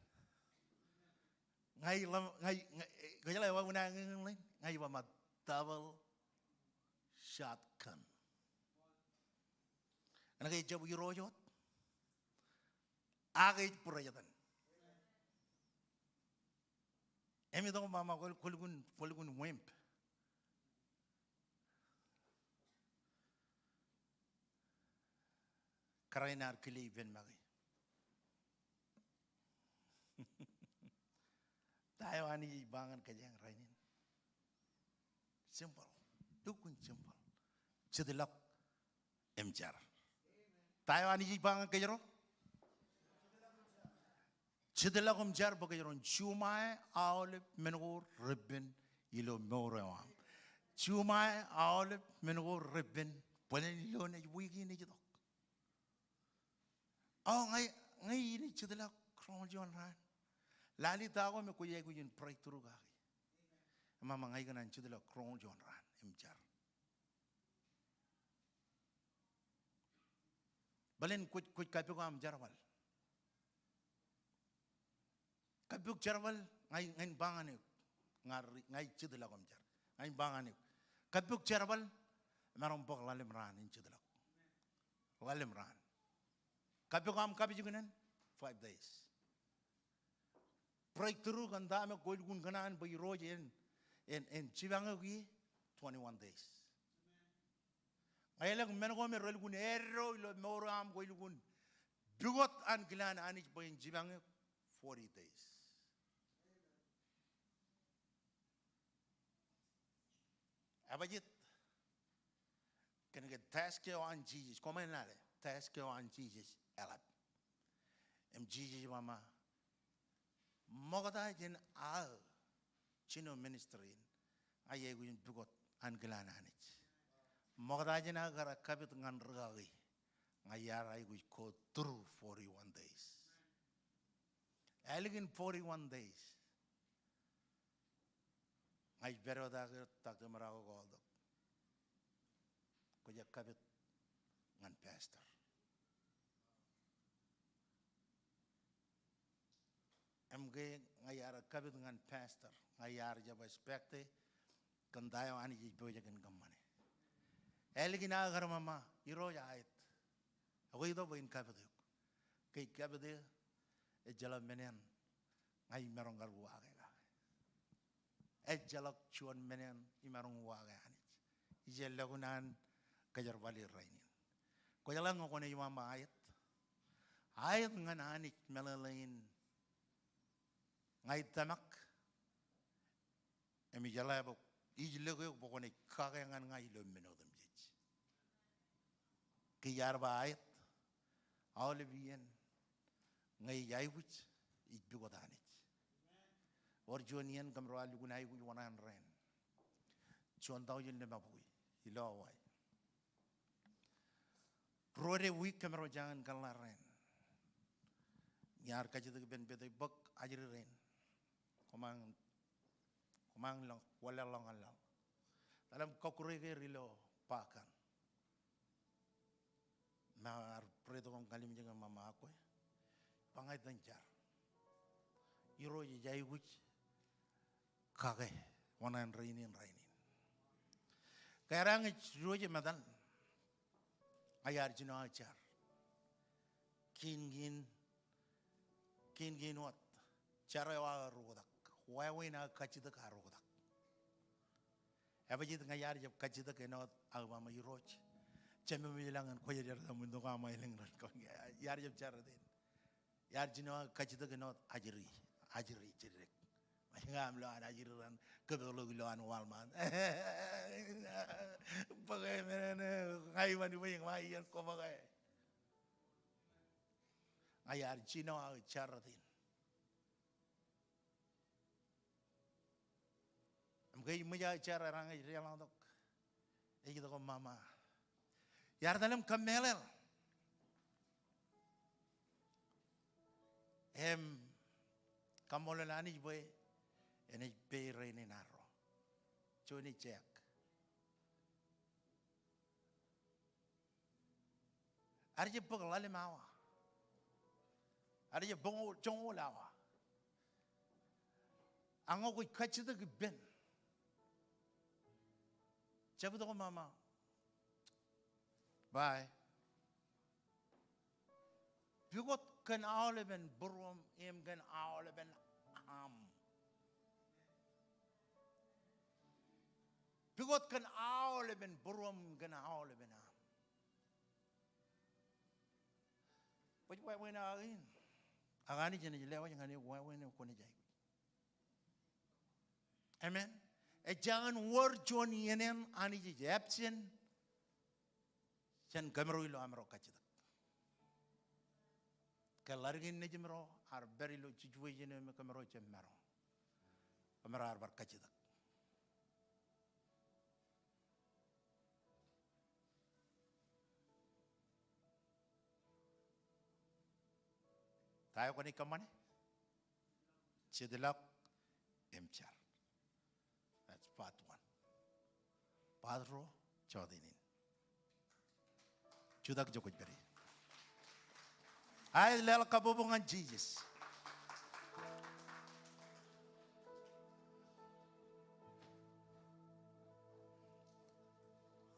Ña ij ḷōm, ña ij, ña, kwōjeḷā ewa unin an ña ij ba ṃōk double shotgun. Kōnke ejjab irooj wōt. Ak ej president. Im itok im ba ṃōk kwō, kwō lukkuun, kwō lukkuun wimp. Kōrā in ear kile ippān make. Ta eo Anij ej ba ñan kōjeañ rainin? Simple. Lukkuun simple. Jetḷọk im jar. Ta eo Anij ej ba ñan kōjro? Jetḷọk im jar bwe kōjro en juṃae aolep men ko repen ilo mour eo aṃ. Juṃae aolep men ko repen bōlen ilo naaj wiik in ej itok. O, ña, ña inaaj jetḷọk roñoul juon raan. Lale ta ko me kwōj aikuj in breakthrough kaki. Eṃṃan ña ikōṇaan jetḷọk roñoul juon raan im jar. Bōlen kwōj, kwōj kappok aṃ jerbal. Kappok jerbal, ña, ña in ba ñan eok. Ña ri, ña ij jetḷọk im jar. Ña in ba ñan eok. Kappok jerbal, emaroñ bōk ḷalem raan in jetḷọk. Ḷalem raan. Kappok aṃ kapijuknen, five days. Breakthrough kōn ta me kwōj lukkuun kōṇaan bwe Irooj en, en, en jipañ eok ie, twenty-one days. Ña ilọk men ko me relukkuun eddo ilo mour eo aṃ kwōj lukkuun pukot ankilaan Anij bwe en jipañ eok, forty days. Ebajjeet kōn ke task eo an Jisōs, koṃ en lale, task eo an Jisōs eḷap. Im Jisōs ej ba, ṃokta jān aō jino ministry in, ña ij aikuj in pukot ankilaan Anij. Ṃokta jān aō kar kapit ñan rūkaki, ña iar aikuj go through forty-one days. Ālikin forty-one days, ña ij pād wōt aō ke Doctor Murako call tok. Kwōj aō kapit ñan pastor. Im ke ña iar aō kapit ñan pastor, ña iar jab expect e kōn ta eo Anij ej pojak in kōṃṃane. Ālikin aō kar ṃōṃa, Irooj aet. Ekwe itok bwe in kapit eok. Ke ij kapit eō, ejjeḷọk men eṇ ña imaroñ kar uwaake kake. Ejjeḷọk juon men eṇ imaroñ uwaake Anij. Ij lọk naan kōjerbale rainin. Kwōjeḷā ñe kwōnaaj ba aet. Aet ñan Anij meḷeḷein ña ij tōmak. Im ijeḷā bwe ij lōke eok bwe kwōnaaj kake ñan ña ilo men otemjej. Ke iar ba aet, aolep iien ñe ij aikuj, ij pukot Anij. Ewōr juon iien kōmro ar lukkuun aikuj wōṇāān rein. Juon taujin ḷōmabukwi ilo Hawaii. Ruo de wiik kōmro jañin kōḷḷā rein. Iar kajjitōk ippān pete bōk ajri rein. Koṃaroñ, koṃaroñ ḷọk, wōle ḷọk ñan laḷ. Etal im kọkkure ke er ilo park kaṇ. Im ear bōrtok im kallimjek im ba, ṃōṃa, akwe. Ba ña itōn jar. Irooj ej aikuj kake wōṇāān rein in rainin. Ke ear ñe ej diwōj im etal, ña iar jino aō jar. Kiin, kiin, kiin, kiin wōt. Jar eo aō ar oktak. Wāween aō kajjitōk ar oktak. Ebajjeet ña iar jab kajjitōk āinwōt aō ba ṃōk, Irooj, jemem ilañ in kwōjarjar ta men tok aṃ aelōñ ren kōn ke iar jab jar iten. Iar jino aō kajjitōk āinwōt ajri, ajri jidik. Ṃajeḷ ke aṃ lo an ajri ren kōpeḷḷọk ilo an Walmart. Bōke men eṇ, ña iban iba ej ṃae iien ko bōke. Ña iar jino aō jar iten. Im ke ej ṃōj aō jar, ear ñe ej deḷọñtok, ej itok im ṃōṃa. Iar etal im kōmeḷeḷ im kaṃṃoolol Anij bwe enaaj pay rein in arro. Juon ej check. Ear jab bōk ḷalem awa. Ear jab bōk joñoul awa. Ak ñe kwōj kajjitōk ippān, jab itok im ba, bye. Pukot kōn aolepen būruōm im kōn aolepen aṃ. Pukot kōn aolepen būruōm im kōn aolepen aṃ. Bwe ej wāween aō in. Ak Anij enaaj lewōj ñan eok wāween eo kwōnaaj aikuj. Amen. Ejjañin wōr juon iien eṇ Anij ej absent jān kōmro ilo amro kajjitōk. Ke ḷaddik in nejimro Ar pād ilo situation eo me kōmro jab maroñ. Kōmro ar bar kajjitōk. Ta eo kwōnaaj kōṃṃane? Jet ḷọk im jar. That's part one. Part ruo, jọteen in. Jutak ijo kwōj pād ie. Aet, leḷọk kabbokbok ñan Jisōs.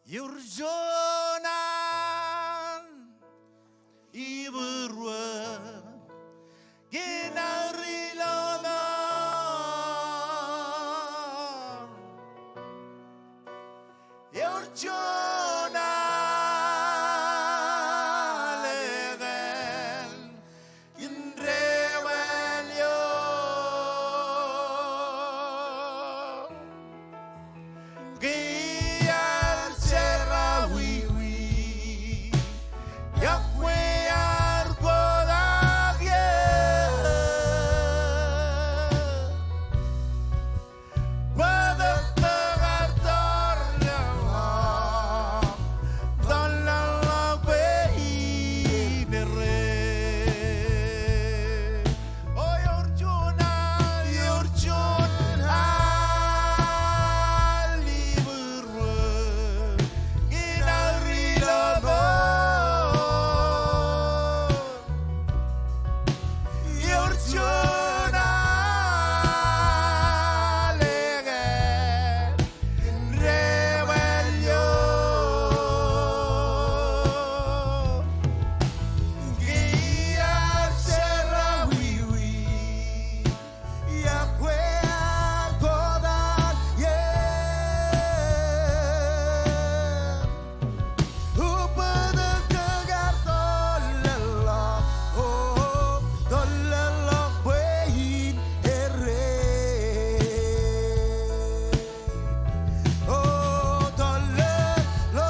Ewōr juon al ibūruō kinaur ilo ḷọk. Ewōr juon al ekāāl indeeo eo. Ke iar jerọwiwi, iọkwe iar kotak ie. Bōtōktōk ear tōl ḷọk, tōl ḷọk bwe in erreo. O ewōr juon al, ewōr juon al ibūruō kinaur ilo ḷọk. Ewōr juon al ekāāl indeeo eo. Ke iar jerọwiwi, iọkwe iar kotak ie. O bōtōktōk ear tōl ḷọk, o, tōl ḷọk bwe in erreo. O, tōl ḷọk, tōl ḷọk.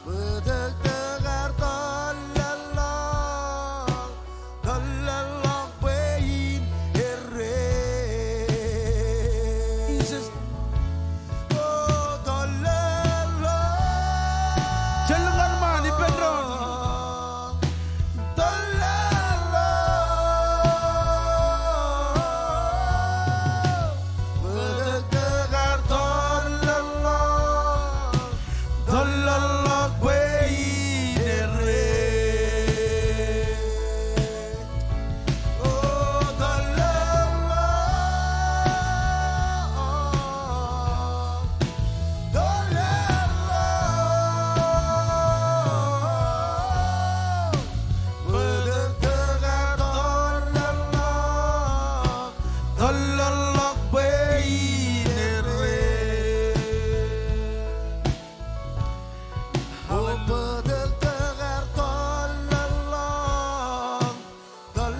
Bōtōktōk ear tōl ḷọk, tōl ḷọk bwe in erreo. Jesus. O, tōl ḷọk. Jen lōñ kōn ṃaan ippān doon. Tōl ḷọk. Bōtōktōk ear tōl ḷọk. Tōl ḷọk bwe in erreo. O, tōl ḷọk. Tōl ḷọk. Bōtōktōk ear tōl ḷọk. Tōl ḷọk bwe in erreo. O, bōtōktōk ear tōl ḷọk. Tōl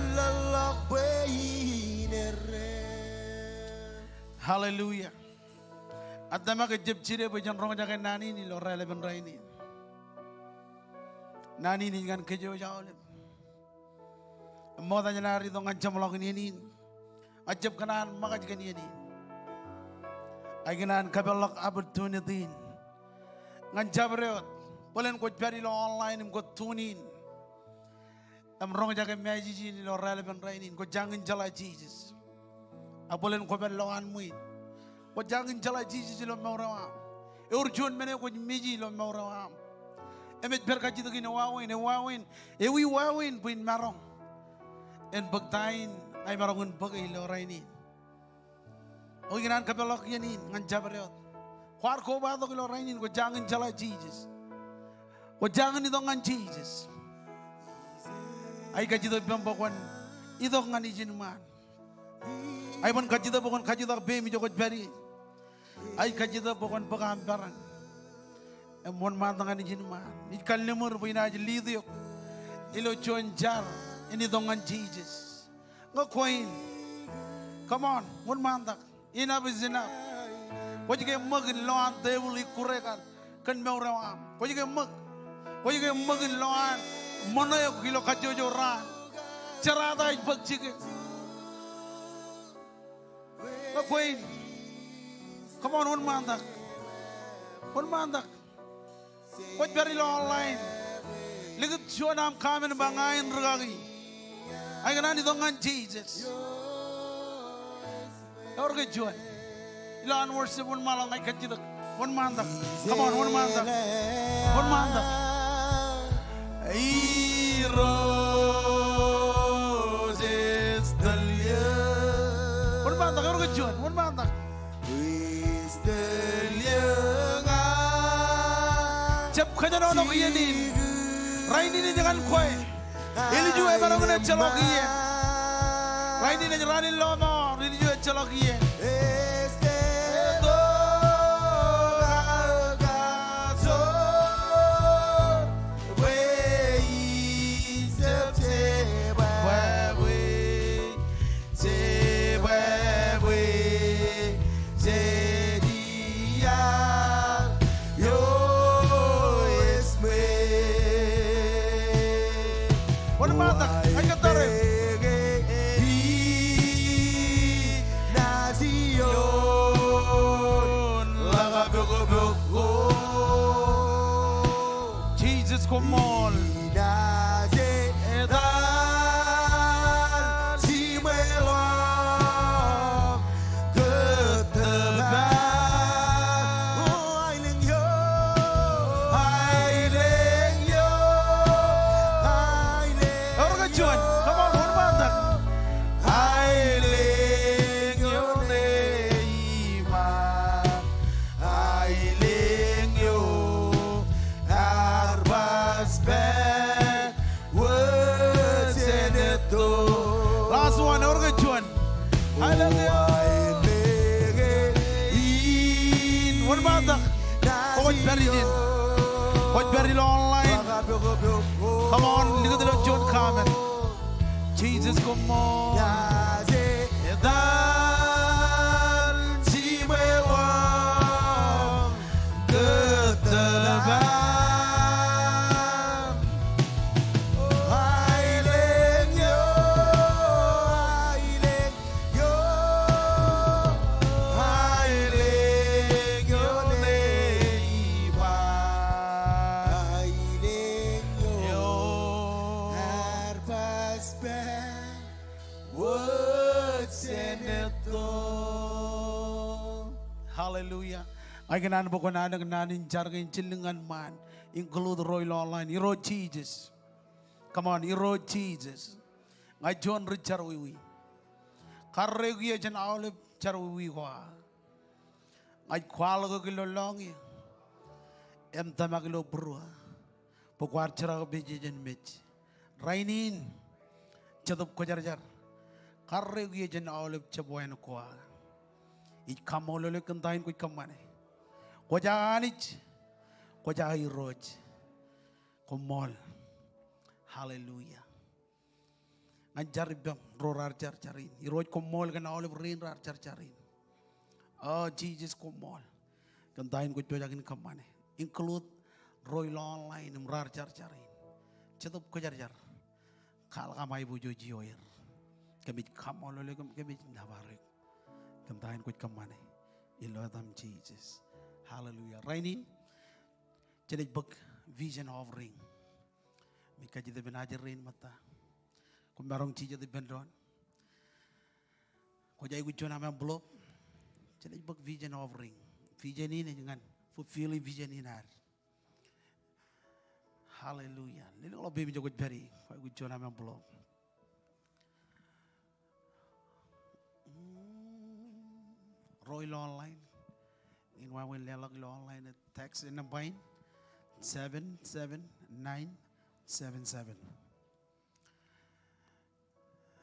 ḷọk bwe in erreo. Hallelujah. Ad tōmak ejjab jide bwe jen roñjake naan in ilo raelepen rainin. Naan in ej ñan kōj aolep. Im ṃokta jān ad itok ñan jeṃḷọkin iien in, ij jab kōṇaan ṃōkaj kōn iien in. Ij kōṇaan kōpeḷḷọk opportunity in ñan jabdewōt bōlen kwōj pād ilo online im kwōj tune in im roñjake message in ilo raelepen rainin. Kwō jañin jeḷā Jisōs. Ak bōlen kwō pād lowaan ṃwiin, kwō jañin jeḷā Jisōs ilo mour eo aṃ. Ewōr juon men eo kwōj mej ilo mour eo aṃ. Im ej pād kajjitōk in ewāween, ewāween, ewi wāween bwe in maroñ en bōk ta in ij maroñ in bōke ilo rainin. O, ikōṇaan kōpeḷḷọk iien in ñan jabdewōt. Kwaar kobatok ilo rainin, kwō jañin jeḷā Jisōs. Kwō jañin itok ñan Jisōs. Ij kajjitōk ippaṃ bwe kwōn itok ñan ijin ṃaan. Ij ban kajjitōk bwe kwōn kajutak peiṃ ijo kwōj pād ie. Ij kajjitōk bwe kwōn bōk aṃ peran im wōnṃaantak ñan ijin ṃaan. Ij kalliṃur bwe inaaj lead eok ilo juon jar in itok ñan Jisōs. Ñe kwe in, come on, wōnṃaantak. Enough is enough. Kwōj ke ṃōk in lo an tebōḷ ikkure kaṇ kōn mour eo aṃ? Kwōj ke ṃōk? Kwōj ke ṃōk in lo an ṃōṇō eok ilo kajjojo raan? Jerata ej bōk jikin. Ḷọk kwe in. Come on, wōnṃaantak. Wōnṃaantak. Kwōj pād ilo online. Likūt juon aṃ comment im ba ña in rūkaki. Ak ikōṇaan itok ñan Jisōs. Ewōr ke juon? Ilo an worship, wōnṃaanḷọk ña ij kajjitōk. Wōnṃaantak. Come on, wōnṃaantak. Wōnṃaantak. Irooj ej tōl eō. Wōnṃaantak, ewōr ke juon? Wōnṃaantak. Jab kōjenolọk iien in. Rainin ej ñan kwe. Ilju emaroñ in ejjeḷọk iien. Rainin ej raan in lọmọọr. Ilju ejjeḷọk iien. Wōnṃaantak, ej kōttar eok. Jisōs koṃṃool. Ewōr ke juon? Come on, wōnṃaantak. Last one, ewōr ke juon? Wōnṃaantak. Kwōj pād ijin. Kwōj pād ilo online. Come on, likūt ilo juon comment. Jisōs koṃṃool. Etal jimwewōṃ kōttōpar. Aelōñ eo, aelōñ eo, aelōñ eo neibba. Aelōñ eo ear bajjek. Hallelujah. Ña ikōṇaan bwe kwōn anōk naan in jar kein jillōñ ñan ṃaan. Include ro ilo online. Irooj Jisōs. Come on, Irooj Jisōs. Ña juon ri jerọwiwi. Karreoik eō jān aolep jerọwiwi ko aō. Ña ij kwaḷọk eok ilo lọñiō im tōmak ilo būruō bwe kwaar jerkakpeje jān mej. Rainin, Jetōb Kwōjarjar, karreoik eō jān aolep jab wānōk ko aō. Ij kaṃṃoolol eok kōn ta in kwōj kōṃṃane. Kwōj aō Anij, kwōj aō Irooj. Koṃṃool. Hallelujah. Ñan jar ippaṃ ro raar jar jar in. Irooj koṃṃool kōn aolep rein raar jar jar in. O Jisōs koṃṃool kōn ta in kwōj pojak in kōṃṃane. Include ro ilo online im raar jar jar in. Jetōb Kwōjarjar. Kwaḷọk aṃ aiboojoj ioer. Kōmij kaṃṃoolol eok im kōmij nōbar eok kōn ta in kwōj kōṃṃane ilo etaṃ Jisōs. Hallelujah. Rainin, jen ej bōk vision offering. Im ij kajjitōk ippān ajri rein ṃōtta. Kwōmaroñ jijet ippān doon. Kwōj aikuj juon aṃ envelope. Jen ej bōk vision offering. Vision in ej ñan fulfill vision in ad. Hallelujah. Lelōñḷọk peiṃ ijo kwōj pād ie. Kwōj aikuj juon aṃ envelope. Mm, ro ilo online. Im wāween leḷọk ilo online, text e nōṃba in, seven seven nine seven seven.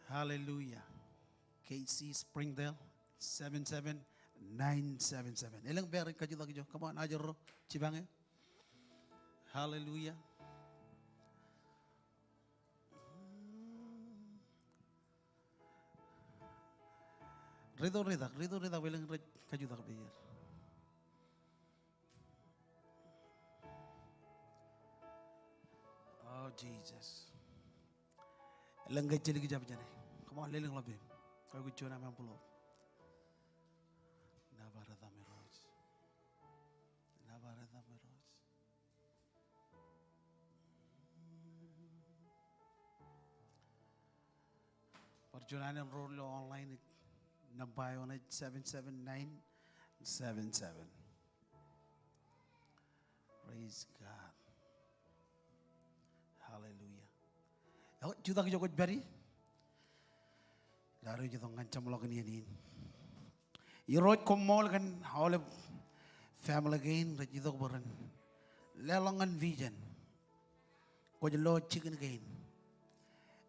Hallelujah. K C Springdale, seven seven nine seven seven. Elōñ pā rej kajutak ijo. Come on, ajri ro, jipañ eō. Hallelujah. Ri-turitak, ri-turitak, elōñ rej kajutak peier. Jesus. Elōñ ke ejjeḷọk jab jāne. Come on, lelōñḷọk peiṃ. Kwe kwōj juon aṃ envelope. Nōbar etaṃ Irooj. Nōbar etaṃ Irooj. Bar juon alen ro ilo online, nōṃba eo ṇe ej seven seven nine seven seven. Praise God. Hallelujah. Eo, jutak ijo kwōj pād ie. Ilo ad ej itok ñan jeṃḷọkin iien in. Irooj, koṃṃool kōn aolep family kein rej itok bwe ren leḷọk ñan vision. Kwōj lo jikin kein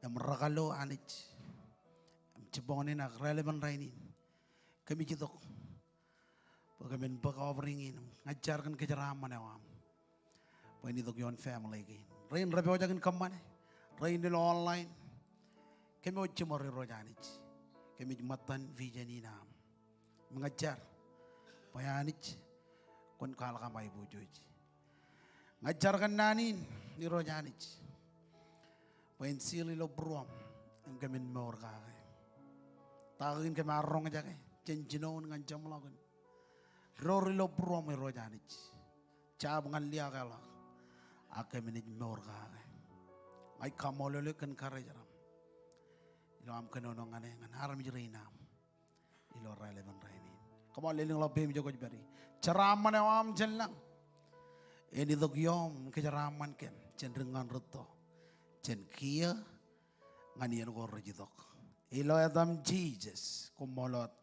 im rekalo Anij. Im jibboñōn in ak raelepen rainin kōmij itok bwe kōmin bōk offering in im ña ij jar kōn kōjeraaṃṃan eo aṃ bwe en itok ioon family kein. Rein rej pojak in kōṃṃane, rein ilo online, kōm wōj jiṃor Irooj Anij. Kōmij ṃōttan vision in aṃ. Im ña ij jar bwe Anij kwōn kwaḷọk aṃ aiboojoj. Ña ij jar kōn naan in Irooj Anij bwe en seal ilo būruōm im kōmin mour kake. Ta kein kōm ar roñjake jān jinoin ñan jeṃḷọkin. Door ilo būruōm Irooj Anij. Jab ñan liaakḷọk ak kōmin ej mour kake. Ña ij kaṃṃoolol eok kōn karijeraṃ ilo aṃ kōnono ñan e, ñan armej rein aṃ ilo raelepen rainin. Come on, lelōñḷọk peiṃ ijo kwōj pād ie. Jeraaṃṃan eo aṃ jān lañ en itok ioom, kōjeraaṃṃan kōm jān dik ñan rūtto, jān kiiō ñan iien ko rej itok. Ilo etaṃ Jesus, koṃṃool wōt.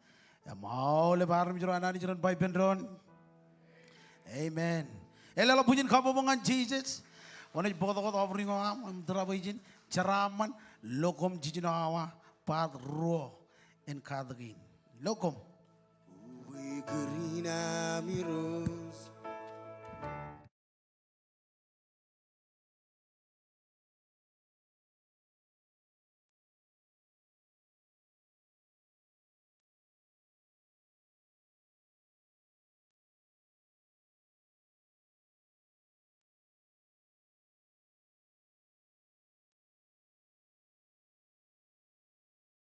Im aolep armej ro an Anij ren ba ippān doon, amen. Eḷap bwijin kabbokbok ñan Jesus. Kwōnaaj bōktok wōt offering eo aṃ im tūrabwe ijin. Jeraaṃṃan, Ḷokoṃ jiljino awa, part ruo in katak in. Ḷokoṃ. Uwe kūr in aṃ Irooj.